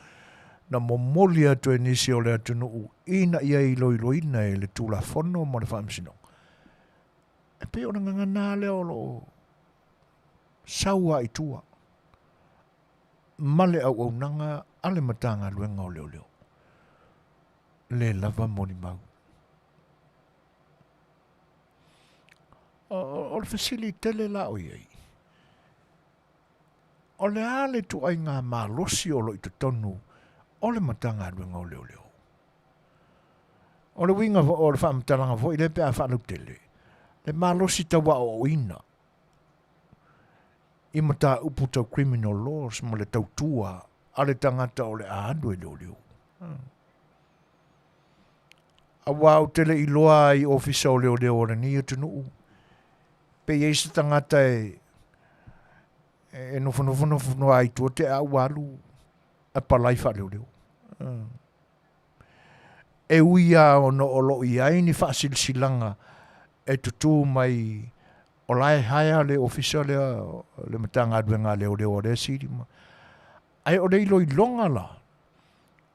na momoli atu e nisi o le atunuu ina ia iloiloina e le Tulafono ma le Faamasinoga. E pei o le gagana lea o lo o sau lava i tua ma le auaunaga a le Matagaluega o Leoleo. Le lava molimau. O le fesili tele la o i ai, o le a le ituaiga malosi o lo o i totonu o le Matagaluega o Leoleo? O le uiga o le faamatalaga foi lea pe a faalautele, le malosi tauaoaoina i mataupu tau criminal laws ma le tautua a le tagata o le a alu e leoleo. Aua ou te le iloa i ofisa o leoleo o lenei atunuu, pe i ai se tagata e e nofonofo nofonofo lava i tua te a ua alu apalai faaleoleo. E ui lava ona o lo o i ai ni faasilasilaga e tutū mai o la e hire le ofisa lea le Matagaluega a Leoleo a lea sili ma ae o le iloiloga la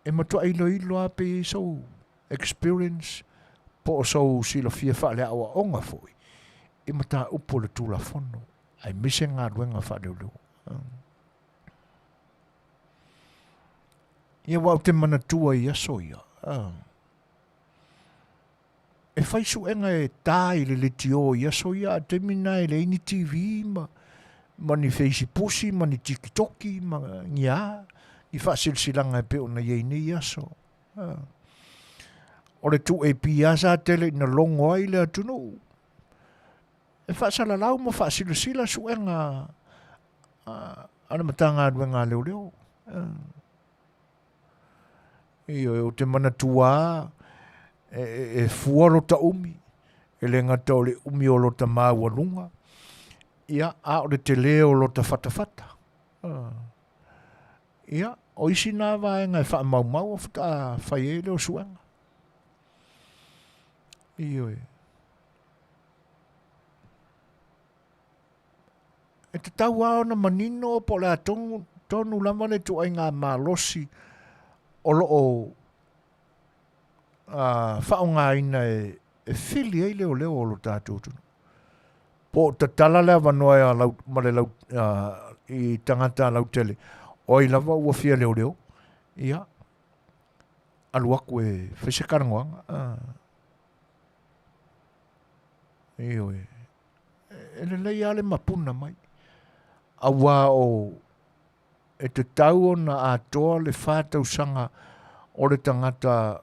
e matua iloilo lava pe i ai sou experience po o sou silafia faaleaoaoga foi i mataupu o le Tulafono aemaise galuega faaleoleo. Ia aua ou te manatua i aso ia, e fai suega e ta i le leitio i aso ia, a o le taimi lena e leai ni TV ma, ma ni feisipusi ma ni tikitoki ma ni a, ni faasilasilaga e pei ona i ai nei aso. O le 2AP lava sa tele ina logo ai le atunuu e faasalalau ma faasilasila suega a le Matagaluega a Leoleo. Ioe, ou te manatua lava e fua lota umi, e le gata o le umi o lota maualuga, ia, a o le tele o lota fatafata. Ia, o isi na vaega e faamaumau faatoa fai ai lea o suega. Ioe. E tatau lava ona manino po o le a tonu, tonu lava le ituaiga malosi o lo o faaaogaina e fili ai leoleo o lo tatou atunuu. Po o tatala le avanoa e lau, ma le lau, i tagata lautele, o ai lava ua fia leoleo, ia, alu atu e fai se talanoaga. Ioe. E lelei lava le mapuna mai. Auā o e tatau ona atoa le fa tausaga o le tagata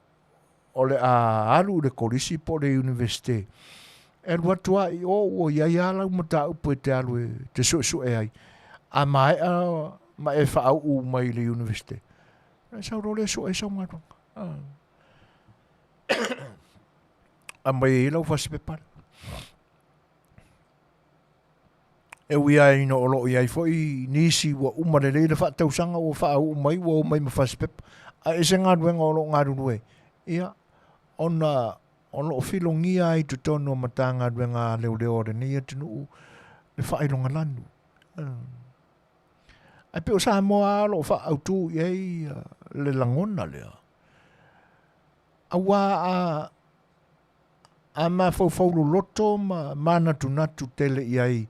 o le a alu i le kolisi po o le iunivesite, e alu atu lava i o ua i ai lava lau mataupu e te alu e te suesue ai. A maea ma e faauu mai i le iunivesite, ona e sau loa lea e sue sau galuega. Aumai ai lau fasipepa. E ui lava ina o lo o i ai foi nisi ua uma lelei le faatausaga ua faauu mai ua omai ma fasipepa, ae ese galuega o lo o galulue, ia, ona o lo o filogia ai i totonu o Matagaluega a Leoleo a lenei atunuu le faailoga lanu. Ae pei o Samoa lava o lo o faaautu i ai le lagona lea, auā a A mafaufau loloto ma manatunatu tele i ai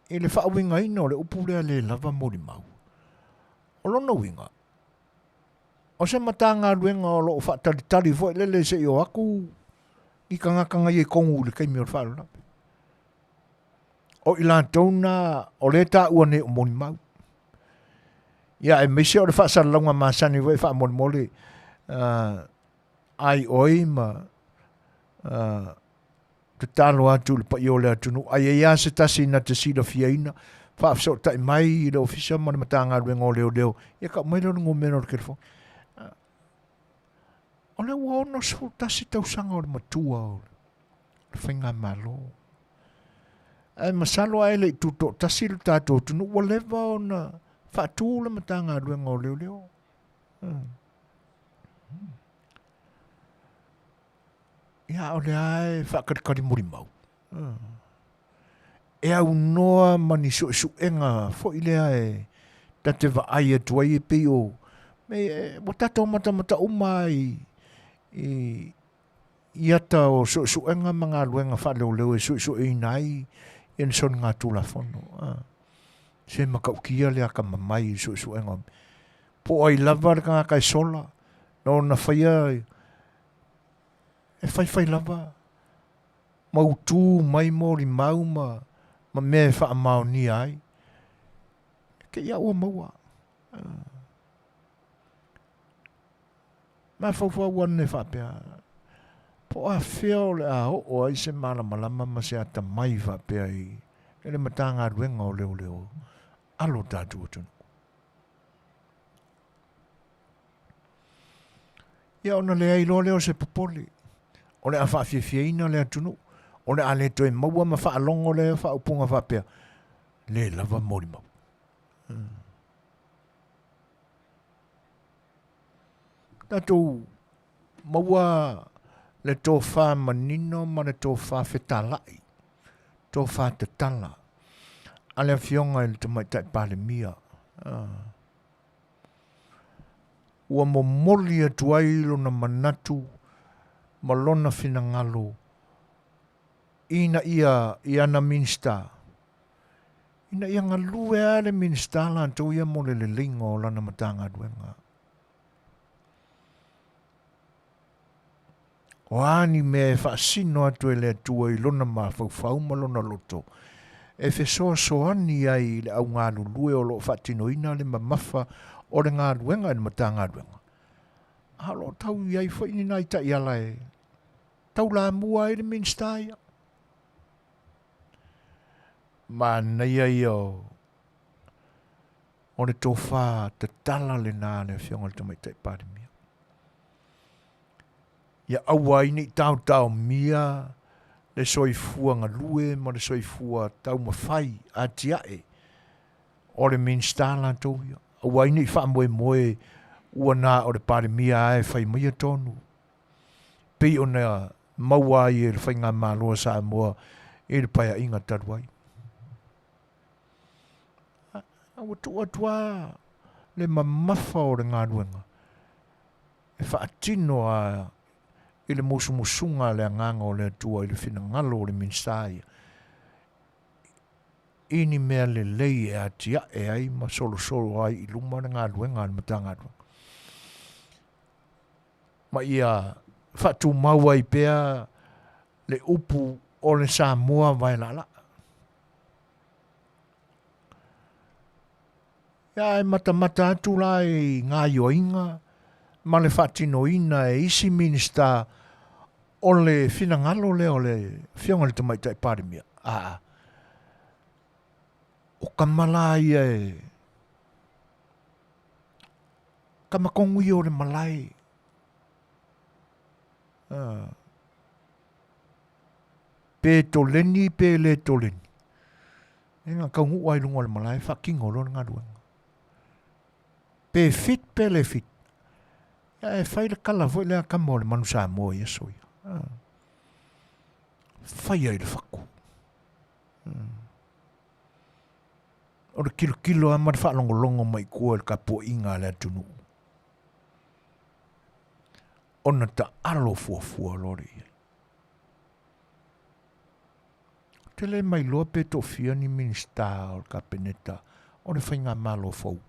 i le faauigaina o le upu lea le lava molimau. O lona uiga, o se Matagaluega o lo o faatalitali foi lele se i o atu ni tagata na i ai tonu i le taimi o le faalavelave. O i latou na o lea e taua nei o molimau. Ia aemaise o le faasalalauga masani foi faamolemole ai oi ma tatalo atu i le paia o le atunuu, a i ai lava se tasi na te silafiaina, faafesootai mai i le Ofisa ma le Matagaluega o Leoleo, ia tau mai lea o le numera o le telefoni. O lea ua 61 tausaga o le matua o le faigamalo. Ae masalo a e le i tutoatasi le tatou atunuu, ua leva ona faatu le Matagaluega o Leoleo. Ia, a o lea lava e faatalitali molimau. E aunoa ma ni suesuega foi lea e ta te vaai atu ai e pei o me ua tatou matamata uma lava i i ata o suesuega ma galuega faaleoleo e suesueina ai ia ni soligatulafono. Se matautia le atamamai i suesuega Po o ai lava le tagata e sola, na ona faia e faifai lava mautu mai molimau ma, ma mea e faamaonia ai. Te i a ua maua. Mafaufau ane faapea, po o afea o le a oo ai se malamalama ma se atamai faapea i le Matagaluega o Leoleo a lo tatou atunuu. Ia ona leai loa lea o se popole, o le a faafiafiaina le atunuu, o le a le toe maua ma faalogo le faaupuga faapea, le lava molimau. Tatou maua le tofa manino ma le tofa fetalai, tofa tatala a le Afioga i le Tamaitai Palemia. Ua momoli atu ai lona manatu ma lona finagalo ina ia i ana Minisita, ina ia galue lava le Minisita latou ia mo le leleiga o lana Matagaluega. O a ni mea e faasino atu e le Atua i lona mafaufau ma lona loto, e fesoasoani ai i le au galulue o lo o faatinoina le mamafa o le galuega i le Matagaluega, a o lo o tau i ai foi ni nai taiala e taulamua ai le Minisita ia. Manaia ia o le tofa tatala lena a le Afioga i le Tamaitai Palemia. Ia aua ai ne i taotaomia le soifua galue ma le soifua taumafai atiae o le Minisita latou ia. Aua ai ne i faamoemoe ua na o le Palemia lava e fai maia tonu, pei ona maua ai e le Faigamalo a Samoa i le Paeaiga talu ai. A ua tuu atu lava le mamafa o le galuega e faatino a i le musumusuga a le Agaga o le Atua i le finagalo o le Minisita ia, i ni mea lelei e atiae ai ma solosolo ai i luma le galuega a le Matagaluega. Ma ia faatumau ai pea le upu. o le Samoa vaelaalaa. Ia e matamata atu la i gaoioiga ma le faatinoina e isi Minisita o le finagalo lea o le Afioga i le Tamaitai Palemia. Aa, o tama la ia e tama tonu ia o le malae. Pe toleni pe le toleni. E na taunuu lava i luga o le malae faatino loa le galuega. Pe fit pe le fit. Ia e fai le tala foi lea a tama o le manu Samoa i aso ia. Faia i le fatu. O le tilotilo lava ma le faalogologo mai i tua i le tapuaiga a le atunuu. Ona taalo fuafua loa lea i ai. Ou te le mailoa pe toafia ni Minisita o le Kapeneta o le Faigamalo fou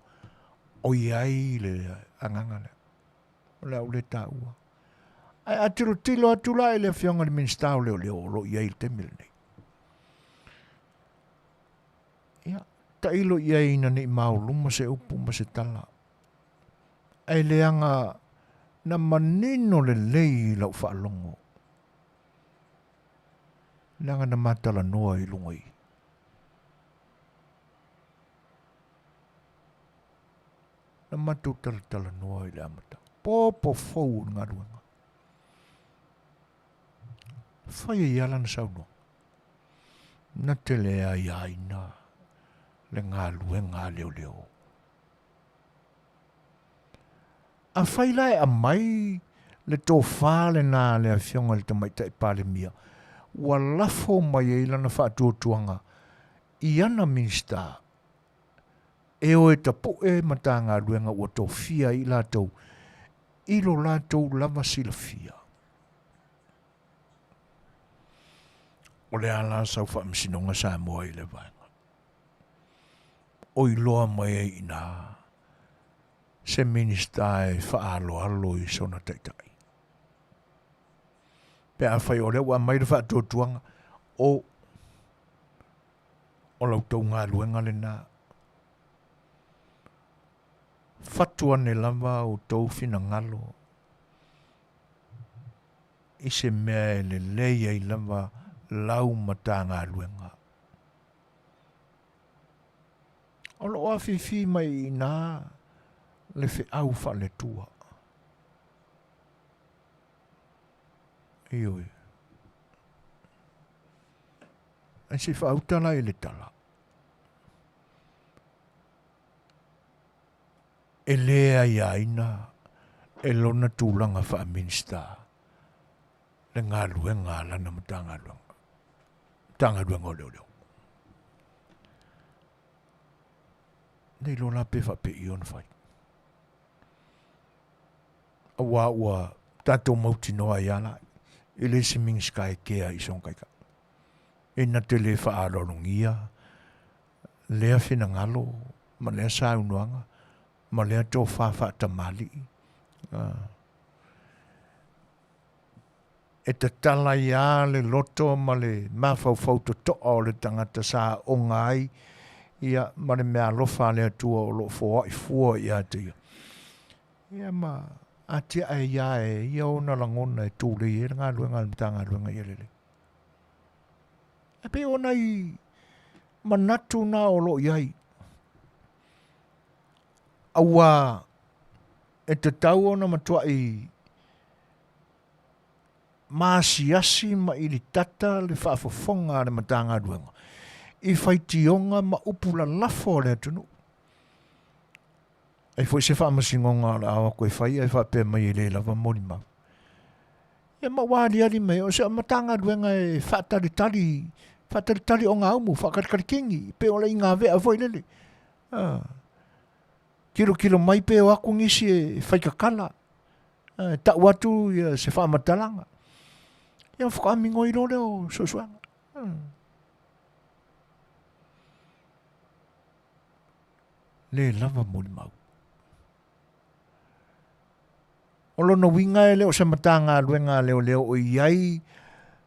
o i ai le agaga lea. O le a ou le taua. Ae a tilotilo atu la i le Afioga i le Minisita o Leoleo o lo o i ai i le taimi lenei, ia, tailo i ai ina ne i maoluma se upu ma se tala, ae leaga na manino lelei i lau faalogo leaga na ma talanoa i luga i na matou talatalanoa i le amataga. Popo fou o le galuega. Fai ai lava lana saunoaga. Na te le aiaina le galuega a leoleo. Afai la e aumai le tofa lena a le Afioga i le Tamaitai Palemia, ua lafo mai ai lana faatuatuaga i ana Minisita e o e tapue Matagaluega ua tofia ai i latou i lo latou lava silafia. O le a la sau faamasinoga Samoa i lea vaega? O iloa mai ai i ina se Minisita e faaaloalo i sona taitai. Pe afai o lea ua aumai le faatuatuaga, o o la outou galuega lena. Fatu ane lava outou finagalo i se mea e lelei ai lava lau Matagaluega. O lo o afifi mai i ina le feau faale-Atua. Ioe. Ae se i faauta la i le tala. E le aiaina e lona tulaga faa-Minisita le galuega a lana Matagaluega, Matagaluega o Leoleo. Nei iloa la pe faapei ona fai. Aua ua tatou mautinoa ai lava la, e le se Minisita e kea i sona taitai. E na te le faaaloalogia lea finagalo ma lea saunoaga ma lea tofa faatamalii. E tatala ai lava le loto ma le mafaufau totoa o le tagata sa aoga ai ia ma le meaalofa a le Atua o lo o foai fua ia te ia. Ia ma atiae ai lava e ia ona lagona e tulei ai le galuega a le Matagaluega ia lelei. E pei o nai manatu na o lo o i ai. Aua e tatau ona matuai maasiasi ma ilitata le faafofoga a le Matagaluega i faitioga ma upu lalafo a le atunuu. Ai foi se faamasinoga o le a o atu e fai ae faapea mai e le lava molimau. Ia ma ua aliali mai, o se Matagaluega e faatalitali, faatalitali ogaumu, faatalitali kini, pei o le igavea foi lele. Ah. Tilotilo mai pe o atu nisi e faitatala, e tau atu ia se faamatalaga. Ia faatoa migoi loa lea o suesuega. Le lava molimau. O lona uiga e le o se Matagaluega a Leoleo o i ai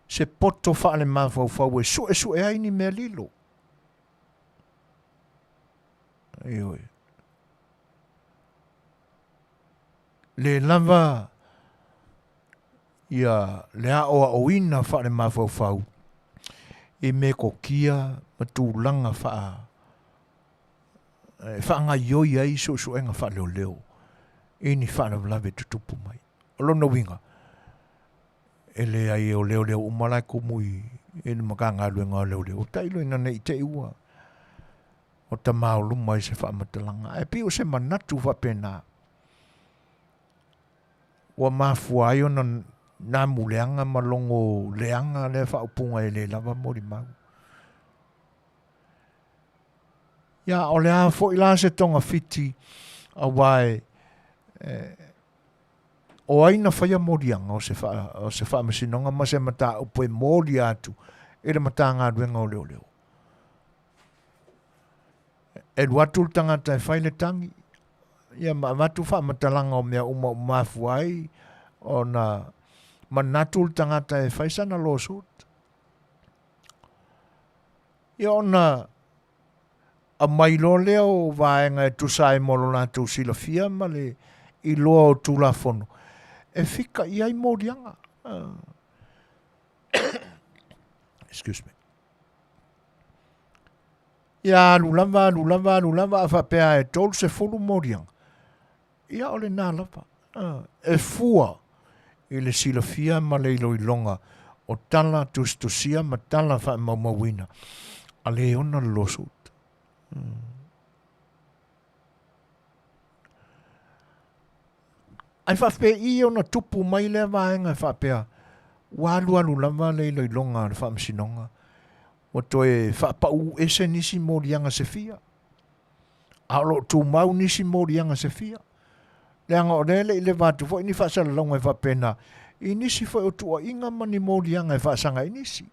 se poto faalemafaufau e suesue ai ni mea lilo. Ioe. Le lava ia le aoaoina faalemafaufau i metokia ma tulaga faa e faagaioi ai suesuega faaleoleo i ni faalavelave tutupu mai. O lona uiga, e leai o leoleo uma la e tumu i le Matagaluega o Leoleo, tailo ina ne i te i ua o tama o luma i se faamatalaga. Ae pei o se manatu faapena ua mafua ai ona namu leaga ma logo leaga lea faaupuga e le lava molimau. Ia, o le a foi la se togafiti aua e, e o ai na faia moliaga o se, faa, o se faamasinoga ma se mataupu e molia atu i le Matagaluega o Leoleo. E alu atu le tagata e fai le tagi, ia ma avatu faamatalaga o mea uma ua mafua ai ona manatu le tagata e fai sana lawsuit. Ia ona aumai loa lea o vaega e tusa ai mo lo latou silafia ma le iloa o Tulafono e fika i ai moliaga. Excuse me. Ia alu lava, alu lava, alu lava, a faapea e 30 moliaga, ia o lena lava. E fua i le silafia ma le iloiloga o tala tusitusia ma tala faamaumauina a le ona le lawsuit. Ae faapei ona tupu mai lea vaega e faapea ua alualu lava le iloiloga a le Faamasinoga, ua toe faapau ese nisi moliaga se fia, a o lo o tumau nisi moliaga se fia. Leaga o lea e le i leva atu foi ni faasalalauga e faapena i nisi foi o tuuaiga ma ni moliaga e faasaga i nisi.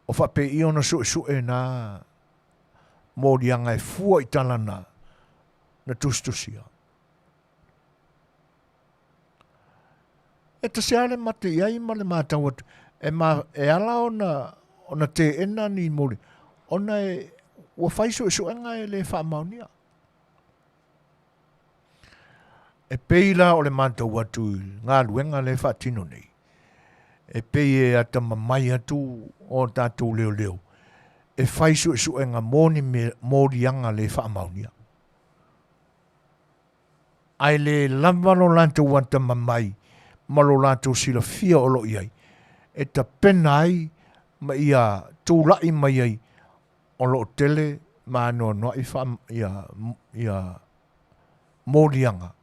O faapei ona suesue na moliaga e fua i tala na na tusitusia. E tasi lava le mate i ai ma le matau atu, e, ma, e ala ona, ona teena ni moli, ona e, ua fai suesuega e le faamaonia. E pei la o le matau atu i galuega lea e faatino nei, e pei e atamamai atu o tatou leoleo e fai suesuega mo ni moliaga le faamaonia. Ae le lava lo latou atamamai ma lo latou silafia o lo o i ai e tapena ai ma ia tulai mai ai o lo o tele ma anoanoai faa, ia, ia moliaga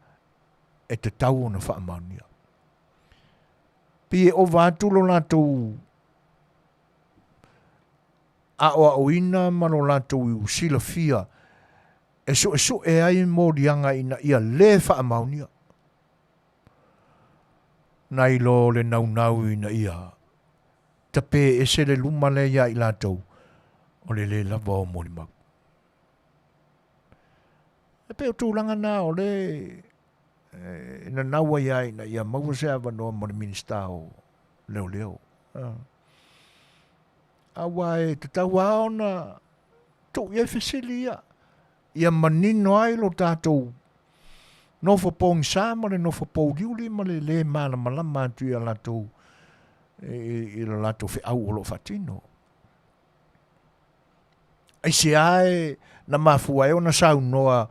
e tatau ona faamaonia. Pei e ova atu lo latou aoaoina ma lo latou silafia e suesue ai moliaga ina ia lē faamaonia, nai lo le naunau ina ia tapē ese le luma lea iā i latou o le lē lava o molimau. E pei o tulaga na o le e nanau ai lava ina ia maua se avanoa mo le Minisita o Leoleo. Aua e tatau lava ona tuu i ai fesili ia, ia manino ai lo tatou nofo pogisa ma le nofo pouliuli ma le lē malamalama atu ia latou i lo latou feau o lo o faatino. Aisea e na mafua ai ona saunoa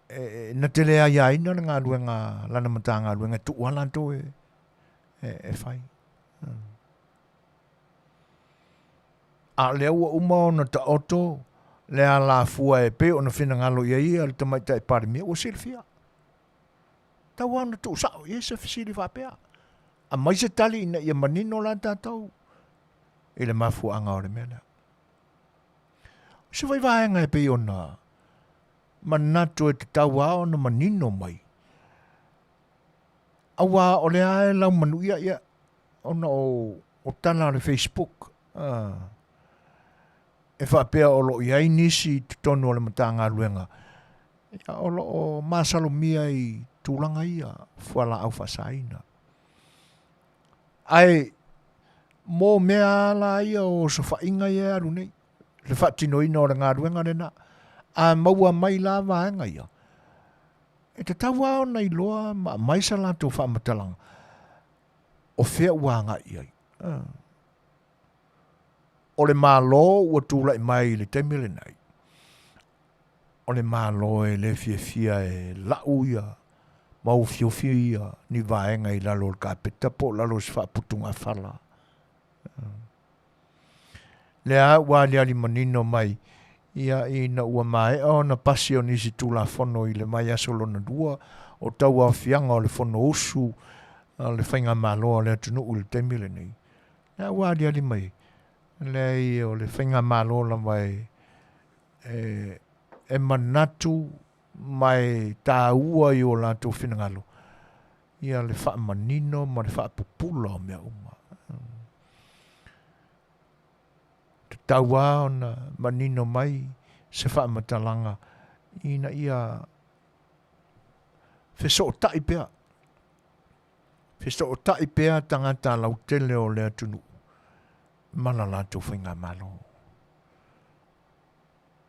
e, na te le aiaina le galuega lana Matagaluega e tuu lava latou e, e, e fai. A o lea ua uma ona taoto le alafua e pei ona finagalo i ai ia le Tamaitai Palemia, ua silafia. Tau lava ona tuusao i ai se fesili faapea. Aumai se tali ina ia manino la tatou i le mafuaaga o le mea lea. O se foi vaega e pei ona manatu e tatau lava ona manino mai, aua o lea e laumanuia ia ona o, o tala o le Facebook e faapea o lo o i ai nisi i totonu o le Matagaluega ia, o lo o masalomia i tulaga ia fualaau faasaina. Ae mo mea la ia o osofaiga ia e alu nei, le faatinoina o le galuega lena, a maua mai la vaega ia, e tatau lava ona iloa ma aumai sa latou faamatalaga o fea ua agai i ai. O le Malo ua tulai mai i le taimi lenei, o le Malo e le fiafia e lau ia ma ofiofi ia ni vaega i lalo o le kapeta po o lalo o se faaputugafala. Lea ua aliali manino mai ia ina ua maea ona pasi o nisi Tulafono i le vaiaso lona lua o tauaofiaga o le Fonousu a le Faigamalo a le atunuu i le taimi lenei. Lea ua aliali mai, leai o le Faigamalo lava e e manatu ma e taua i o latou finagalo ia le faamanino ma le faapupula o mea uma. Tatau lava ona manino mai se faamatalaga ina ia fesootai pea, fesootai pea tagata lautele o le atunuu ma la latou faigamalo.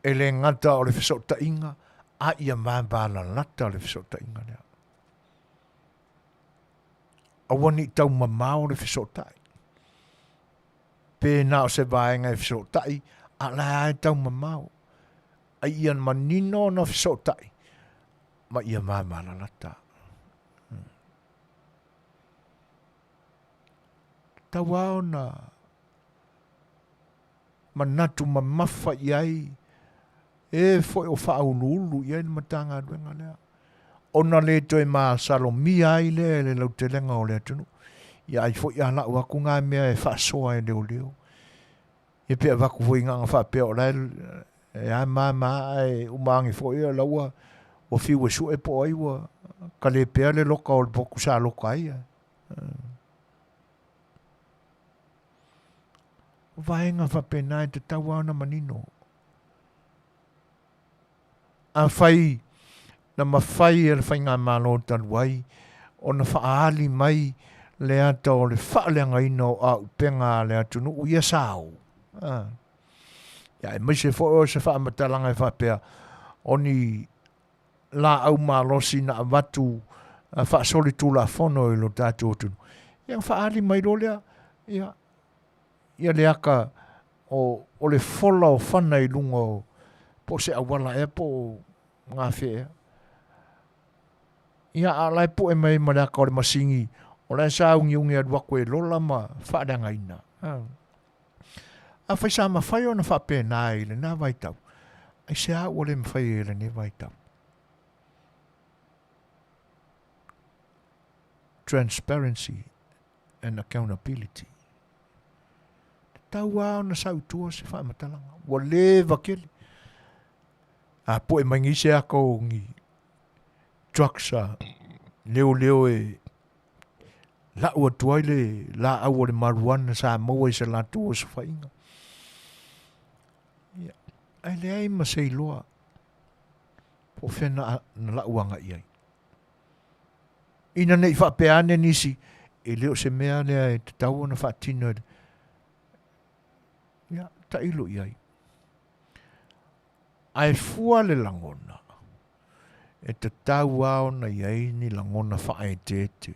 E le gata o le fesootaiga, a ia vavalalata le fesootaiga lea. Aua ne i taumamao le fesootai. Pe na o se vaega e fesootai, a la e lava e taumamao. A ia manino ona fesootai, ma ia vavalalata. Tatau lava ona manatu mamafa i ai e foi o faauluulu i ai le Matagaluega lea, ona le toe masalomia ai lea e le lautelega o le atunuu. Ia ai foi a lau atu ngā mea e faasoa e leoleo. Ia pe avatu foi i faapea o la e a ma ma ae uma ane foi o la ua ua fiu e sue po o ai ua kale pea le loka o le potu sa loka ai. O vaega faapena e tatau lava ona manino. Afai na mafai e le Faigamalo talu ai ona faaali mai le ata o le faaleagaina o auupega a le atunuu ia sao, ia aemaise foi o se faamatalaga e faapea, o ni laau malosi na avatu faasolitulafono i lo tatou atunuu, ia ona faaali mai loa lea, ia, ia le aka o, o le fola o fana i luga o, po o se auala ea po o gafea ea. Ia, a o la e poe mai ma le aka o le masini, o la e sauniuni alu atu e lola ma faaleagaina. Afai sa mafai ona faapena i lena vaitau, aisea ua le mafai ai i lenei vaitau? Transparency and accountability. Tatau lava ona sau i tua se faamatalaga. Ua leva tele. A poe mai nei se aka o ni trucks a leoleo e lau atu ai le laau o le marijuana sa maua i se latou osofaiga. Ia, ae leai ma se iloa po o fea na, na lau agai ai. Ina ne i faapea ane nisi, e le o se mea lea e tatau ona faatino e le... Ia, tailo i ai. Ae fua le lagona, e tatau lava ona i ai ni lagona faaeteete,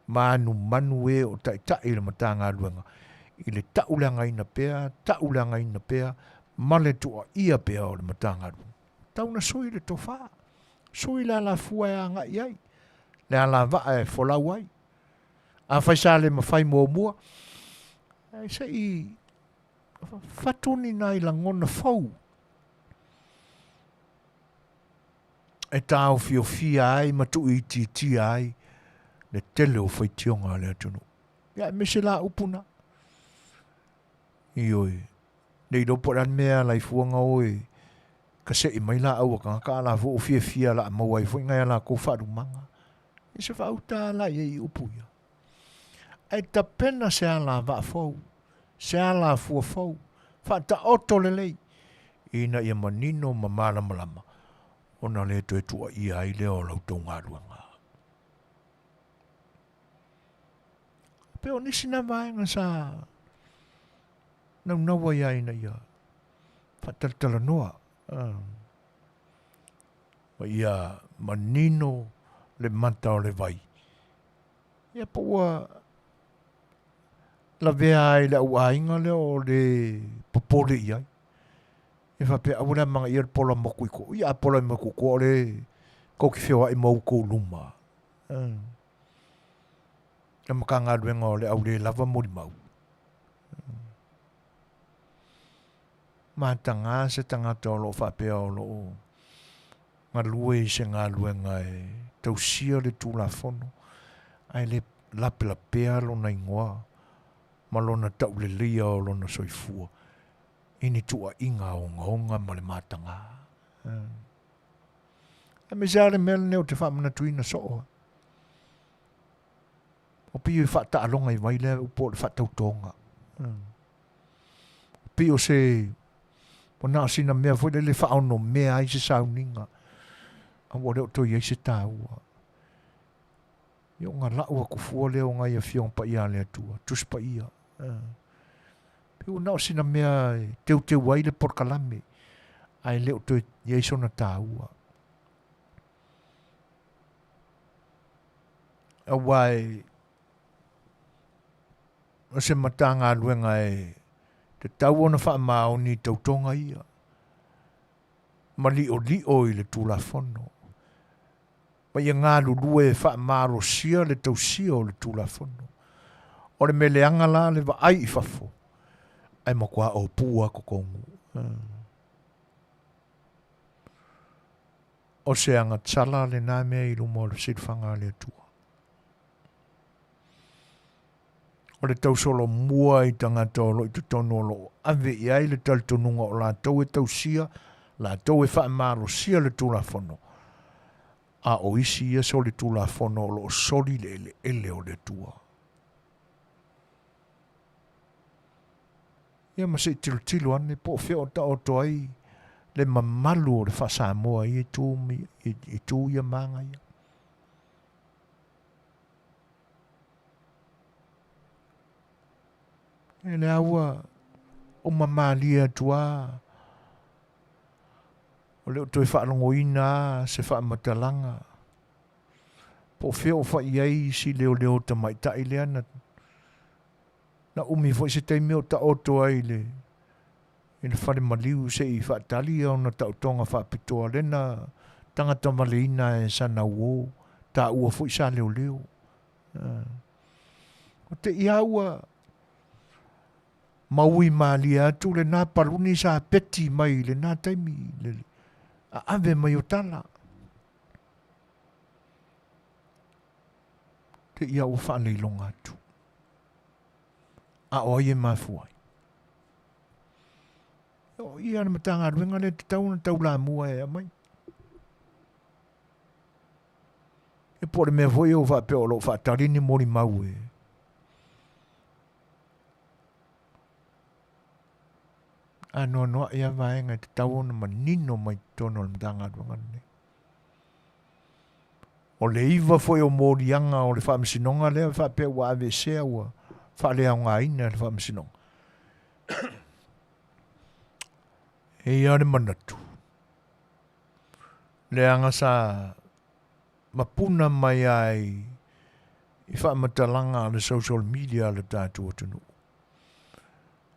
manumanu e o taitai i le Matagaluega i le tauleagaina pea, tauleagaina pea ma le tuuaia pea o le Matagaluega. Tau na sui le tofa, sui le alafua e agai ai, le alavaa e folau ai. Afai sa le mafai muamua, ae se i fatu ni nai lagona fou e taofiofia ai ma tuuitiitia ai le tele o faitioga a le atunuu. Ia, aemaise la upu na. Ioe, le iloa po o le a le mea e ala ai fua ona o e kaseʻi mai laau a tagata a o la foi ua fiafia o le a maua ai foi nai a latou faalumaga. Ia se faauta la i ai i upu ia. Ae tapena se alavaa fou, se alafua fou, faataoto lelei, ina ia manino ma malamalama, ona le toe tuuaia ai lea o la outou galuega. Pei o nisi na vaega sa naunau ai lava ina ia faatalatalanoa ma ia manino le mata o le vai. Ia po ua lavea ai le au aiga lea o le popole i ai. E faapea aua le amanaia le pola moku i koʻu. Ia a pola mai koʻu koa o le kou te feoai ma outou luma. Le Matagaluega o le au le lava molimau. Mataga se tagata o lo o faapea o lo o galue i se galuega e tausia le Tulafono ae le lapelapea lona igoa ma lona tauleleia o lona soifua i ni tuuaiga ogaoga ma le mataga. Aemaise lava le mea lenei ou te faamanatuina soo. O pei e faataaloga i vai lea po o le faatautoga. Pei o se ua na o sina mea foi lele faaonomea ai se sauniga a ua le o toe i ai se taua. Ia ona lau atu fua lea o nai Afioga Paia a le Atua, Tusi Paia. Pei ua na o sina mea e teuteu ai le polokalame ae le o toe i ai sona taua. Aua e o se Matagaluega e tatau ona faamaoni i tautoga ia ma li'oli'o i le Tulafono ma ia galulue e faamalosia le tausia o le Tulafono. O le mea leaga la le vaai i fafo ae matua opu lava totonu. O se agatala lena mea i luma o le silafaga a le Atua. O le tausolomua i tagata o lo o i totonu o lo o ave i ai le talitonuga o latou e tausia, latou e faamalosia le Tulafono, a o isi ia solitulafono o lo o soli le eleele o le Atua. Ia ma se i tilotilo ane po o fea o taoto ai le mamalu o le faa-Samoa i itu, itu ia ma aga ia. E lea ua uma malie atu lava, o le o toe faalogoina lava se faamatalaga po o fea o fai i ai si leoleo tamaitai lea na na umi foi se taimi o taoto ai i le i le fale maliu se i faatali ona taotoga faapitoa lena tagata valeina e sana uo taua foi sa leoleo. O te ia ua maui malie atu lena paluni sa peti mai i lena taimi le aave mai o tala. Te ia ua faaleiloga atu. A o ai e mafua ai? O ia le Matagaluega lea e tatau ona taulamua e aumai. E po o le mea foi ua faapea o lo o faatali ni molimau e anoanoai lava vaega e tatau ona manino mai totonu o le Matagaluega lenei. O le iva foi o moliaga o le Faamasinoga lea e faapea ua aveesea ua faaleaogaina e le Faamasinoga. E i ai le manatu, leaga sa mapuna mai ai i faamatalaga a le social media a le tatou atunuu.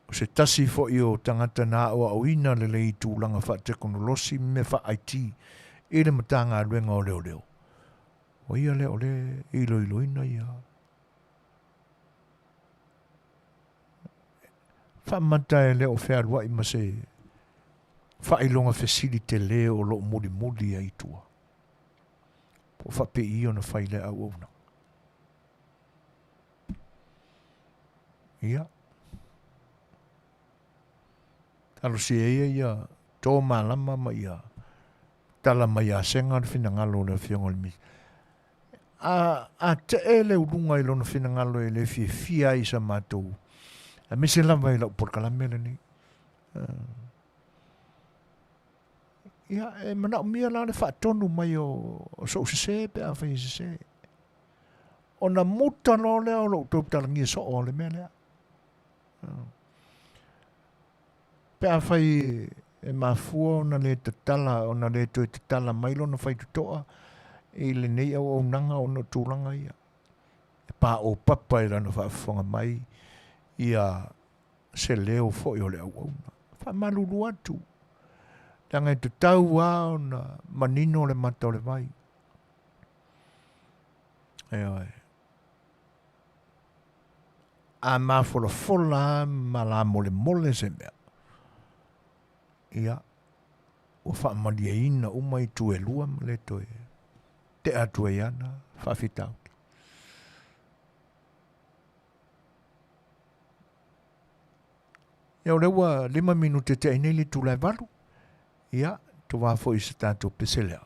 O se tasi foi o tagata na aoaoina lelei i tulaga faatekonolosi ma mea faa-IT i le Matagaluega o Leoleo, o ia lea o lea e iloiloina ia faamata e le o fealuai ma se faailoga fesili tele o lo o mulimuli ai i tua. Po o faapei ona fai lea auaunaga. Ia. Talosia ia ia tō malama ma ia tala mai a sega le finagalo o le Afioga i le Minisita. A, a tee le uluga i lona finagalo e le fiafia ai i sa matou, aemaise lava i lau polokalame lenei. Ia, e manaomia la le faatonu mai o, o sou sese pe afai e sese. Ona muta loa lea o lou tautalagia soo o le mea lea. Pe afai e mafua ona le tatala, ona le toe tatala mai lona faitotoa i lenei auaunaga ona o tulaga ia, e paopapa i lana faafofoga mai ia se leo foi o le auauna. E faamalulu atu, leaga e tatau lava ona manino le mata o le vai. Ioe. A mafolafola lava ma lamolemole se mea, ia, ua faamalieina uma itu e lua ma le toe tea atu ai ana faafitauli. Ia o lea ua 5 minute tea nei le itula e 8. Ia, tovā foi i se tatou pese lea.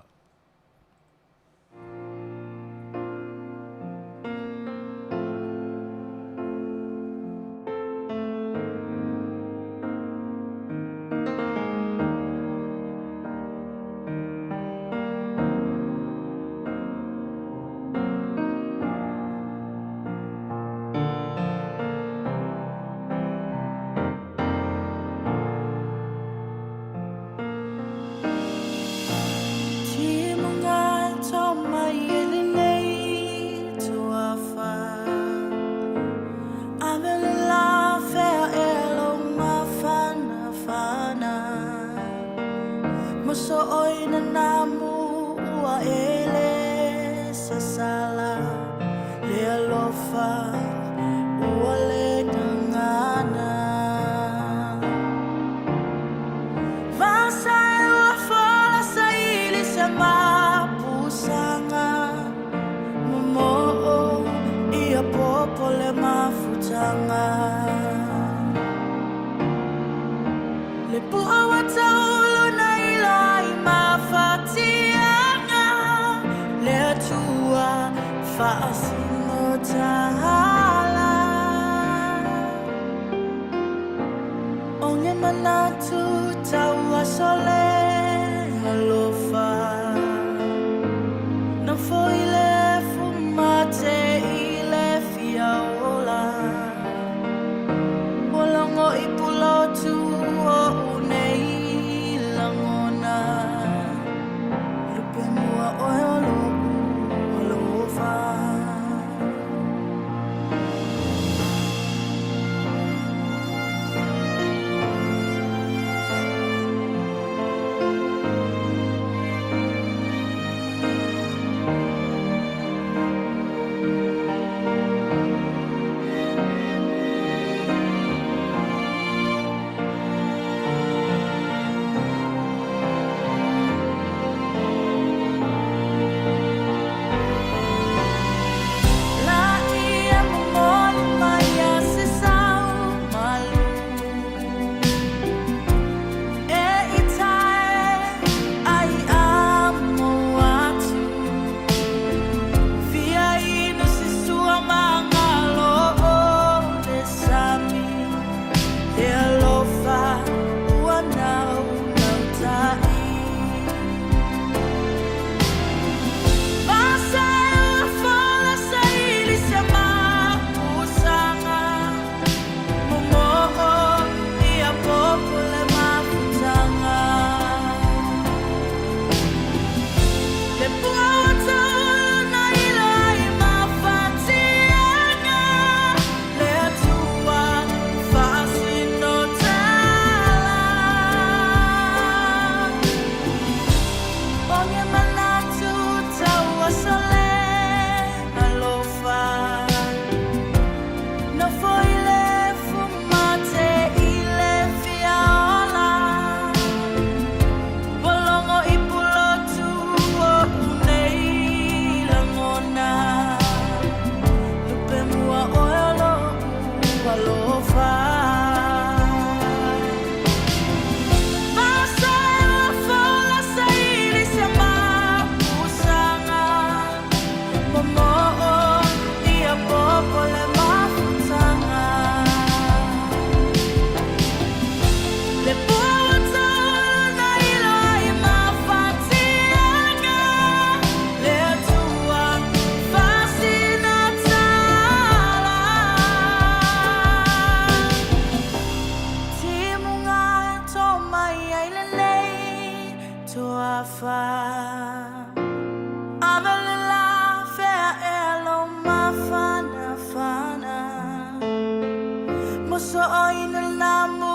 Soʻoina namu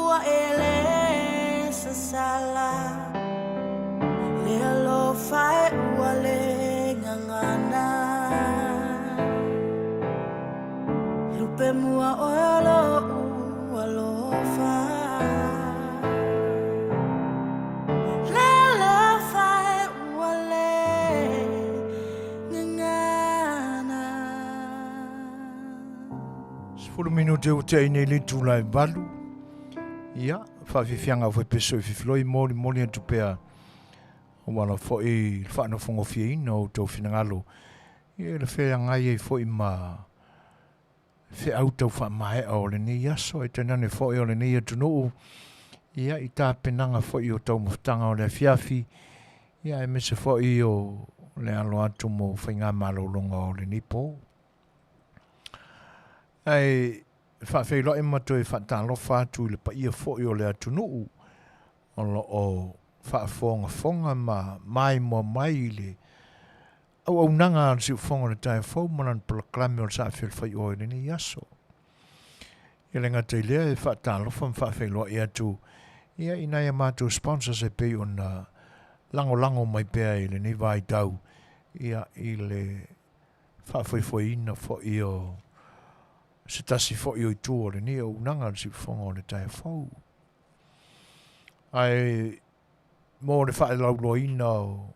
ua ele sasala Le alofa e ua le gagana Lupe mua ʻoe o loʻu alofa Le alofa e ua le gagana. 10 minute ua tea nei le itula e valu. Ia, faafiafiaga foi peso i fifiloi molimoli atu pea ua ala foi le faanofogofieina o outou finagalo ia le feagai ai foi ma feau tau faamaea o lenei aso e tainane foi o lenei atunuu ia i tapenaga foi o taumafataga o le afiafi ia aemaise foi o le alo atu mo faigamalologa o lenei po. Ae faafeiloai ma toe faatalofa atu i le paia foi o le atunuu o lo o faafogafoga ma maimoa mai i le auaunaga a le Siufofoga o le Taeao Fou ma lana polokalame o le Saafialefai'oa i lenei aso. E le gata i lea e faatalofa ma faafeiloai atu ia i nai a matou sponsors e pei ona lagolago mai pea i lenei vaitau ia i le faafoefoeina foi o se tasi foi o itu o lenei auaunaga a le Siufofoga o le Taeao Fou. Ae mo le faalauiloaina o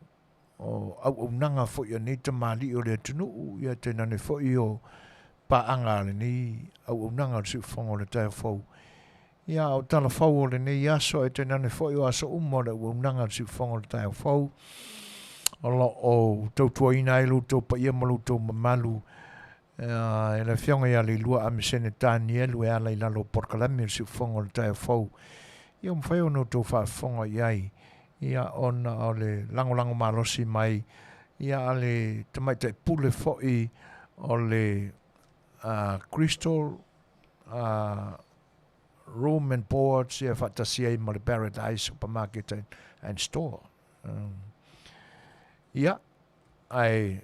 o auaunaga foi a nei tamalii o le atunuu, ia tainane foi o paaga a lenei auaunaga o le Siufofoga o le Taeao Fou. Ia, o tala fou o lenei aso, e tainane foi o aso uma o le auaunaga a le Siufofoga o le Taeao Fou, o lo o tautuaina ai lo outou paia ma lo outou mamalu e le Afioga ia Leilua Amesene Tanielu e ala i lalo o polokalame o le Siufofoga o le Taeao Fou. Ia ua mafai ona outou faafofoga i ai, ia ona o le lagolago malosi mai ia a le tamaitai pule foi o le uh, Crystal uh, Room and Boards ia faatasi ai ma le Paradise Supermarket and, and Store. Um, ia, ae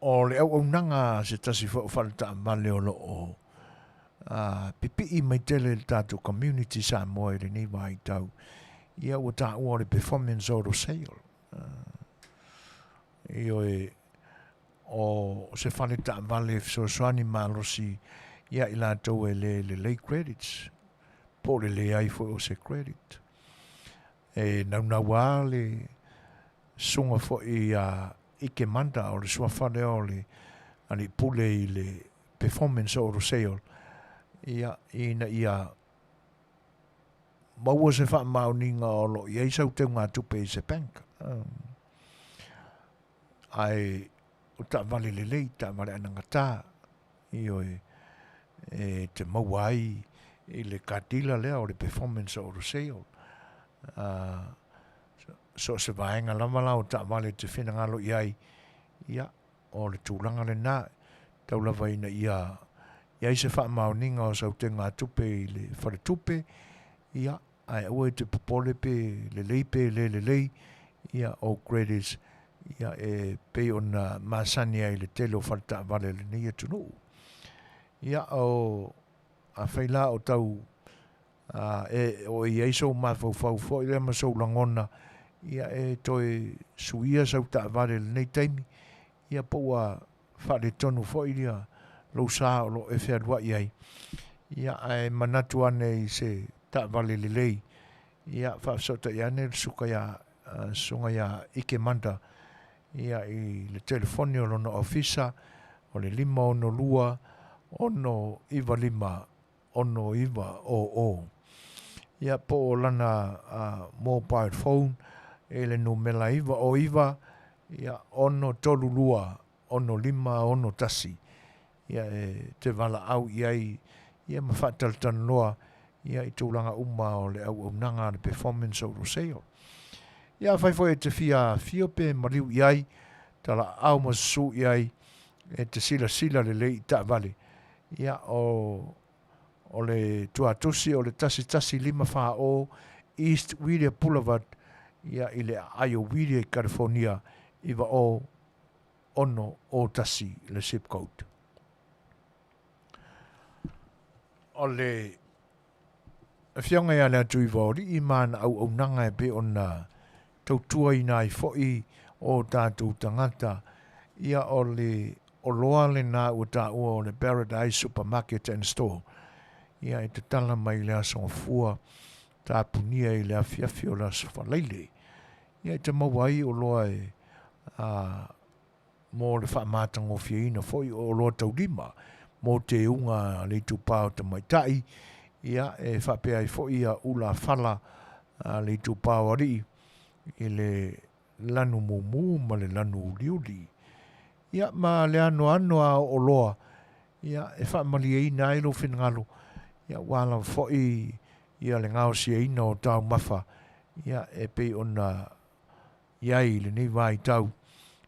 O le auaunaga a se tasi foi o faletaavale o lo o pipii mai tele i le tatou community Samoa i lenei vaitau, ia ua taua o le performance auto sale. Ioe, o se faletaavale e fesoasoani malosi ia i latou e le lelei credits, po o le leai foi o se credit. E naunauā le susuga foi ia Ike Manda o le suafa lea o le alii pule i le performance o Roseil, ia, ina ia maua se faamaoniga o lo o i ai sau teugatupe i se bank. Ae o taavale lelei, taavale anagata, ioe, e te maua ai i le car dealer lea o le Performance Auto Sale. So o se vaega lava la o taavale e te finagalo i ai, ia, o le tulaga lena, tau lava ina ia i ai se faamaoniga o sau tegatupe i le faletupe, ia, ae aua e te popole pe lelei pe le lelei, ia, o credits, ia, e pei ona masani ai i le tele o faletaavale a lenei atunuu. Ia, o, afai la o tau, a, e, o i ai sou mafaufau foi lea ma sou lagona, ia, e toe suia sau taavale i lenei taimi, ia, po ua faaletonu foi ia lou sa o lo o e fealuai ai, ia, ae manatu ane i se taavale lelei, ia, faafesootai ane le suka iā, susuga iā Ike Manda, ia, i le telefoni o lona ofisa, o le 562 695 6900. Ia, po o lana mobile phone i le numera 909, ia, 632 6561. Ia, e te valaau i ai, ia, ma faatalatalanoa, ia, i tulaga uma o le auaunaga a le Performance Auto Sale. Ia, afai foi e te fia afio pe maliu i ai, talaau ma susu i ai, e te silasila lelei i taavale, Ia, o, o le tuatusi o le 11540 East Whittier Boulevard, ia, i le aai o Whittier i California, 90601 le zip code. O le Afioga ia Leatuivaoalii ma ana auaunaga e pei ona tautuaina ai foi o tatou tagata, ia o le oloa lena ua taua o le Paradise Supermarket and Store, ia e tatala mai i le Aso Gafua tapunia i le afiafi o le Aso Faraile. Ia e te maua ai oloa e a mo le faamatagofieina foi o oloa taulima mo teuga a le itupa o tamaitai, ia, e faapea ai foi ia ula fala a le itupa o alii i le lanu mumu ma le lanu uliuli. Ia, ma le anoano a o oloa, ia, e faamalieina ai lou finagalo, ia, ua lava foi ia le gaosiaina o taumafa, ia, e pei ona i ai i lenei vaitau,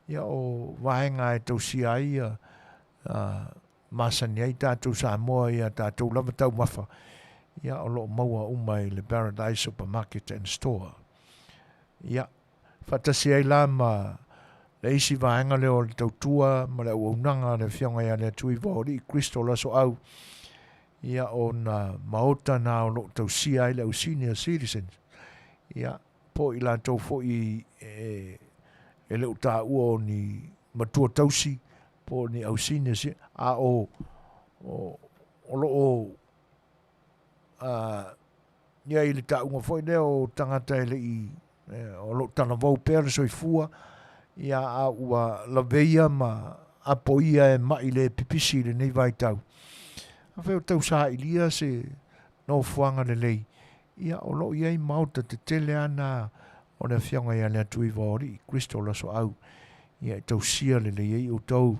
ia o vaega e tausia ai ia masani ai tatou Samoa ia tatou lava taumafa, ia o lo o maua uma i le Paradise Supermarket and Store. Ia, faatasi ai la ma le isi vaega lea o le tautua ma le auaunaga a le Afioga ia Leatuivaoalii Crystal Asoau, ia o na maota na o lo o tausia ai le au senior citizens, ia, po o i latou foi e le o taua o ni matua tausi po o ni au seniors, a o o lo o i ai le tauga foi lea o tagata e le i o lo o talavou pea le soifua, ia a ua laveia ma apoia e maʻi le pipisi i lenei vaitau. Afai o tausailia se nofoaga lelei, Ia, o lo o i ai maota tetele ana o le Afioga ia Leatuivaoalii, Crystal Asoau, ia e tausia lelei ai outou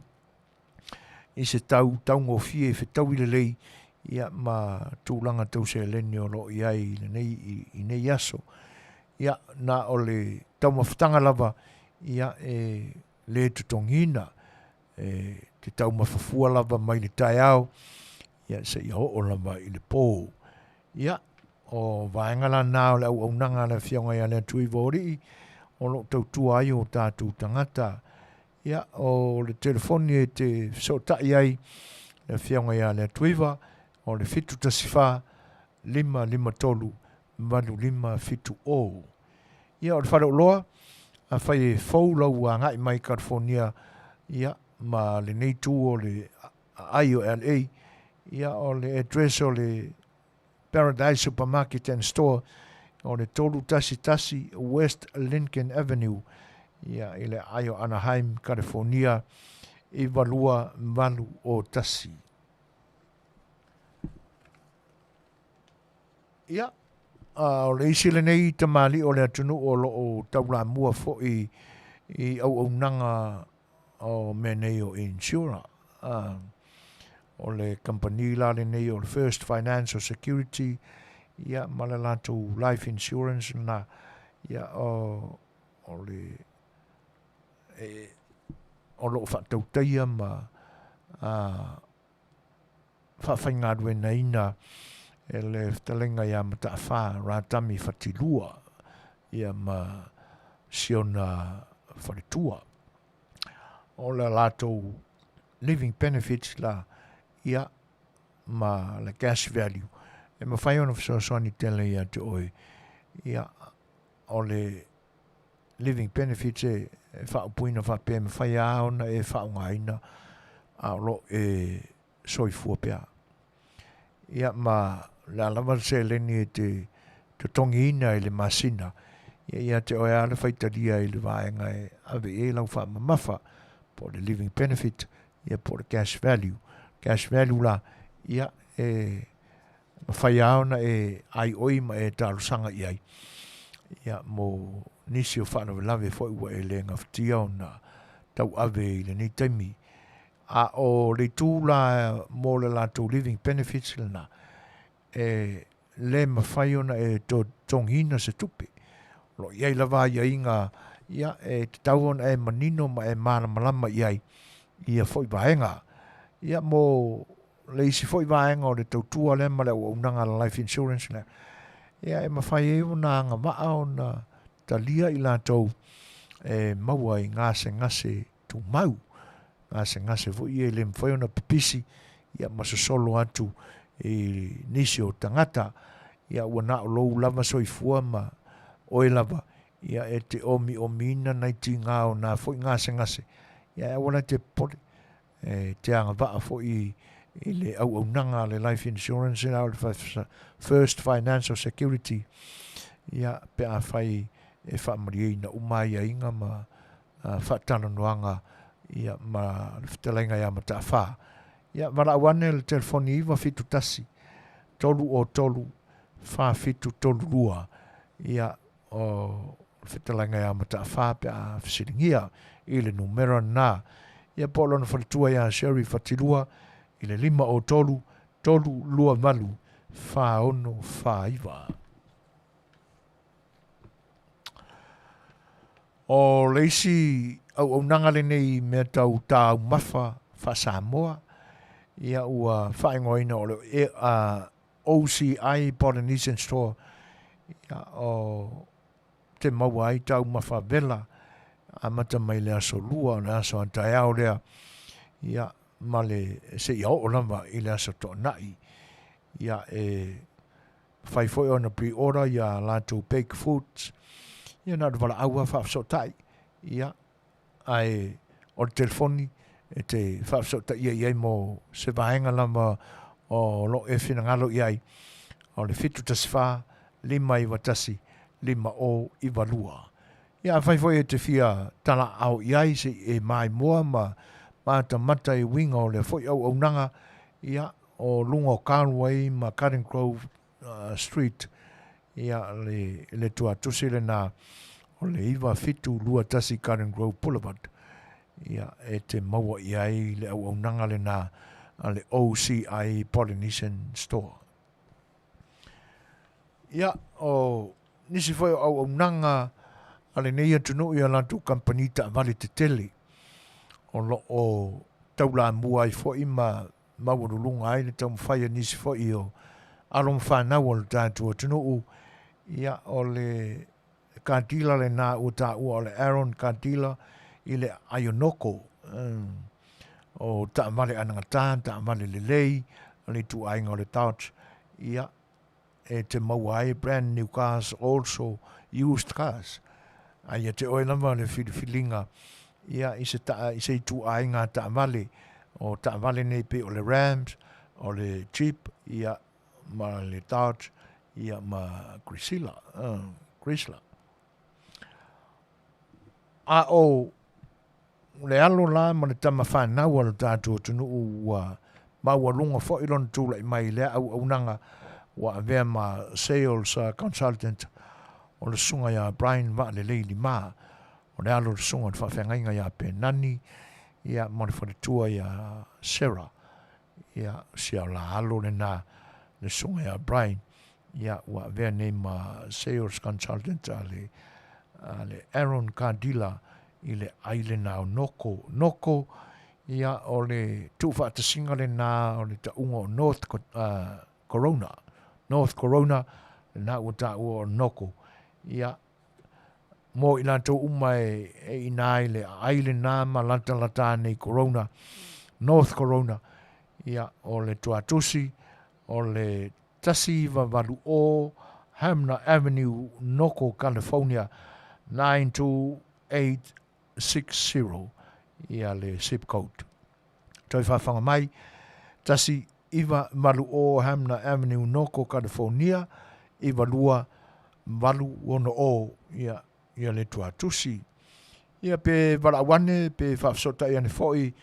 i se tau taugofie fetaui lelei, ia ma tulaga tau seleni o lo o i ai i lenei i nei aso. Ia, na o le taumafataga lava, ia e le totogiina, e te taumafa fua lava mai le taeao, ia seia oo lava i le po. Ia, o vaega la na o le auaunaga a le Afioga ia Leatuivaoalii, o lo o tautua ai o tatou tagata. Ia, o le telefoni e te fesootai ai le Afioga ia Leatuiva, o le 714 553 8570. Ia, o le faleoloa, afai e fou lau agai mai California, ia, ma lenei itu o le aai o LA, ia, o le address o le Paradise Supermarket and Store, o le 311 West Lincoln Avenue, ia, i le aai o Anaheim, California, 92801. Ia, a o le isi lenei tamalii o le atunuu o lo o taulamua foi i auaunaga o mea nei o insura. O le kamupani la lenei o le First Financial Security, ia, ma le latou life insurance lena, ia, o, o le, e, o lo o faatautaia ma a, faafaigaluegaina e le fetalaiga ia Mataafa Ratami Fatilua ia ma si ona faletua. O le latou living benefits la ia ma le cash value e mafai ona fesoasoani tele ia te oe ia o le living benefits e faaupuina faapea e mafai lava ona e faaaogaina a o lo o e soifua pea. Ia ma o le a lava le seleni e te totogiina i le masina, ia ia te oe lava le faitalia i le vaega e ave i ai lau faamamafa, po o le living benefit, ia po o le cash value. Cash value la, ia e mafai lava ona e aioi ma e talosaga i ai, ia, mo nisi o faalavelave foi ua e le gafatia ona tauave i lenei taimi. A o le itu la mo le latou living benefits lena, e le mafai ona e totogiina se tupe. O lo o i ai lava aiaiga, ia, e tatau ona e manino ma e malamalama i ai i ia foi vaega. Ia, mo le isi foi vaega o le tautua lea ma le auaunaga a le Life Insurance lea, ia e mafai ai ona agavaa ona talia i latou e maua i gasegase tumau, gasegase foi ia e le mafai ona pipisi ia ma sosolo atu i nisi o tagata, ia ua na o lou lava soifua ma oe lava, ia e te omiomiina nai tigā o nā foi gasegase, ia e aua la e te popole, e te agavaa foi i le auaunaga a le Life Insurance la o le First Financial Security, ia pe afai e faamalieina uma aiaiga ma faatalanoaga ia ma le fetalaiga ia Mataafa. Ia valaau ane le telefoni 971 303 4732 ia o le fetalaiga ia Mataafa pe a fesiligia i le numera lena. Ia po o lona faletua ia Sherry Fatilua i le 503 328 4649. O le isi auaunaga lenei i mea tau taumafa faa-Samoa, ia ua faaigoaina o le OCI Polynesian Store, ia, o te maua ai taumafa vela amata mai le aso Lua, o le aso a taeao lea, ia, ma le seia oo lava i le aso Toonai. Ia, e Mafai foi ona pre-order ia latou baked foods, ia na o le valaau lava faafesootai, ia, ae o le telefoni e te faafesootaia i ai mo se vaega lava o lo o e finagalo i ai, o le 714 591 5092. Ia, afai foi e te fia talaaao i ai se i e maimoa ma matamata i uiga o lea foi auaunaga, ia, o luga o Galway ma Garden Grove Street, ia, le, le tuatusi lena o le 9721 Garden Grove Boulevard, ia, e te maua i ai le auaunaga lena a le OCI Polynesian Store. Ia, o nisi foi o auaunaga a lenei atunuu i a latou kamupani taavale tetele, o lo o taulamua ai foi ma maualuluga ai le taumafai a nisi foi o alo ma fanau o le tatou atunuu, ia, o le katila lena ua taua o le Aaron Katila i le Ionoko, o taavale anagata, taavale lelei, o le ituaiga o le Dodge, ia, e te maua ai brand new cars also used cars. A ia te oe lava le filifiliga ia i se taa i se ituaiga taavale, o taavale nei pei o le Rams, o le Jeep, ia ma le Dodge, ia ma Chrysler, Chrysler. A o le alo la ma le tama fanau a lo tatou atunuu ua maualuga foi lona tulai mai i lea auaunaga ua avea ma sales consultant o le susuga ia Brian Vaalelei Lima, o le alo o le susuga i le faafeagaiga ia Penani ia ma le faletua ia Sarah. Ia, si a la alo lena le susuga ia Brian, ia ua avea nei ma sales consultant a le, a le Aaron Cardilla i le ailena o Noko. Noko, ia o le tuufaatasiga lena o le tauga o North Corona. North Corona, lena ua taua o Noko. Ia, mo i latou uma e, e ina ai le aai lena ma latalata ane i Corona, North Corona, ia, o le tuatusi, o le 1980 Hamner Avenue, Noko, California, 92860, ia le zip code. Toi whawhanga mai, 1980 Hamner Avenue, Noko, California, 92860, ia, ia le tuatusi. Ia pe valaau ane, pe faafesootai ane foi,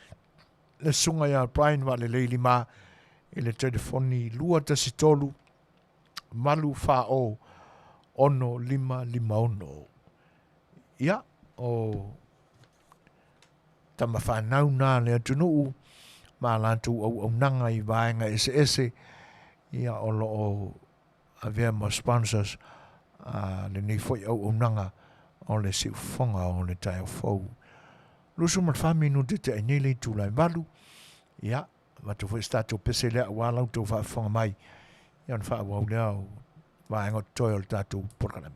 le susuga ia Brian Vaalelei Lima i le telefoni 213 840 6556. Ia, o tama whanau nā le atunuu ma latou auaunaga i vaega eseese, ia o lo o avea ma sponsors a lenei foi auaunaga o le siufofoga o le taeao fou. 24 minute te ai nei le itula e 8. Ia, avatu foi se tatou pese lea aua la outou faafofoga mai. Ia ona faaauau lea o vaega o totoe o le tatou polokalame.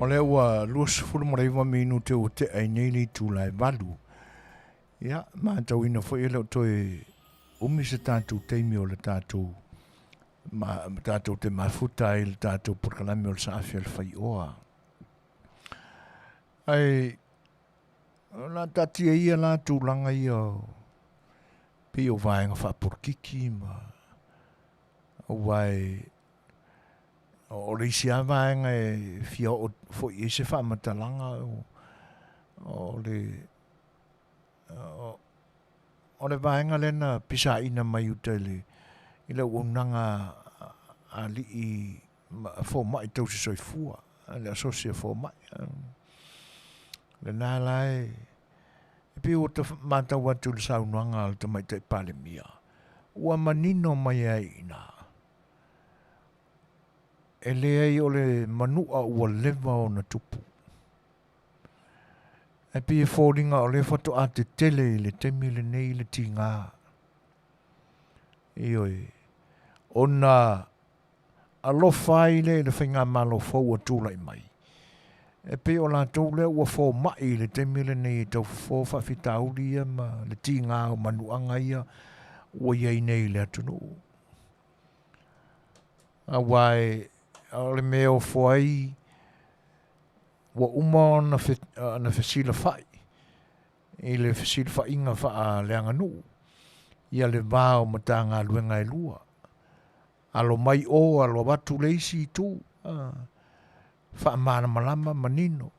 O lea ua 29 minute ua tea ai nei le itula e 8. Ia, matauina foi e le o toe umi se tatou taimi o le tatou ma, tatou te mafuta ai le tatou polokalame o le saafi a le faioa. Ae o le a taatia ia la tulaga ia o pei o vaega faapolokiki ma aua e o le isi lava vaega e fia oo foi i ai se faamatalaga o le o le vaega lea na pisaina mai uta i le i le auaunaga a alii fomai tausi soifua le asosi a fomai. Lena la e pei ua matau atu i le saunoaga a le Tamaitai Palemia, ua manino mai ai i ina, e leai o le manua ua leva ona tupu. Ae pei e foliga o lea faatoa tetele i le taimi lenei le tiga. Ioe, ona alofa ai lea i le faigamalo fou ua tulai mai. E pei o latou lea ua fomai i le taimi lenei e tau fofo faafitauli ia ma le tiga o manuaga ia ua i ai nei i le atunuu. Aua e, o le mea e ofo ai ua uma ona, fe, ona fesilafai i le fesilafaiga faaleaganuu ia le va o Matagaluega e lua. Alo mai o, alo atu le isi itu, faamalamalama manino.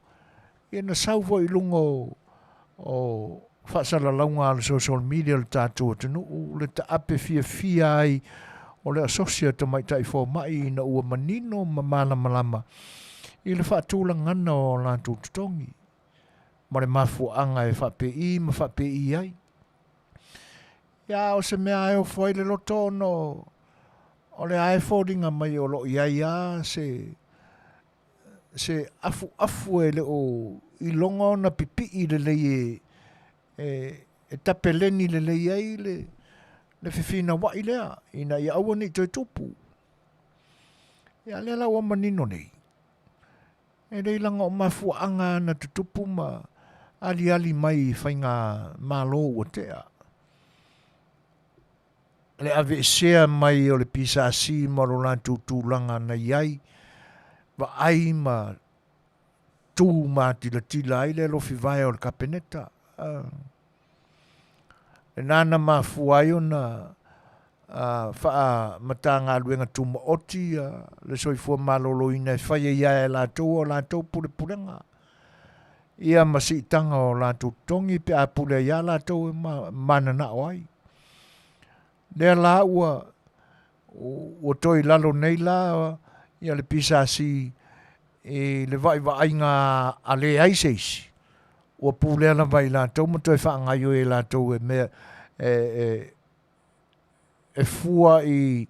Ia na sau foi i luga o, o faasalalauga a le social media o le tatou atunuu le taape fiafia ai o le asosi a tamaitai fomai ina ua manino ma malamalama i le faatulagana o latou totogi ma le mafuaaga e faapei ma faapei ai. Ia, o se mea e ofo ai le loto ona o le a e foliga mai o lo o i ai lava se, se afuafu e le o iloga ona pipii lelei e, e, e tapeleni lelei ai le, le fefinauai lea ina ia aua ne i toe tupu. Ia, lea la ua manino nei, E leai leaga o mafuaaga na tutupu ma aliali mai i faigamalo ua tea. Le aveesea mai o le PSC ma lo latou tulaga na i ai, vaai ma tu matilatila ai le alofi vae o le Kapeneta. Lena na mafua ai ona faa-Matagaluega Tumaoti le Soifua Maloloina e fai ai lava e latou a latou pulepulega ia ma siitaga o latou totogi pe a pule ai lava latou e mananao ai. Lea la ua ua toe i lalo nei la ia le PSC i le vaaivaaiga a leai se isi, ua pulea lava e i latou ma toe faagaoioi e latou e mea e, e, e fua i,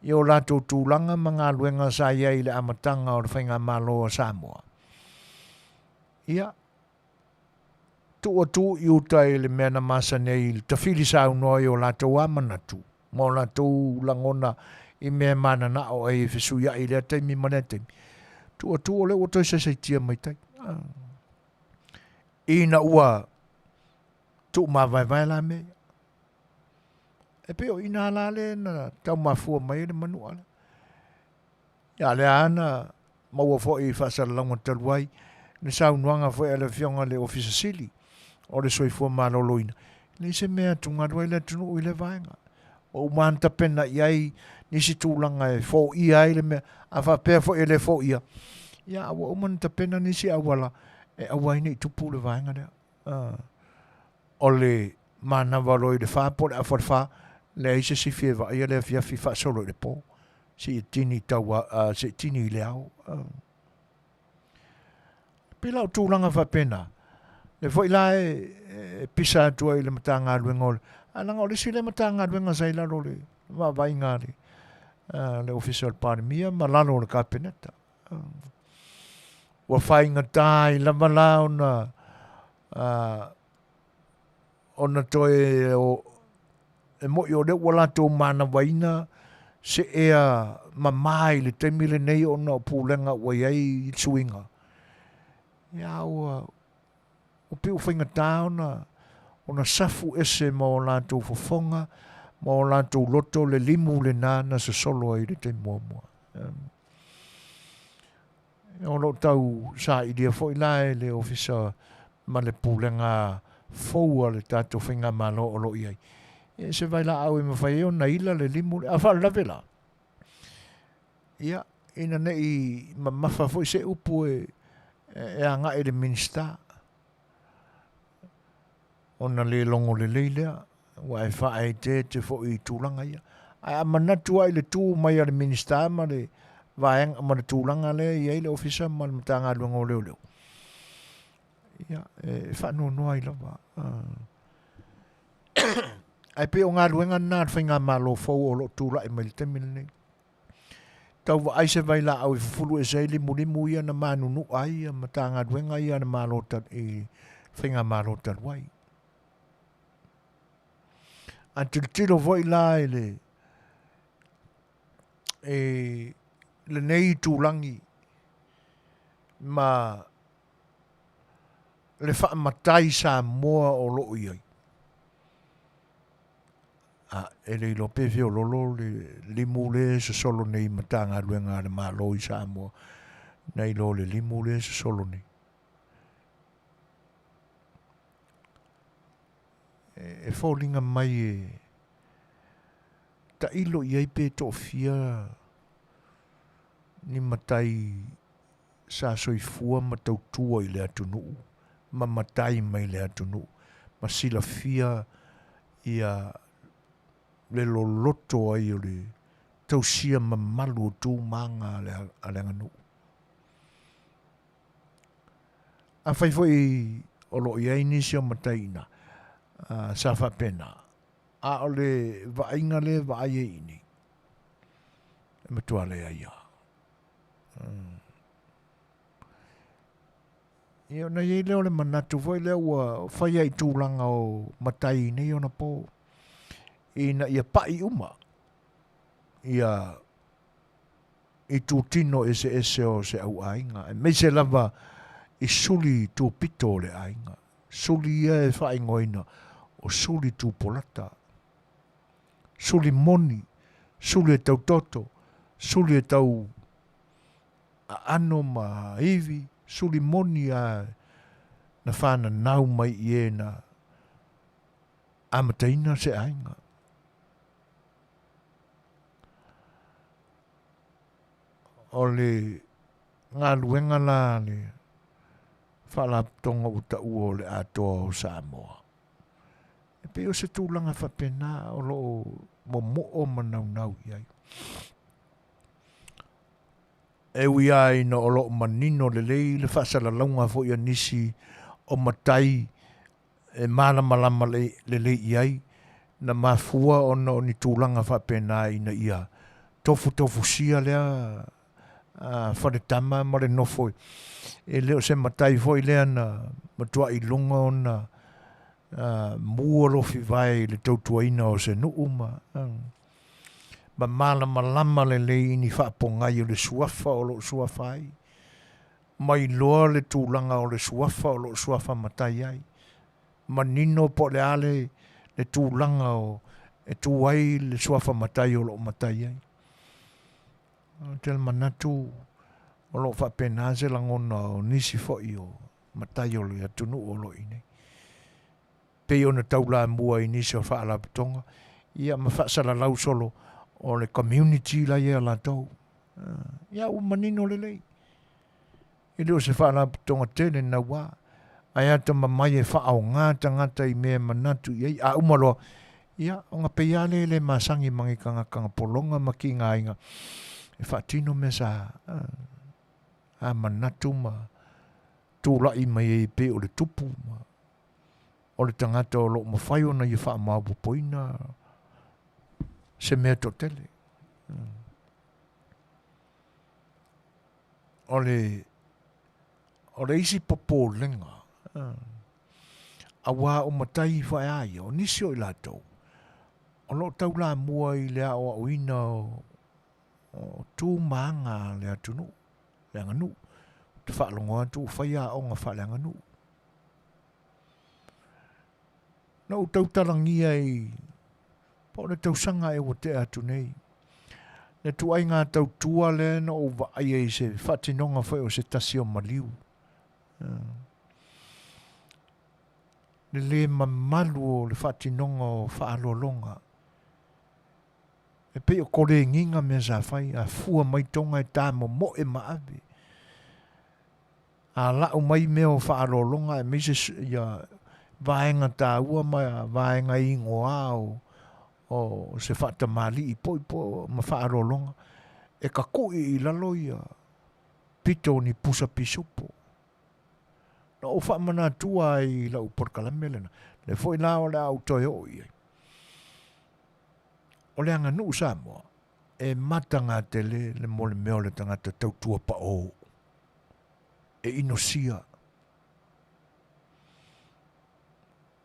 i o latou tulaga ma galuega sa i ai i le amataga o le Faigamalo a Samoa. Ia, tuu atu i uta i le mea na masani ai i le tafili saunoa i o latou lava manatu ma o latou lagona i mea e mananao ai e fesuiai i lea taimi ma lea taimi. Tuu atu o lea ua toe saisaitia mai tai. Ina ua tuumavaevae la mea ia. E pei o i inā la lea na tau mafua mai ai le manua lea. Ia lea lava na maua foi i faasalalauga talu ai le saunoaga foi a le Afioga i le Ofisa Sili o le Soifua Maloloina, e leai se mea e atugalu ai le atunuu i lea vaega. Ua uma lava ona tapena i ai nisi tulaga e foia ai le mea, a faapea foi e le foia, ia a ua uma ona tapena nisi auala e aua ai ne i tupu le vaega lea. O le manava loa i le fa po o le afa le fa, leai se sifi e vaaia le afiafi faasolo i le po, seia tini i tau, seia tini i le ao. E pei la o tulaga faapena, lea foi la e pisa atu ai i le Matagaluega o le, ae leaga o le isi lea Matagaluega sa i lalo o le vaavaaiga a le, le Ofisa o le Palemia ma lalo o le Kapeneta. Ua faigata ai lava la ona ona toe o, e mo'i o lea ua latou manavaina se ea mamā i le taimi lenei ona o pulega ua i ai suiga. Ia ua ua pei ua faigata ona ona safu ese ma o latou fofoga ma o latou loto le limu lena na sosolo ai i le taimi muamua. O lo o tau sailia foi la e le Ofisa ma le Pulega fou a le tatou Faigamalo o lo o i ai se vailaau e mafai ai ona ila le limu lea. A faalavelave la, ia, ina ne i mamafa foi se upu e agai i le Minisita, ona le logo lelei lea, ua e faaeteete foi i tulaga ia. Ae a manatu lava i le tu mai a le Minisita ma le vaega ma le tulaga lea e i ai le Ofisa ma le Matagaluega o Leoleo, ia, e faanoanoa ai lava. Ae pei o galuega lena a le Faigamalo fou o lo o tulai mai i le taimi lenei. Tau vaai se vailaau e fufulu ese ai limulimu ia na manunua ai ia Matagaluega ia a le Malo i Faigamalo talu ai. A tilotilo foi la i le i lenei itulagi ma le faamatai Samoa o lo o i ai, a e le iloa pe feololo le limu lea e sosolo nei i Matagaluega a le Malo i Samoa nai lo le limu lea e sosolo nei. E foliga mai e tailo i ai pe toafia ni matai sa soifua ma tautua i le atunuu ma matai mai le atunuu ma silafia ia le loloto ai o le tausia mamalu o tu ma aga a le aganuu. Afai foi o lo o i ai nisi o matai i ina, sa faapena, a o le vaaiga lea e vaai ai i inei, e matua leai lava. Ia ona i ai lea o le manatu foi lea ua faia i tulaga o matai i nei ona po, ina ia pa'i uma ia itutino eseese o se auaiga, aemaise lava i suli tupito o le aiga, suli ia e faaigoaina o suli tupolata, suli moni, suli e tau toto, suli e tau aano ma ivi, suli moni a na whananau mai i e na amataina se aiga. O le galuega la a le Faalapotopotoga ua taua o le Atoa o Samoa, e pei o se tulaga faapena o lo o momoo ma naunau i ai. E ui lava ina o lo o manino lelei le faasalalauga foi a nisi o matai e malamalama lelei i ai, na mafua ona o ni tulaga faapena ina ia tofutofusia lea faletama ma le nofo e le o se matai foi lea na matuai i luga ona mu alofivae i le tautuaina o se nuu ma ma malamalama lelei i ni faapogai o le suafa o lo o suafa ai ma iloa le tulaga o le suafa o lo o suafa matai ai. Manino po o le a le, le tulaga o, e tu ai le suafa matai o lo o matai ai. Ou te manatu o lo o faapena se lagona o nisi foi o matai o le atunuu o lo o i nei. Pei ona taulamua i nisi o faalapotopotoga, ia ma faasalalau solo o le community la ia latou. Ia ua manino lelei. E le o se faalapotopotoga tele naua, ae atamamai e faaaoga tagata i mea e manatu i ai. A uma loa, ia, ona pei lava lea e le masani ma ni tagata pologa ma kigaina e faatino mea sa a manatu ma tulai mai ai e pei o le tupu ma o le tagata o lo o mafai ona ia faamaopoopoina se mea toatele. O le, o le isi popolega, auā o matai faeā ia, o nisi o i latou, o lo o taulamua i le aoaoina o, o tu ma aga a le atunuu, le aganuu. te faalogo atu ua fai aoga faaleaganuu. Na ou tautalagia i po o le tausaga ea ua tea atu nei, le ituaiga tautua lea na ou vaaia i se faatinoga foi o se tasi o maliu. Le lē mamalu o le faatinoga o faaaloaloga. E pei o kolegiga mea sa fai, a fua mai toga e tamomoe ma ave. A lau mai mea o faaaloaloga aemaise ia vaega taua ma vaega igoa o, o se faatamalii poi po ma faaaloaloga, e kakui i lalo ia pito o ni pusa pisupo. Na ou faamanatua ai i lau polokalame lena, lea foi la o le a ou toe oo i ai. O le aganuu Samoa, e matagatele le molimea o le tagata tautua paʻō e inosia.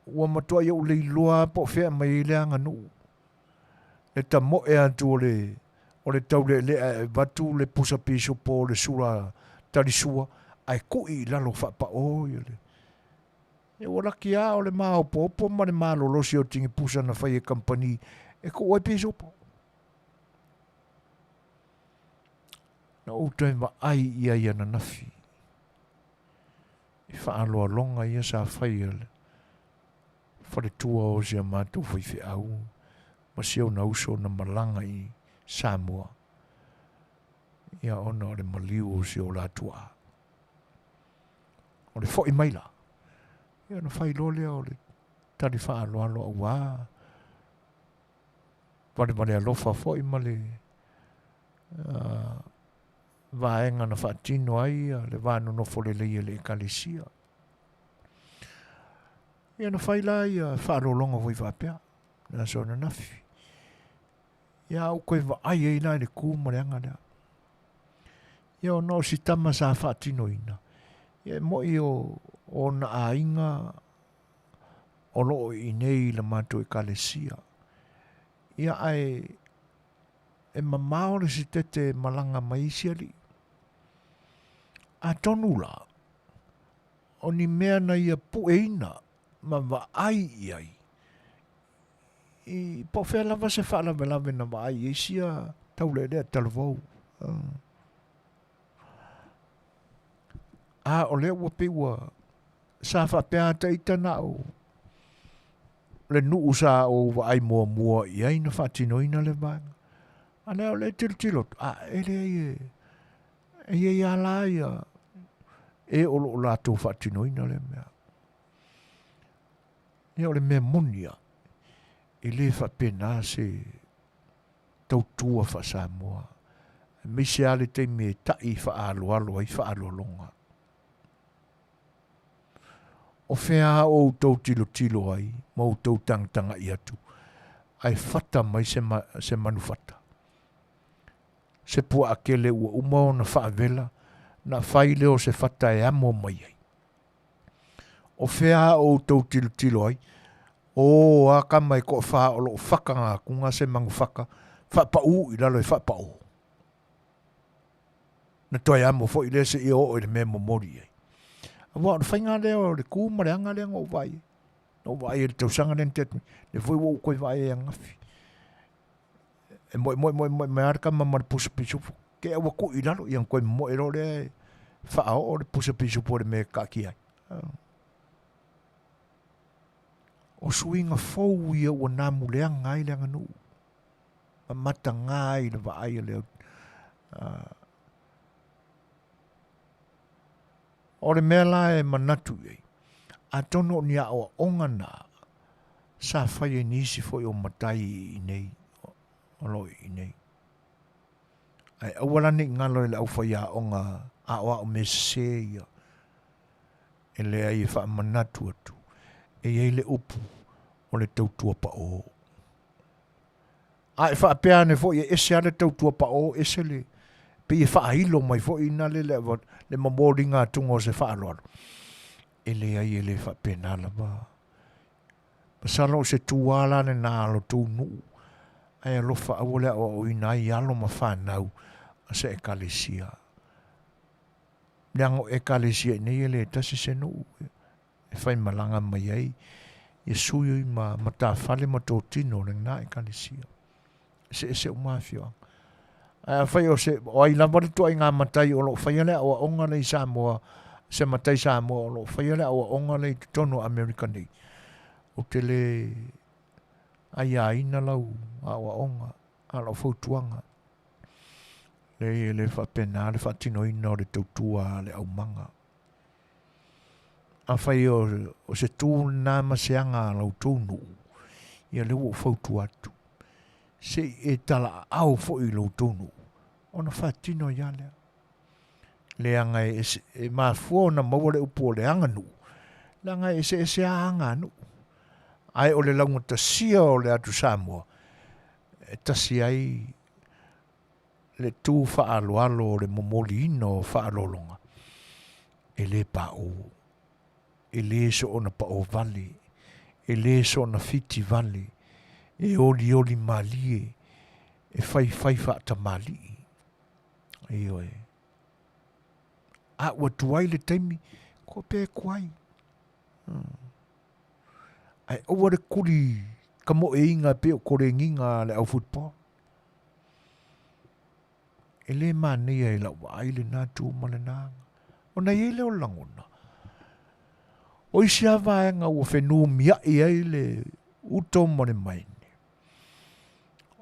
Ua matuai ou le iloa lava po o fea e aumai ai le aganuu, le tamoe atu o le o le taulealea e avatu le pusa pisupo o le sula talisua ae kui i lalo faapaʻō ia le Ia ua laki lava o le maopoopo ma le malolosi o tigipusa na fai e kamupani e tuu ai pisupo. Na ou toe vaai i ai ananafi i faaaloaloga ia sa fai e le faletua o si a matou faifeau ma si ona uso na malaga i Samoa, ia ona o le maliu o si o la tuaa. O le foi mai la, ia ona fai loa lea o le tali faaaloalo auā valevale alofa foi ma le vaega na faatino ai le va nonofo lelei e le Ekalesia. Ia na fai la ia faaaloaloga foi faapea, le aso ananafi. Ia a ou toe vaai ai la i le tu ma le aga lea. Ia ona o si tama sa faatinoina, ia e moi o ona aiga o lo o i inei i la matou Ekalesia. Ia ae e mamao le sitete e malaga mai isi alii. Atonu la, o ni mea na ia pueina ma vaai i ai, i po o fea lava se faalavelave na vaai i ai sia taulealea talavou. A o lea ua pei ua sa faapea lava ita na o le nuu sa ou vaai muamua i ai na faatinoina le vaega. A lea o lea e tilotilo atu, a e leai e, e i ai lava la ia e o lo o latou faatinoina lea mea. Ia o le mea moni lava, e le faapena se tautua faa-Samoa, aemaise lava le taimi e ta'i faaaloalo ai faaaloaloga. O fea lava o outou tilotilo ai ma outou tagatagai atu, ae fata mai se, ma, se manufata, se puaa kele ua uma ona faavela, na fai lea o se fata e amo mai ai. O fea a outou tilotilo ai? O a kama e toafā o lo o faka gatuga se manu faka faapaū i lalo e faapaō. Na toe amo foi lea seia oo i le mea e momoli i ai. Aua o le faiga lea o le kū ma le aga lea na ou vaai ai. Na ou vaai ai i le tausaga lea na tea atu nei. Lea foi ua ou toe vaai ai ananafi. E moemoe moemoe mai lava le tama ma le pusa pisupo. Te i ua tuu i lalo, ia ona toe momoe loa lea e faaoo le pusa pisupo i le mea e taatia ai. O suiga fou ia ua namuleaga ai le aganuu, ma mataga ai le vaai a le O le mea la e manatu i ai, atonu o ni aoaoga na sa fai e nisi foi o matai i inei, o lo o i inei. Ae aua la ne i galo e le aufaiaoga aoao mea sese ia, e leai e faamanatu atu, e i ai le upu o le tautua paʻō. A e faapea ane foi e ese lava le tautua paʻō, ese le, pei e faailo mai foi ina le, le, le momoliga atuga o se faaaloalo. E leai e le faapena lava. Masalo o se tuā la lena a lo tou nuu, ae alofa aua le aoaoina ai alo ma fanau a se Ekalesia. Leaga o Ekalesia iinei e le tasi se nuu e faimalaga mai ai ia sui ma matafale ma totino o lena Ekalesia. Eseese uma afioaga. Ae afai o se o ai lava le ituaiga matai o lo o faia le aoaoga lea i Samoa, se matai Samoa o lo o faia le aoaoga lea i totonu o Amerika nei, ou te le aiaina lau aoaoga, a o lau fautuaga, leai e le faapena le faatinoina o le tautua a le aumaga. Afai o se tu lena ma se aga a la outou nuu, ia lea ua ou fautua atu, se i e talaaao foi i lo outou nuu, ona faatino ai lava lea. Leaga e, e mafua ona maua le upu o le aganuu, leaga e eseese lava aga a nuu. Ae o le laugatasia o le atu Samoa, e tasi ai le tu faaaloalo o le momoliina o faaaloaloga, e le paʻō, e lē soona paʻō vale, e lē soona fiti vale, e olioli malie, e faifai faatamalii. Ioe. A ua tuai le taimi, ko pē tuai. Ae aua le kuli kamoeina pei o kolegiga a le au football. E le manaia i lau vaai lena tu ma lena aga. Ona i ai lea o le lagona, o isi lava vaega ua fenumiai ai le uto ma le maene,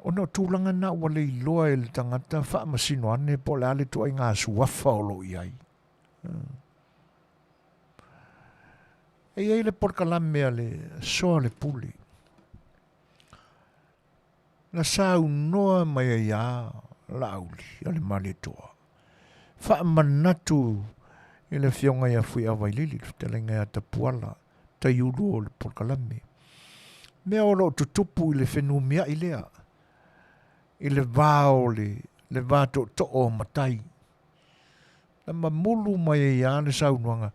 ona o tulaga na ua le iloa e le tagata faamasino ane po o le a le ituaiga suafa o lo o i ai. E i ai le polokalame a le Soa o le Pule. Na saunoa mai ai ia Laauli a le Malietoa, faamanatu i le Afioga ia Fuiavailili, le fetalaiga ia Tapuala, taiulu o le polokalame. Mea o lo o tutupu i le fenumiai lea, i le va o le, le va tootoo o matai. Na mamulu mai ai lava le saunoaga,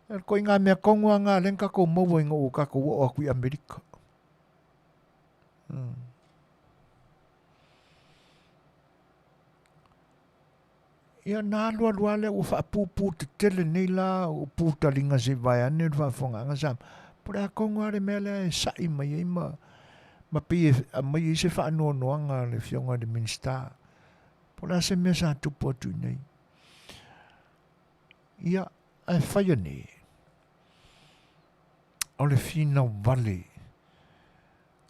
e koiga mea tonu lava na lea na tatou maua ina ua tatou oo atu i Amerika. Ia na alu alu lava lea ua faapupu tetele nei la o upu taliga se i vaeane le faafofogaaga Samoa. Po o le a tonu lava le mea lea e sa'i mai ai ma ma pei e aumai ai se faanoanoaga a le Afioga i le Minisita. Po o le a se mea sa tupu atu i inei. Ia, ae fai ane, o le finau vale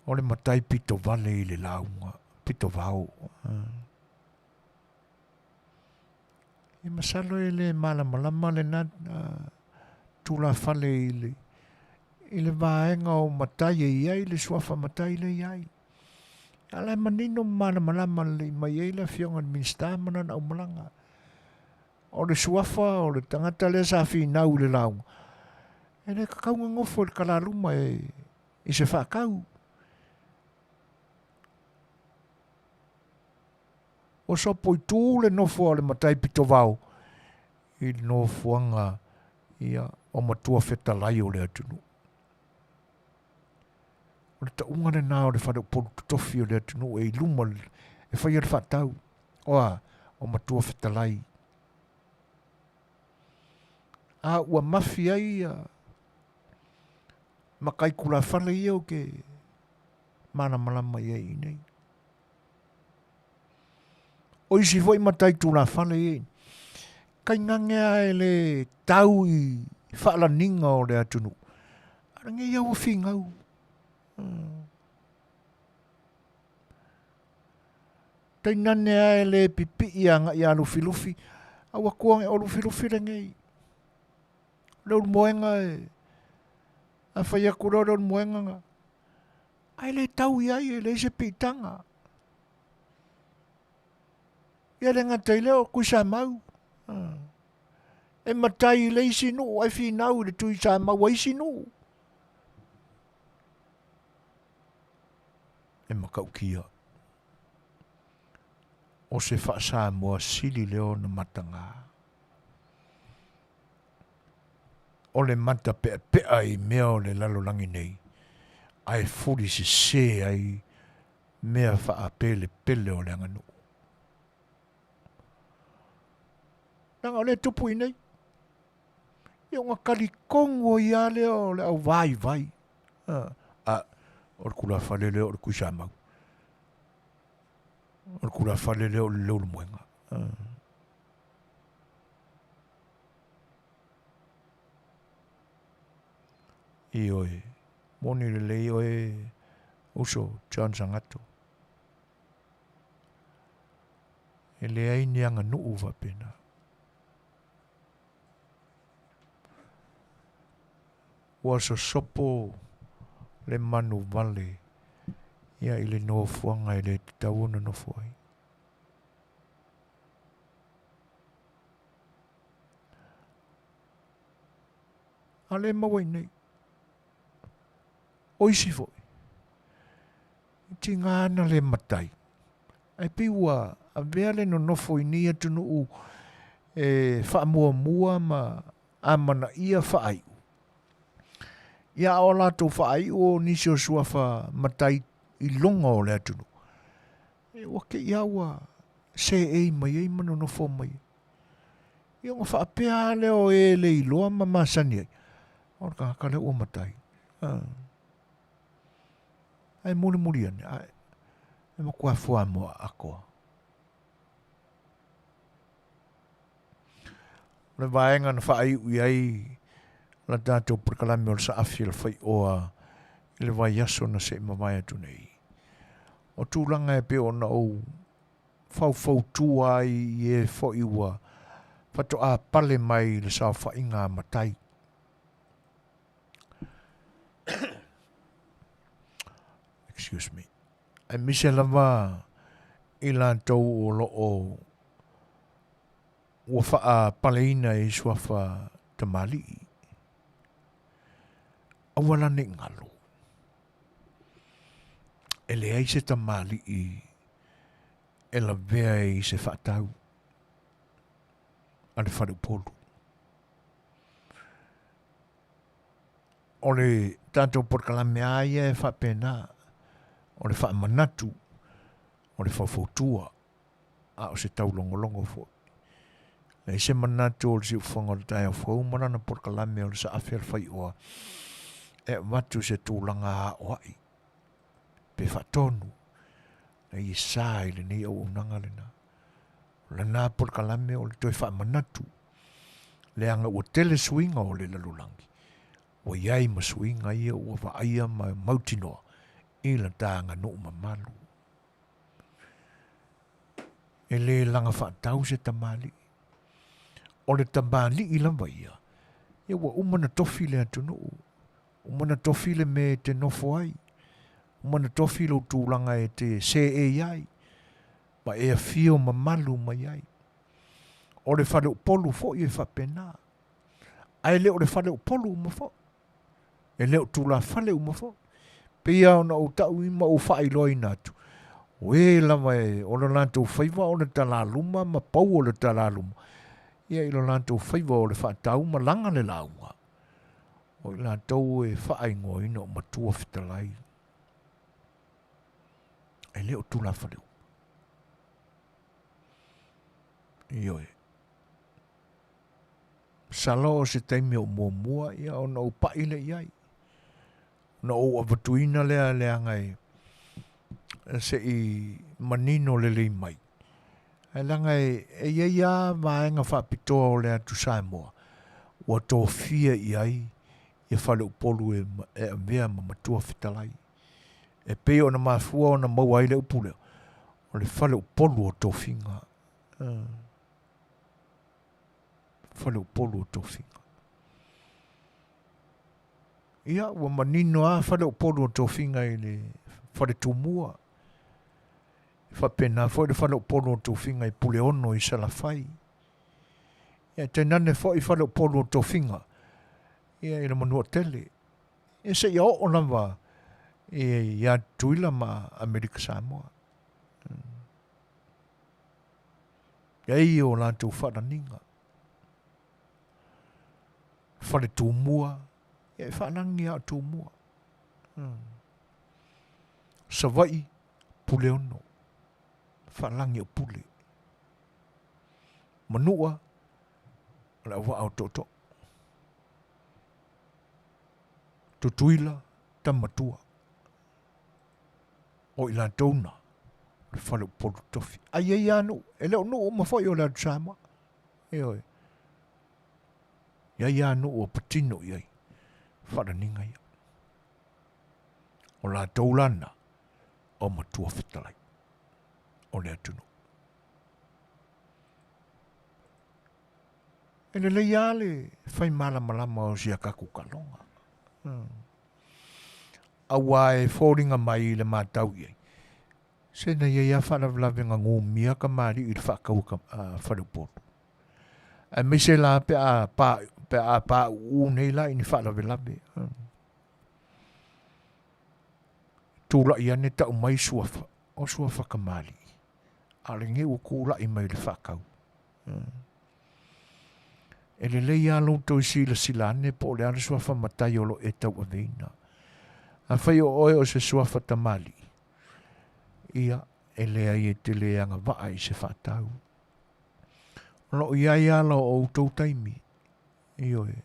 o le matai pito vale i le lauga pito vao. E masalo e le malamalama lena tulafale i le i le vaega o matai e i ai le suafa matai lea e i ai. A o la e manino ma malamalama lelei mai ai le Afioga i le Minisita ma lana aumalaga. O le suafa o le tagata lea sa finau i le lauga, e le tatau ona nofo i le kalaluma e, i se faatau. Ua sopoitū le nofo a le matai pitovao i le nofoaga ia, o matua fetalai o le atunuu. O le tauga lena o le faleupolu totofi o le atunuu e i luma e faia le faatau. O a? O matua fetalai. A ua mafi ai ia matai tulafale ia ou te malamalama i ai i nei. O isi foi matai tulafale ia i tainane lava e le tau i faalaniga o le atunuu, a o lenei lava ua finau. Tainane lava e le pipii agai ia Lufilufi, a ua tua o Lufilufi lenei. O le ulumoega e, a fai atu loa le ulumoega, ae le tau i ai, e leai se piitaga. Ia le gata i lea o Tuisamau. E matai i le isi nuu ae finau i le Tuisamau a isi nuu. E matautia. O se faa-Samoa sili lea ona mataga. O le mata peapea i mea o le lalolagi nei, ae fuli sese ai mea faapelepele o le aganuu. Leaga o lea e tupu i inei. Ia ona talitonu ai lava lea o le auvaivai. A, o le tulafale lea o le Tuisamau. O le tulafale lea o le Leulumoega. Ioe, moni lelei oe uso John Sangato. E leai ni aganuu faapena. Ua sosopo le manuvale ia i le nofoaga e le tatau ona nofo ai. A le maua i nei. O isi foi, e tiga ana le matai, ae pei ua avea le nonofo i nei atunuu e faamuamua ma amanaia faaiu. Ia a o latou faaiu o nisi o suafa matai i luga o le atunuu, e ua te i lava ua seei mai ai ma nonofo mai ai. Ia ona faapea lava lea o e le iloa ma masani ai, o le tagata lea ua matai. Ae mulimuli ane, ae e matua fuamoa atoa. O le vaega na faaiu i ai la tatou polokalame o le saafi o le faioa i le vaiaso na se i mavae atu nei. O tulaga e pei ona ou faufautua ai i e foi ua faatoa pale mai i le saofaiga a matai. Excuse me. Aemaise lava i latou o lo o ua faapaleina i suafa tamalii. Aua la ne i galo. E leai se tamalii e lavea i se faatau a le faleupolu. O le tatou polokalame lava ia e faapena, o le faamanatu, o le faufautua, a o se taulogologo foi. Leai se manatu o le siufofoga o le taeao fou ma lana polokalame o le saafi a le faioa e avatu se tulaga aoai pe faatonu leai e sa i lenei auaunaga lena. O lana polokalame o le toe faamanatu leaga ua tele suiga o le lalolagi, ua i ai ma suiga ia ua vaaia ma mautinoa i la ta aganuu mamalu. E le laga faatau se tamalii. O le tamalii lava ia, ia ua uma na tofi le atunuu, uma na tofi le mea e te nofo ai, uma na tofi lou tulaga e te seei ai, ma e afio mamalu mai ai. O le faleupolu foi e faapena, ae le o le faleupolu uma foi, e le o tulafale uma foi. Pei lava ona ou tau ma ou faailoaina atu, o e lava e, o le latou faiva o le talaluma ma pau o le talaluma, ia i lo latou faiva o le faatau ma laga le lauga, o i latou e faaigoaina o matua fetalai. E le o tulafale uma. Ioe. Masalo o se taimi o muamua ia ona ou pai lea i ai. Ona ou avatuina lea leaga e se i manino lelei mai. Ae leaga e i ai lava vaega faapitoa o le atu Samoa ua tofia i ai ia faleupolu e avea ma matua fetalai. E pei ona mafua ona maua ai le upu lea, o le faleupolu o tofiga. Faleupolu o tofiga. Ia, ua manino lava faleupolu o tofiga i le faletumua. E faapena foi le faleupolu o tofiga i Puleono i Salafai. Ia, tainane foi faleupolu o tofiga ia i le Manuatele. Ia seia oo lava ia Tutuila ma Amerika Samoa. E ai o latou faalaniga. Fale Tumua, ia e faalagi lava o Tumua. Savaii, Puleono, faalagi o Pule. Manua, o le auvaa o Tootoo. Tutuila, Tamatua. O i latou na, o le faleupolu tofi. Ai e i ai lava nuu, e le o nuu uma foi o le atu Samoa. Ioe. E i ai lava nuu o patino i ai faalaniga ia. O latou la na, o matua fetalai o le atunuu. E lelei lava le fai malamalama o si a tatou kaloga. Aua e foliga mai i le matau i ai, se na i ai lava faalavelavega gumia kamali'i i le faatau a faleupolu. Aemaise la pe a pa, pe a pauu nei la i ni faalavelave. Tulai ane tau mai suafa, o suafa kamali'i, a o lenei ua tulai mai i le faatau. E lelei lava lou toe silasila ane po o le a le suafa matai o lo o e tauaveina. Afai o oe o se suafa tamalii, ia, e leai e te le agavaa i se faatau. O lo o i ai ala o outou taimi, ioe.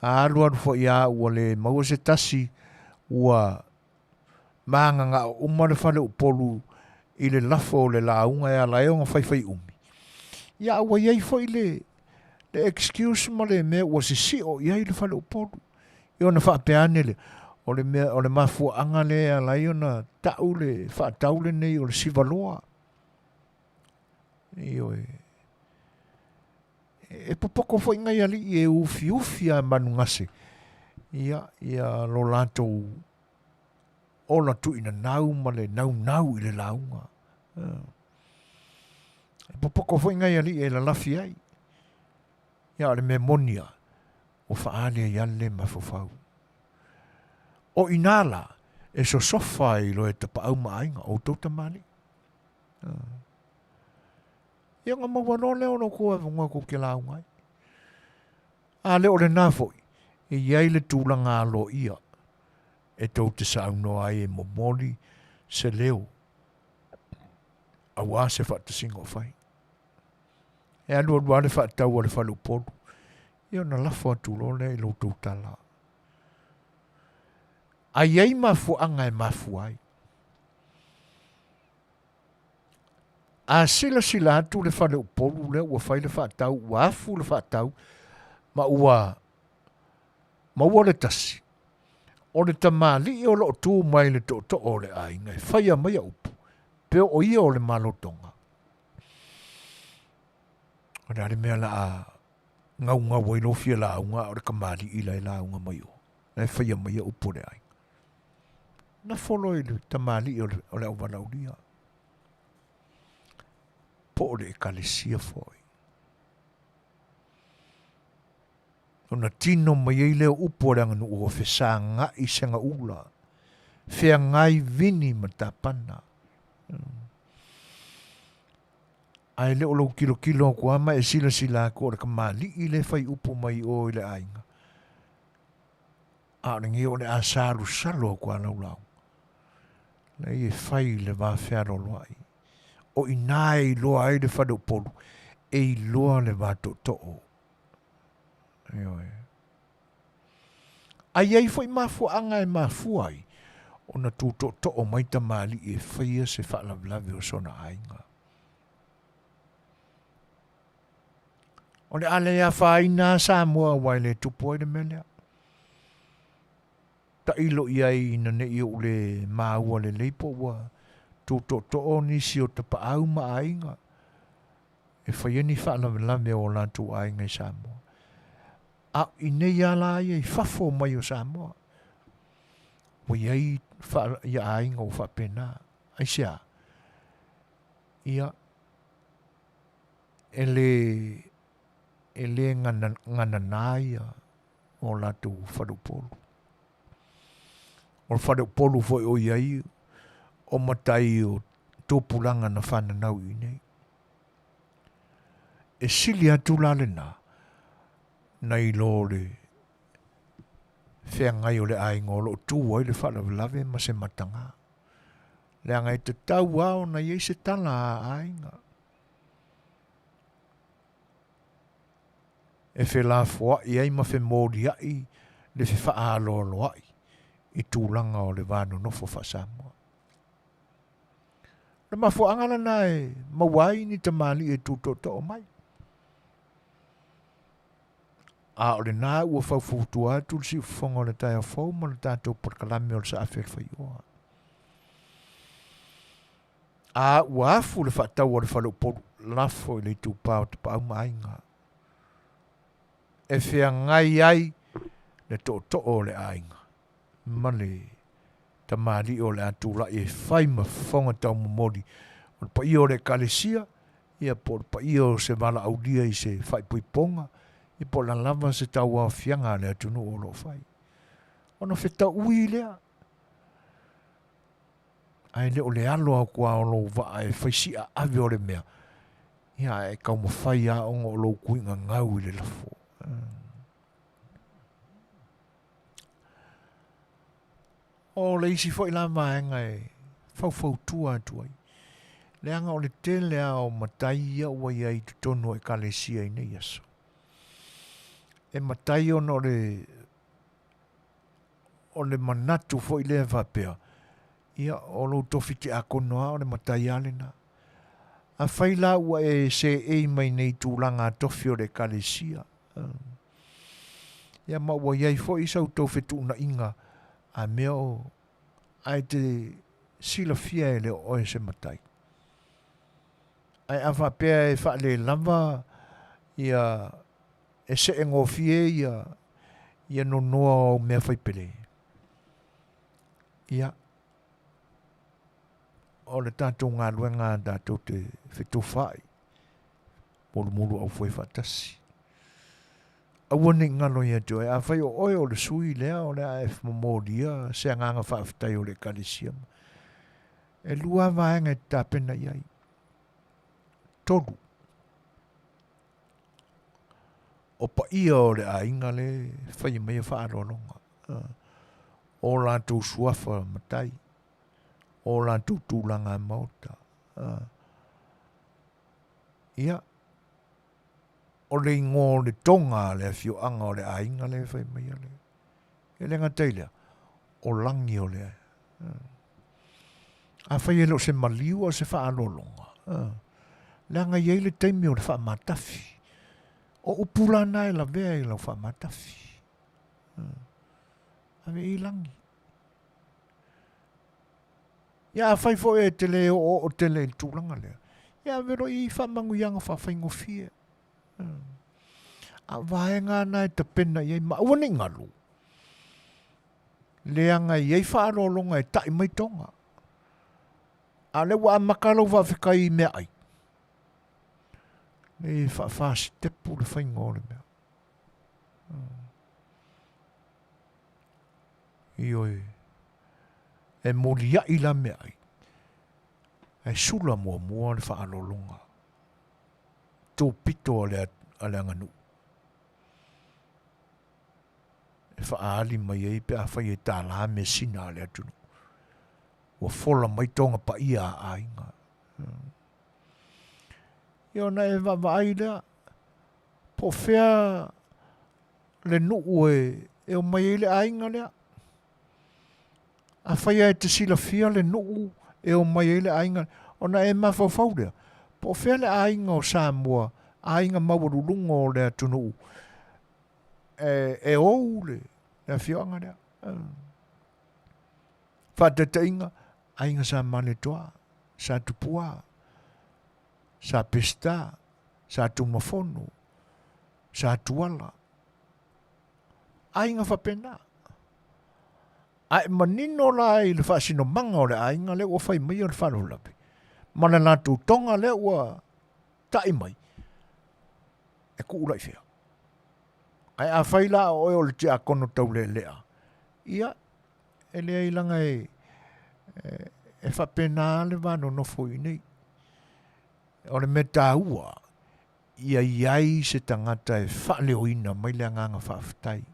A alualu foi lava ua le maua se tasi ua Magagao uma le faleupolu i le lafo o le lauga e ala ai ona faifai umi. Ia a ua i ai foi le, le excuse ma le mea ua sisio i ai le faleupolu. Ia ona faapea ane lea, o le mea, o le mafuaaga lea e ala ai ona tau le faatau lenei o le sivaloa. Ioe. E popoto foi nai alii e ufiufi a manugase ia, ia lo latou ola tuuinanau ma le naunau i le lauga. E popoto foi nai alii e lalafi ai. Ia o le mea moni lava, ua faaali ai lava le le mafaufau. O i ina la, e sosofa ai loa e tapaau ma aiga, o outou tamalii. Ia ona maua loa lea o lo outou avanoa tou te lauga ai. A le o lena foi, e i ai le tulaga aloaia e tou te saunoa ai e momoli se leo aua se faatasiga o fai. E alualu lava le faatau a le faleupolu, ia ona lafo atu loa lea i lo outou tala. A i ai mafuaaga e mafua ai. A silasila atu le faleupolu lea ua fai le faatau, ua afu le faatau ma ua maua le tasi, o le tamalii o lo o tu mai le tootoo o le aiga e faia maia upu, pe o ia o le malotoga. O le a le mea la a gaugau ai lou fia lauga a o le tamalii la e lauga mai o, la e faia maia upu o le aiga. Nofo loa i le tamalii o le, o le auvalaulia, po o le ekalesia foi. Ona tino mai ai lea upu a le aganuu ua fesagai segaula, feagai vini ma tapana. Ae le o lou tilotilo atu lava ma e silasila atu o le tamalii lea e fai upu mai o i le aiga. A o lenei o le a salusalo atu a lau lauga. Leai e fai le va fealoaloai. O i ina e iloa ai le faleupolu, e iloa le va tootoo. Ioe. A i ai foi mafuaaga e mafua ai ona tu tootoo mai tamalii e faia se faalavelave o sona aiga. O le a le afaina Samoa aua e le tupu ai le mea lea. Tailo i ai ina ne i ou le maua lelei po ua tutootoo nisi o tapaau ma aiga e fai ai ni faalavelave o latou aiga i Samoa. A i nei lava la ia i fafo mai o Samoa, ua i ai ia aiga ua faapena. Aisea? Ia, e le, e le ganana ia o latou faleupolu. O le faleupolu foi o i ai o matai o tupulaga na fananau i inei. E sili atu la lena, nai lo le feagai o le aiga o lo o tu ai le faalavelave ma se mataga. Leaga e tatau lava ona i ai se tala a aiga. E felafoai ai ma femoliai le fefaaloaloa'i i tulaga o le va nonofo faa-Samoa. O le mafuaaga lena e maua ai ni tamalii e tu tootoo mai. A o lena ua faufautua atu le siufofoga o le taeao fou ma le tatou polokalame o le Saafi o le Faioa. A ua afu le faatau a le faleupolu lafo i le itupa o Tapaau ma Aiga e feagai ai le tootoo o le aiga ma le tamalii o le a tulai e fai ma fofoga taumomoli o le paia o le Ekalesia, ia po o le paia o se valaaulia i se faaipoipoga, ia po o le a lava se tauaofiaga a le atunuu o lo o fai. Ona fetaui lea, ae le o le alo atu lava o lou vaa e fai si'a ave o le mea, ia ae taumafai lava ona o lou tuiga gau i le lafo. O le isi foi la vaega e faufautua atu ai, leaga o le tele lava o matai ia ua i ai i totonu o Ekalesia i nei aso. E matai ona o le o le manatu foi lea faapea, ia o lou tofi tiakono lava o le matai lava lena. Afai la ua e seei mai nei tulaga tofi o le Ekalesia, Ia ma ua i ai foi sa outou fetuunaiga a mea o ae te silafia e le o oe se matai. Ae a faapea e faalelava ia e see gofie ia ia nonoa o au mea faipele, ia o le tatou galuega tatou te fetufaai mulumulu aufoe faatasi. Aua ne i galo ia te oe, afai o oe o le sui lea o le a e momolia se agaga faafetai o le Ekalesia. E lua vaega e te tapena i ai. Tolu, o paia o le aiga le faia mai faaaloaloga. O latou suafa matai, o latou tulaga maota. Ia, o le igoa o le toga a le afioaga o le aiga lea e fai mai ale. E le gata i lea, o lagi o le... Afai e le o se maliu a o se faaaloaloga, leaga e i ai le taimi o le faamatafi. O upu la na e lavea i lau faamatafi. Ave i lagi. Ia afai foi e te le oooo tele i le tulaga lea, ia ave loa i faamanuiaga faafaigofie. A o vaega na e tapena i ai ma aua ne i galu, leaga e i ai faaaloaloga e ta'i mai toga. A o lea ua amata lou faafetai i meaai, e faafasitepu le faiga o le mea. Ioe. E moliaʻi la meaai, ae sula muamua le faaaloaloga tupito a le, a le aganuu e faaali mai ai pe afai e tālā measina a le atunuu. Ua fola mai toga paia a aiga. Ia ona e vaavaai lea, po o fea le nuu e, e omai ai le aiga lea. Afai lava e te silafia le nuu e omai ai le aiga, ona e mafaufau lea, po o fea le aiga o Samoa, aiga maualuluga o le atunuu e, e ou le, le afioaga lea. Faataitaiga, aiga sa Maletoa, sa Tupua, sa Peseta, sa Tumafono, sa Tuala, aiga faapena. Ae manino la i le faasinomaga o le aiga lea ua fai mai o le faalavelave, ma le latou toga lea ua ta'i mai, e kuu la i fea. Ae afai la o oe o le tiakono taulelea, ia, e leai laga e, e, e faapena le va nonofo i inei. O le mea taua, ia i ai se tagata e faaleoina mai le agaga faafetai.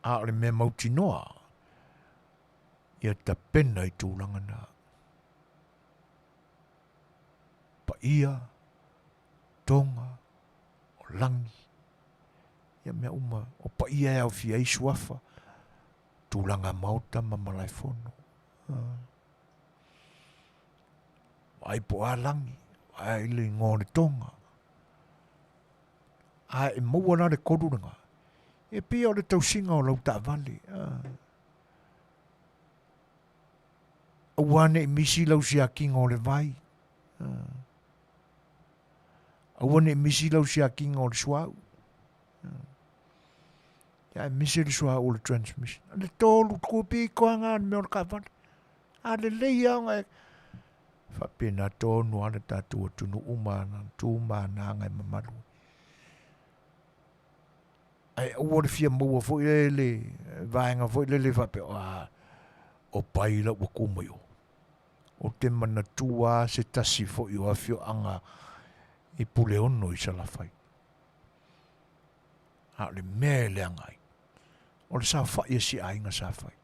A o le mea mautinoa, ia tapena i tulaga na. Paia, toga, o lagi. Ia mea uma, o paia e aofia ai suafa, tulaga maota ma malaefono. Vaai po o a lagi, vaai i le igoa o le toga. A e maua la le kolu lena, e pei o le tausiga o lau taavale. Aua ne i misi lau siakiga o le vai. Aua ne i misi lau siakiga o le suauu. Ia e misi le suauu o le transmission. Le tolu kupi koanga o le mea o le taavale. A lelei lava ona e faapena tonu lava le tatou atunuu ma ana tu ma ana aga e mamalu ai. Ae aua le fia maua foi lele vaega foi lele faapea, a, o pai la ua ku mai o. Ou te manatua lava se tasi foi o afioaga i Puleono i Salafai. A o le mea e leaga ai, o le saofai a si aiga sa fai.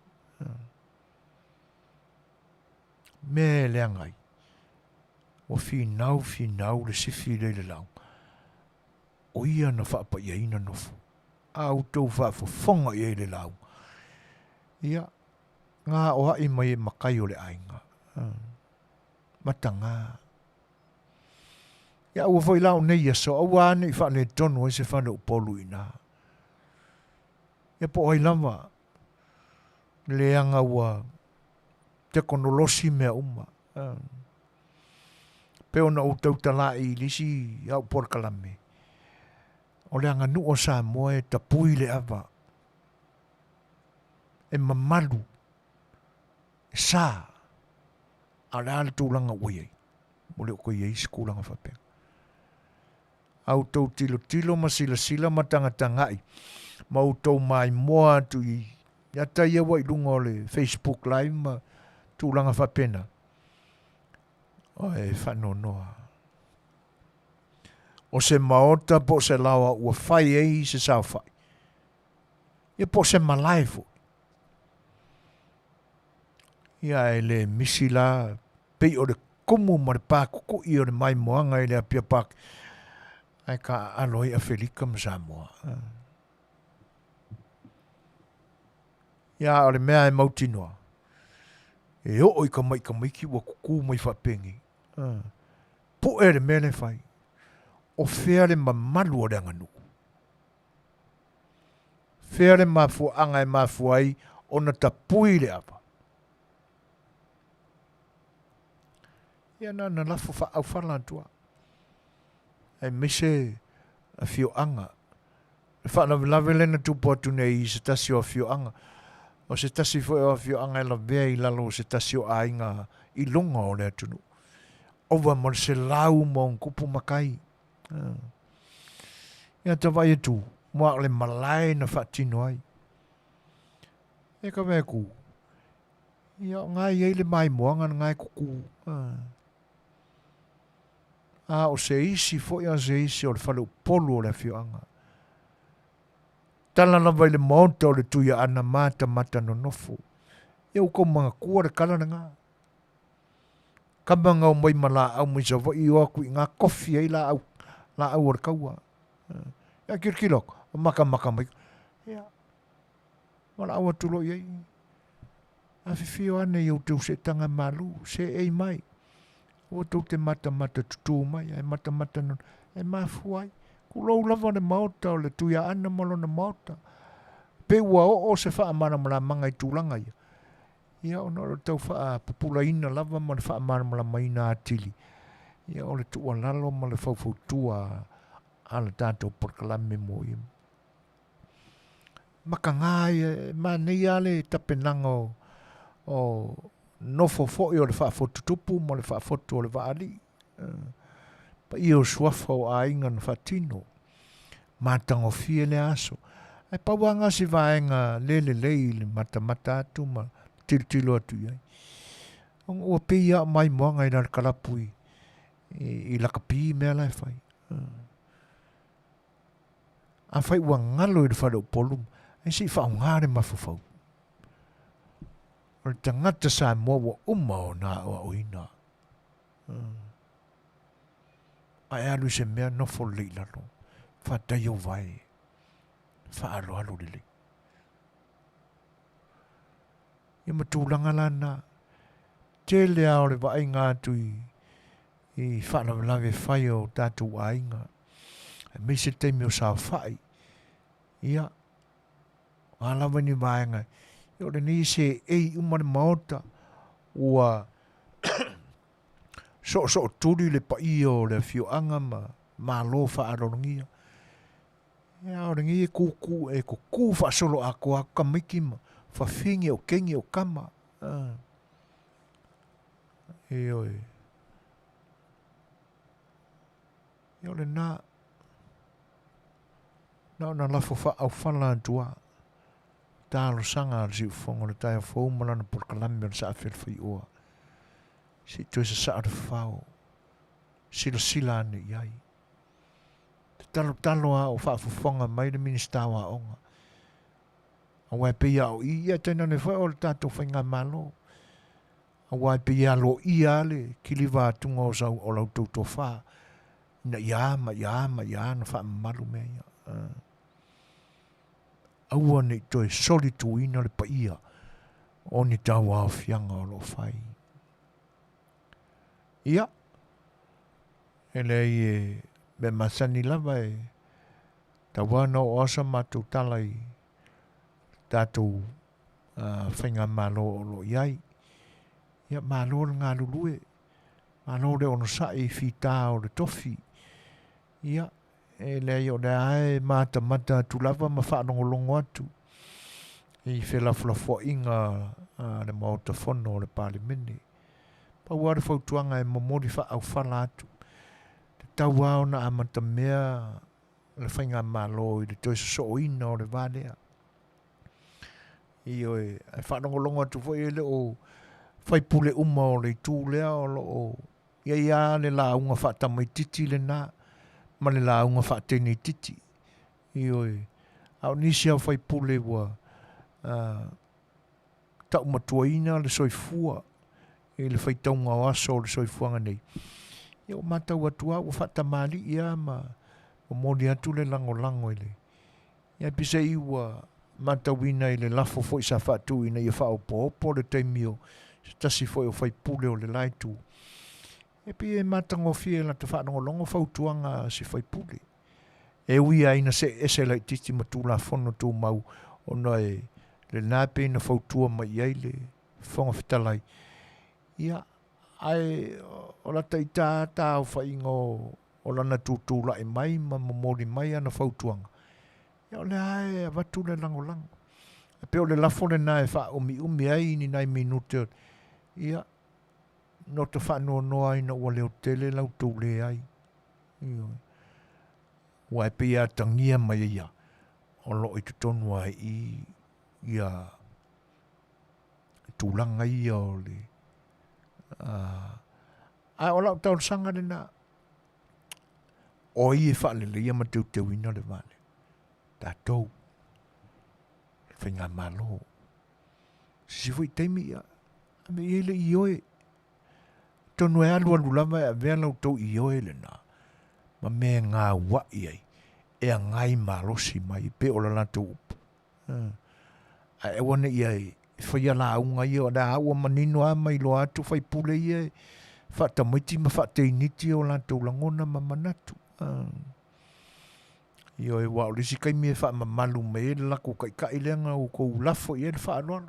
Mea e leaga ai, ua finau finau le sifi lea i le lauga, o ia na faapaiaina nofo. A outou faafofoga i ai i le lauga, ia, gaoa'i mai e makai o le aiga. Mataga. Ia aua foi la o nei aso, aua a ne i faaletonu ai se fale o Upolu i ina. Ia po o ai lava, leaga ua tekonolosi mea uma. Pei ona ou tautala'i i le isi au polokalame, o le aganuu o Samoa e tapui le ava, e mamalu, e sa, a o le a le tulaga ua i ai? Ua le o toe i ai se tulaga faapena. A outou tilotilo ma silasila ma tagatagai ma outou maimoa atu i ata ia ua i luga o le Facebook live ma tulaga faapena, e faanoanoa. O se maota po o se laoa ua fai ai se saofai, ia po o se malae foi. Ia e le misi la, pei o le kumu ma le pākukuʻi o le maimoaga i le Apia Park, ae taaalo ai Afelika ma Samoa. Ia, o le mea e mautinoa, e oo i ka maʻi tamaiti ua kukū mai faapenei. Puʻe le mea lea e fai. O fea le mamalu o le aganuu? Fea le mafuaaga e mafua ai ona tapui le ava? Ia na ona lafo faaaufala atu lava, aemaise afioaga. Le faalavelave lea na tupu atu nei i se tasi o afioaga, o se tasi foi o afioaga e lavea i lalo o se tasi o aiga i luga o le atunuu. Ova ma le 100+ matai. Ia ta vaai atu, mua o le malae na faatino ai. E ka mea ku, ia o ngā i ai le maimoaga na ngā e kuku. A o se isi foi a se isi o le fale Upolu o le afioaga. Tala lava i le maota o le Tuiaana matamata nonofo. Ia ua tou manatua le tala lena. Kama na omai ma laau mai Savaii o atu i ina kofi ai laau, laau o le taua. Ia kilokilo atu, matamata mai. Ia, valaau atu loa i ai. Afifio ane i outou seetaga malu, seei mai. Aua tou te matamata tutū mai, ae matamata no, e mafua ai. Tulou lava le maota o le Tuiaana ma lona maota. Pei ua oo se faamalamalamaga i tulaga ia. Ia, ona o le tau faapupulaina lava ma le faamalamalamaina atili, ia, o le tuualalo ma le faufautua a le tatou polokalame mo ia mataga ia. E manaia lava le tapenaga o, o nofo foi o le faafotutupu ma le faafotu o le vaalii. Paia o suafa o aiga na faatino. Matagofie lea aso. Ae pau lava lena si vaega le lelei i le matamata atu ma tilotilo atu i ai. Ona ua pei lava o maimoaga i lalo kalapu i, i, i lakapi mea la e fai. Afai ua galo i le fale o Upolu, ae se i faaaoga le mafaufau. O le tagata Samoa ua uma ona aoaoina. Ae alu i se mea nofo lelei i lalo. Fatai ou vae. Faaaloalo lelei. Ia ma tulaga la na, tele lava o le vaaiga atu i, i faalavelave fai o tatou aiga, aemaise le taimi o saofai. Ia, o a lava ni vaega, ia o lenei e seei uma le Maota, ua soosootuli le paia o le afioaga ma malo faaaloalogia. Ia, o lenei e kukū, e kukū faasoloatoa atu tamaiti ma fafine o teine o tama. Ioe. Ia o lena, na ona lafo faaaufala atu lava, talosaga a le siufofoga o le taeao fou ma lana polokalame o le Saafi o le Faioa, se i toe sasaa le fao, silasila ane i ai. Te talotalo a o faafofoga mai le Minisita o Aoga, aua e pei a o i, ia tainane foi o le tatou faigamalo, aua e pei e aloaia lava le kiliva atuga o sau o la outou tofa ina ia a ma ia a ma ia a ona faamamalu mea ia. Aua ne i toe solituina le paia o ni tauaofiaga o lo o fai. Ia, e leai e mea masani lava e tau lava ona oo lava sa matou tala i tatou faigamalo o lo o i ai. Ia, malo le galulue, malo le onosai i fita o le tofi. Ia, e leai o lea lava e matamata atu lava ma faalogologo atu i felafolafoaiga a le Maota Fono o le Palemene. Pau lava le fautuaga e momoli faaaufala atu, e tatau lava ona amatamea le faigamalo i le toe sosooina o le va lea. Ioe, ae faalogologo atu foi e le o faipule uma o le itu lea o lo o i ai lava le lauga faatamaitiiti lena ma le lauga faateneitiiti. Ioe, a o nisi lava o faipule ua taumatuaina le soifua i le faitauga o aso o le soifuaga nei, ia ua matau atu lava ua faatamalii lava ma momoli atu le lagolago i le Ia peiseai ua matauina i le lafo foi sa faatu ina ia faaopoopo le taimi o se tasi foi o faipule o le la itu, e pei e matagofie i lata faalogologo fautuaga a se faipule. E ui lava ina see ese laitiiti ma Tulafono Tumau ona e lena pei na fautua mai i ai le Fofoga Fetalai, ia, ae o lata ita taaofaiga o lana tutulai mai ma momoli mai ana fautuaga, ia o lea lava e avatu le lagolago. E pei o le lafo lena e faaumiumi ai ni nai minute, ia, no te faanoanoa ina ua leotele la outou leai. Ioe. Aua e pei e atagia mai ai ia, o lo o i totonu lava i i ia tulaga ia o le a o lau talosaga lena, o ai e faaleleia ma teuteuina le va lea? Tatou, le faigamalo. Se isi foi taimi, ia, ave i ai le ioe. Atonu e alualu lava e avea la outou ioe lena ma mea e gauai ai, e agai malosi mai pei o le latou upu. Ae aua ne i e faia lauga ia, o lea ua manino lava ma iloa atu faipule ia e faatamaiti ma faateiniti o latou lagona ma manatu. Ioe, aua o le isi taimi e faamamalu mai ai le latou taitai lea na outou lafo i ai le faaaloalo.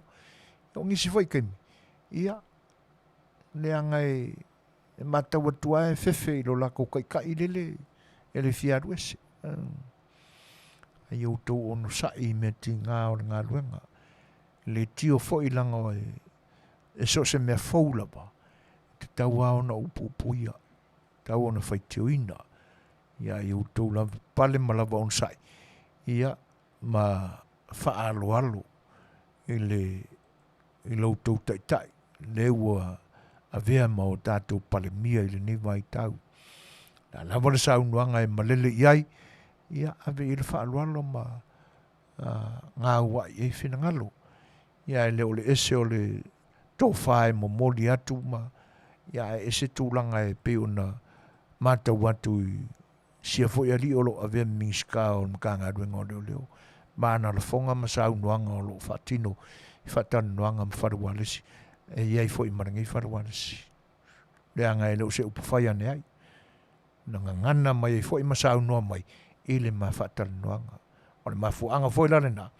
O nisi foi taimi, ia, leaga e matau atu lava e fefe i lo latou taitai lele e le fia alu ese. A ia outou onosai i mea tiga o le galuega. E le tio foi leaga e so o se mea fou lava, e tatau lava ona upuupuia, tatau ona faitioina. Ia ia outou lava pale ma lava onosai, ia ma faaaloalo i le i lo outou Taitai, lea ua avea ma o tatou Palemia i lenei vaitau. O le a lava le saunoaga e malele i ai, ia ave i ai le faaaloalo ma gauai ai finagalo. Ia e le o le ese o le tofa e momoli atu ma ia ae ese tulaga e pei ona matau atu i sia foi alii o lo o avea ma Minisita o le Matagaluega o Leoleo. ma ana lafoga ma saunoaga o lo o faatino i faatalanoaga ma fale ualesi, e i ai foi ma lenei fale ualesi, leaga e le o se upu fai ane ai, na gagana mai ai foi ma saunoa mai i le ma faatalanoaga. O le mafuaaga foi la lena,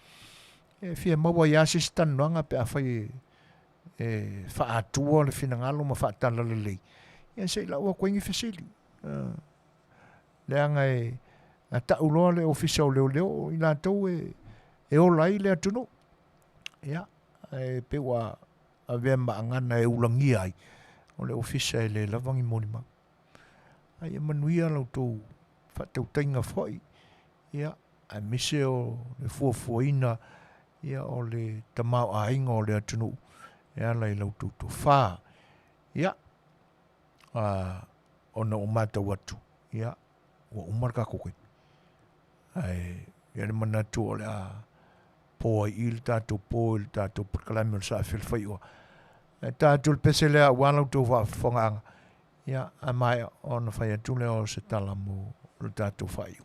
e fia maua ai lava se isi talanoaga pe afai e e faatua le finagalo ma faatalalelei, ia se i lau atu ai ni fesili. Leaga e a tau loa le ofisa o leoleo o i latou e, e ola ai le atunuu. Ia, e pei ua avea ma agana e ulagia ai, o le ofisa e le lava ni molimau. A ia manuia la outou faatautaiga foi, ia, aemaise o le fuafuaina ia o le tamaoaiga o le atunuu e ala i la outou tofa. Ia, ona ua matau atu, ia, ua uma le tatou taimi. Ae i ai le manatu o le a po ai i le tatou po i le tatou polokalame o le Saafi o le Faioa. Ae ta atu le pese lea aua la outou faafofogaaga, ia, a maea ona fai atu lea o se tala mo le tatou faaiuga.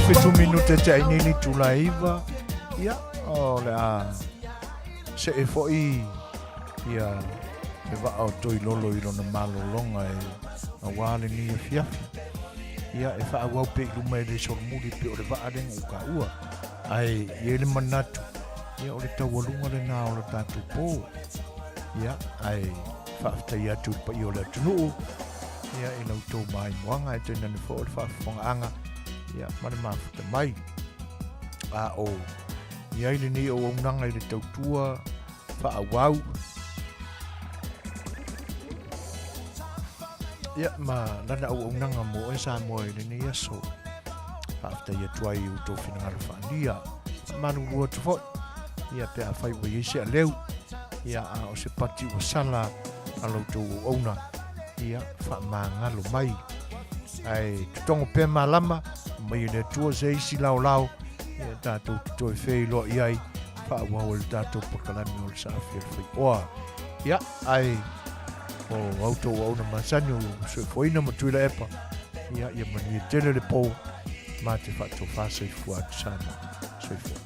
Fitu minute te ai nei le itula e iva, ia, o le a see foi ia le vaa o Toilolo i lona malologa e auā lenei afiafi. Ia, e faaauau pea i luma e le solomuli pei o le vaa lea na ou taua. Ae i ai le manatu, ia o le taualuga lena o le tatou pō. Ia, ae faafetai atu i le paia o le atunuu, ia i la outou maimoaga e tainane foi o le faafofogaaga, ia ma le mafuta mai. A o i ai lenei auaunaga i le tautua faaauau. Ia, ma lana auaunaga mo oe Samoa i lenei aso. Faafetai atu ai i outou finagalo faaalia. Faamalulu atu foi, ia pe afai ua i ai se aleu, ia a o se pati ua sala a la outou auauna, ia faamagalo mai. Ae totogo pea malama, mai e le Atua se isi laolao, ia tatou te toe feiloai ai, faaauau ai le tatou polokalame o le Saafi o le Faioa. Ia, ae o a outou auauna masani o Soifuaina ma Tuilaepa, ia, ia manuia tele le pō, ma te faatofa soifua atu Samoa. Soifua.